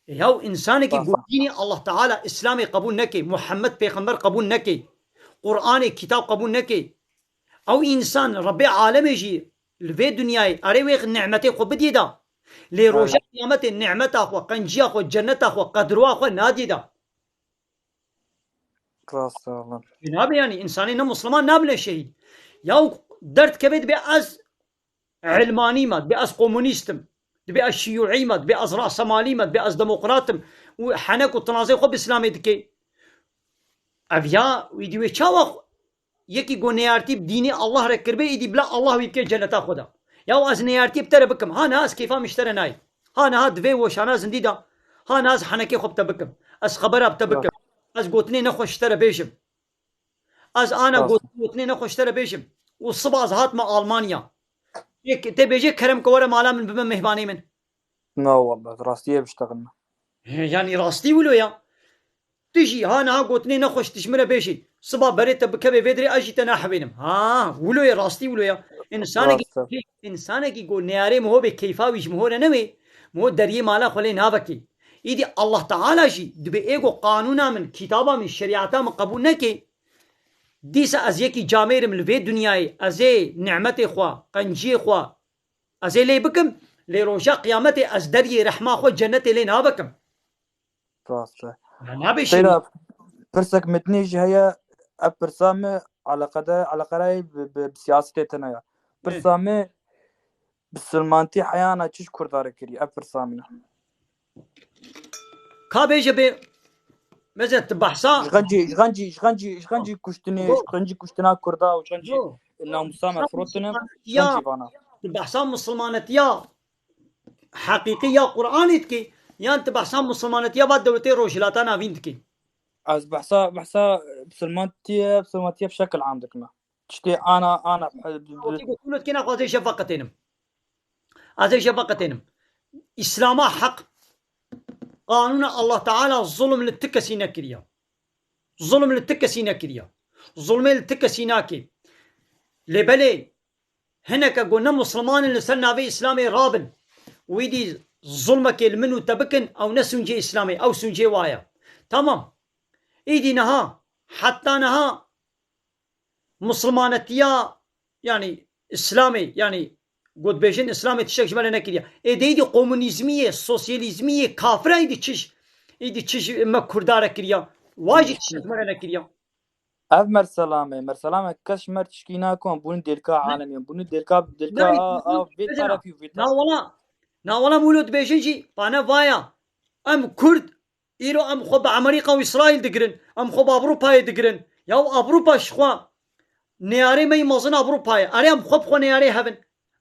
Yaw, insanekî Sax, ku sax. Dînê Allah Teala, Îslamê qebûl neke, Muhammed Pêxember qebûl neke, Qur'anê, kitab qebûl neke, ew însan Rebbê alemê jî li vê dinyayê erê wê nimetê xwe bidî da. Lê Belê. Roja qiyametê nimeta xwe, qenciya xwe, cenneta xwe, qedroa xwe nadî da. Rast e, wala. Nabe yanî, însanê ne Musliman nabine şehîd. Yaw, derdkeve dibe ez Ilmanî me, dibê ez komunîst im, dibê ez şiyûî me, dibê ez rasemalî me, dibê ez demokrat im û henek û tinazê xwe bi Îslamê dike. Ev ya, wî dî wê çawa xwe-, yekî ku neyartî bi dînê Allah re kiribê, îdî bila Allah wî bike ceneta xwe de. Ya ez neyartî bi te re bikim. Ha niha ez keyfa min ji te re nayê. Ha niha di vê weşana zindî de. Ha niha ez henekê xwe bi te bikim. Ez xebera bi te bikim. Ez gotinê nexweş ji te re bêjim. Ez ana Rast. Got-, gotinê nexweş te re bêjim. Û siba ez hatime Almanya. Yek, tê bêje kerem ke were mala min bibe mêhvanê min. Na wallah, rastiyê biştexilme. He, yanî rastî wilo ya. Tu jî ha niha gotinê nexweş tu ji min re bêjî. Siba berê te bikeve vê dirê ez jî te nahewênim. Ha, wilo ye, rastî wilo ya. Însanekî, Rast e. Însanekî ku neyarê miho bê keyfa wî ji miho re newê, miho deriyê mala xwe lê navekê. Îdî Allah Teala jî dibê ê ku qanûna min, kitaba min, şerîeta min qebûl neke, dîsa ez yekî camêr im li vê dinyayê, ez ê nimetê xwe, qenciyê xwe, ez ê lê bikim, lê roja qiyametê ez deriyê rehma xwe cennetê lê navekim. Rast e. Ya nabe Seyda, şehîd. Pirsek min dinê jî heye, ev pirsa min eleqede-, eleqedar bi, bi, bi siyasetê tune ya. Pirsa min, bisilmantî heyana çi ji Kurda re kirî? Ev pirsa min e. Ka bêje bê, mesela tu behsa Ji xencî, ji xencî, ji xencî, ji xencî kuştinê, Go. Ji xencî kuştina Kurda û ji xencî Go. Namusa me firotine, ji Ya. Xencî vana. Tu behsa misilmanetiya heqîqî ya Qur'anê dikî, yan tu behsa misilmanetiya va dewletê Rojhilata Navîn dikî? Ez behsa, behsa misilmantiye, misilmantiye bi şekil am dikim. Tiştê ana, ana, Tî ku tu dikî naxwazê şev veqetênim. Ez ê şev veqetênim. Îslama heq, qanûna Allah Teala zulm li ti kesî nekiriya. Zulm li ti kesî nekiriya. Zulmê li ti kesî nake. Lê belê, hineke ku ne Musliman in li ser navê Îslamê rabin, wî dî zulmekê li min û te bikin, ew ne sûncê Îslamê, ew sûncê wa ye. Tamam. Îdî niha, heta niha Muslimanetiya, yanî Îslamê, yanî gotbêjin Îslamê tiştek ji me re nekiriya. Ê de îdî komunîzmî ye, sosyalîzmî ye, kafira îdî çi ji, îdî çi ji me Kurda re kiriya. Wa jî tiştek ji me re nekiriya. Ev merselame, merselame kes ji me re tişkî nakon, bûn dêlka Ne- alemê, bûn dêlka, dêlka Ne- a, a, vê Ne- tarafî û vê Na tarafî. wala, na wala mûlo dibêjin jî, pane vaya. Em Kurd, îro em xwe bi Amerîka û Îsraîl digirin, em xwe bi Ewropayê digirin. Ya Ewropa ji xwe neyarê me yî mezin Ewropa ye. Erê em xwe bi xwe neyarê hev in.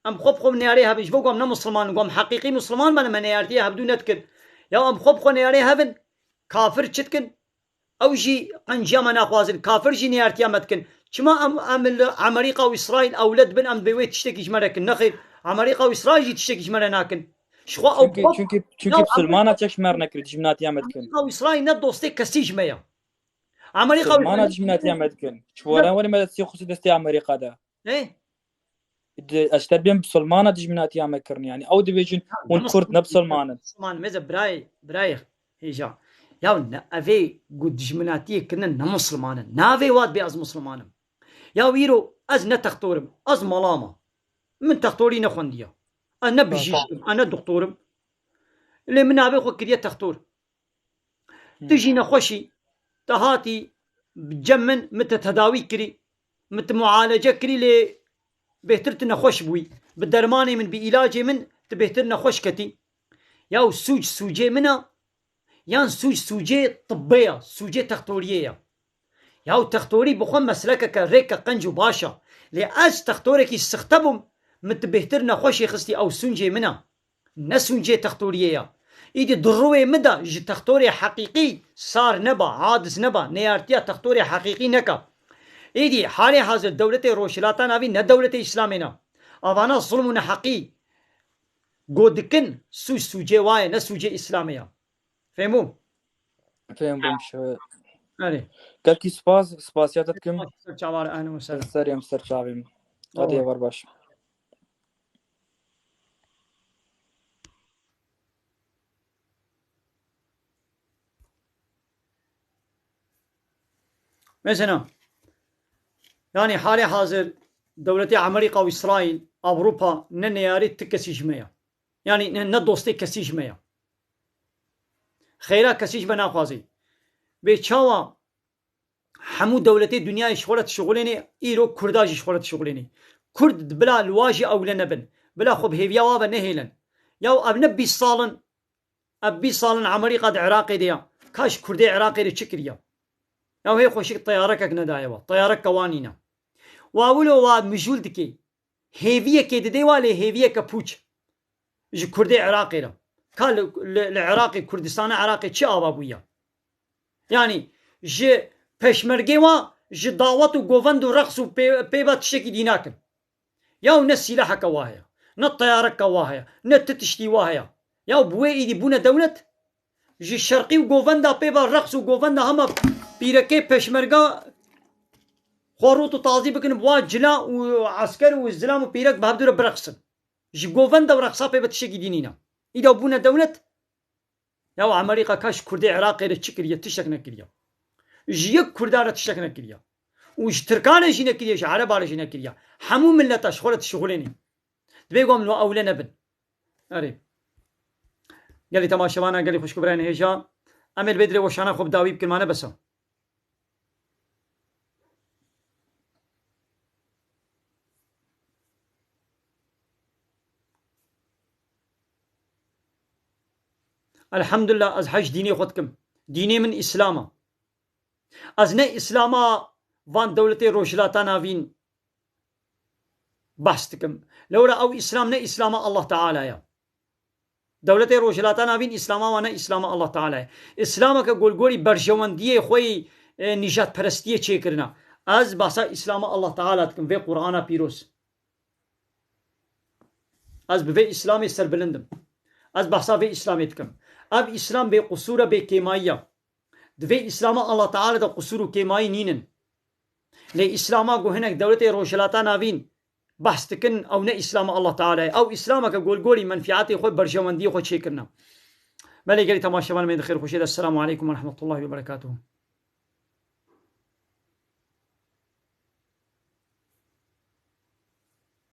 Em xwe bi xwe neyarê hev in. Ji bo ku em ne Musliman in, ku em heqîqî Musliman bene, me neyartiyê hevdû nedikir. Ya em xwe bi xwe neyarê hev in. Kafir çi dikin? Ew jî qenciya me naxwazin, kafir jî neyartiya me dikin. Çima em, em li Amerîka û Îsraîl ewle dibin, em dibê wê tiştekî ji me re kin? Nexêr, Amerîka û Îsraîl jî tiştekî ji me re nakin. Ji xwe ew Çünkü, çünkü, çünkü Ya, Bisilmana çek ji me re nekirî, dijminatiya me dikin. Amerîka û Îsraîl ne dostê kesî ji me ye. Amerîka û Bisilmana Îsraîl dijminatiya me dikin. Ji Ne- were were me destê xwe destê Amerîka de. Ne? Di, ez ji te dibêm Bisilmana dijminatiya me kirin. Yani ew dibêjin, Ha, hûn ne Kurd ne Bisilman in. Bisilman, meze birayê, birayê hêja. Ya ne, evê ku dijminatiyê kirine ne Musulman in. Navê wat bê ez Musulman im. Ya îro ez ne textor im, ez mala me. Min textorî nexwendiye. Ez ne bijîşk im, ez ne doktor im. Lê min navê xwe kiriye textor. Tu jî nexweş î, tu hatî cem min, min te tedawî kirî, min te mualece kirî, lê bêhtir tu nexweş bûyî. Bi dermanê min, bi îlacê min tu bêhtir nexweş ketî. Ya û sûc sûcê min e, yan sûc sûcê tibbê ye, sûcê textoriyê ye. Ya û textorî bi xwe meslekeke rêke qenc û baş e. Lê ez textorekî sixte bûm, min tu bêhtir nexweşê xistî, ew sûncê min e. Ne sûncê textoriyê ye. Îdî di rûyê min de ji textorê heqîqî sar neba, aciz neba, neyartiya textorê heqîqî neke. Îdî halê hazir dewletê Rojhilata Navîn ne dewletê Îslamê ne. Avana zulm û neheqî go dikin, sûc sûcê wa ye, ne sûcê Îslamê ye. Fêhm bû? Fêhm bûm, şe-, Erê. Gelkî spas, spasiya te dikim. Ser çavan, ehlen we sehlen. Ser em, ser çavê min. Hadi, êvar baş. Mesela, yani halê hazir dewletê Amerîka û Îsraîl, Ewropa ne neyarê ti kesî ji me ye. Yani ne, ne dostê kesî ji me ye. Xeyra kesî ji me naxwazê. Bê çawa hemû dewletê dinyayê ji xwe re dişixulênê, îro Kurda jî ji xwe re dişixulênê. Kurd bila li wa jî ewle nebin. Bila xwe bi hêviya wa ve nehêlin. Ya ev ne bîst sal in, ev bîst sal in Amerîka di Iraqê de ya. Ka ji Kurdê Iraqê re çi kiriye? Ya hê xweşik teyarekek nedaye wa. Teyarek ke wa nîne. Wa wilo wa mijûl dike. Hêviyekê didê wa, lê hêviyeke pûç. Ji Kurdê Iraqê re. Ka li, li, li Iraqê, Kurdistana Iraqê çi ava bûye? Yani ji peşmergê wa, ji dawet û govend û reqs û pê, pê ve tiştekî dî nakin. Ya ne sîlaheke wa heye, ne teyareke wa heye, ne ti tiştî wa heye. Ya bi wê îdî bûne dewlet? Ji şerqî û govenda pê ve reqs û govenda hema pîrekê peşmerga xwe rût û tazî bikin, bi wa cila û esker û zilam û pîrek bi hevdû re bireqsin. Ji govenda û reqsa pê ve tiştekî dî nîne. Îda bûne dewlet? Ya Amerîka ka ji Kurdê Iraqê re çi kiriye? Tiştek nekiriye. Ji yek Kurda re tiştek nekiriye. Û ji Tirkan re jî nekiriye, ji Ereba re jî nekiriye. Hemû mileta ji xwe re dişixulênî. Divê ku em li ewle nebin. Erê. Gelî temaşevana, gelî xwişk û birayên hêja. Em ê li vê dirê weşana xwe bi dawî bikin, mane bes e. Elhamdulillah, ez hej dînê xwe dikim. Dînê min Îslam e. Ez ne Îslama van dewletê Rojhilata Navîn behs dikim. Lewra ew Îslam ne Îslama Allah Teala ye. Dewletê Rojhilata Navîn Îslama wan ne Îslama Allah Teala ye. Îslameke golgorî berjewendiyê xwe yî, e, nîjadperestiyê çêkirine. Ez behsa Îslama Allah Teala dikim, vê Qur'ana pîroz. Ez bi vê Îslamê serbilind im. Ez behsa vê Îslamê dikim. Ev Îslam bê qusûr e, bê kêmayî ye. Di vê Îslama Allah Teala de qusûr û kêmayî nînin. Lê Îslama ku hinek dewletê Rojhilata Navîn behs dikin, ew ne Îslama Allah Teala ye. Ew Îslameke golgorî menfiatê xwe, berjewendiyê xwe çêkirine. Belê gelî temaşevan me di xêr xweşê de. Esselamu aleykum ve rahmetullahi ve berekatuhu.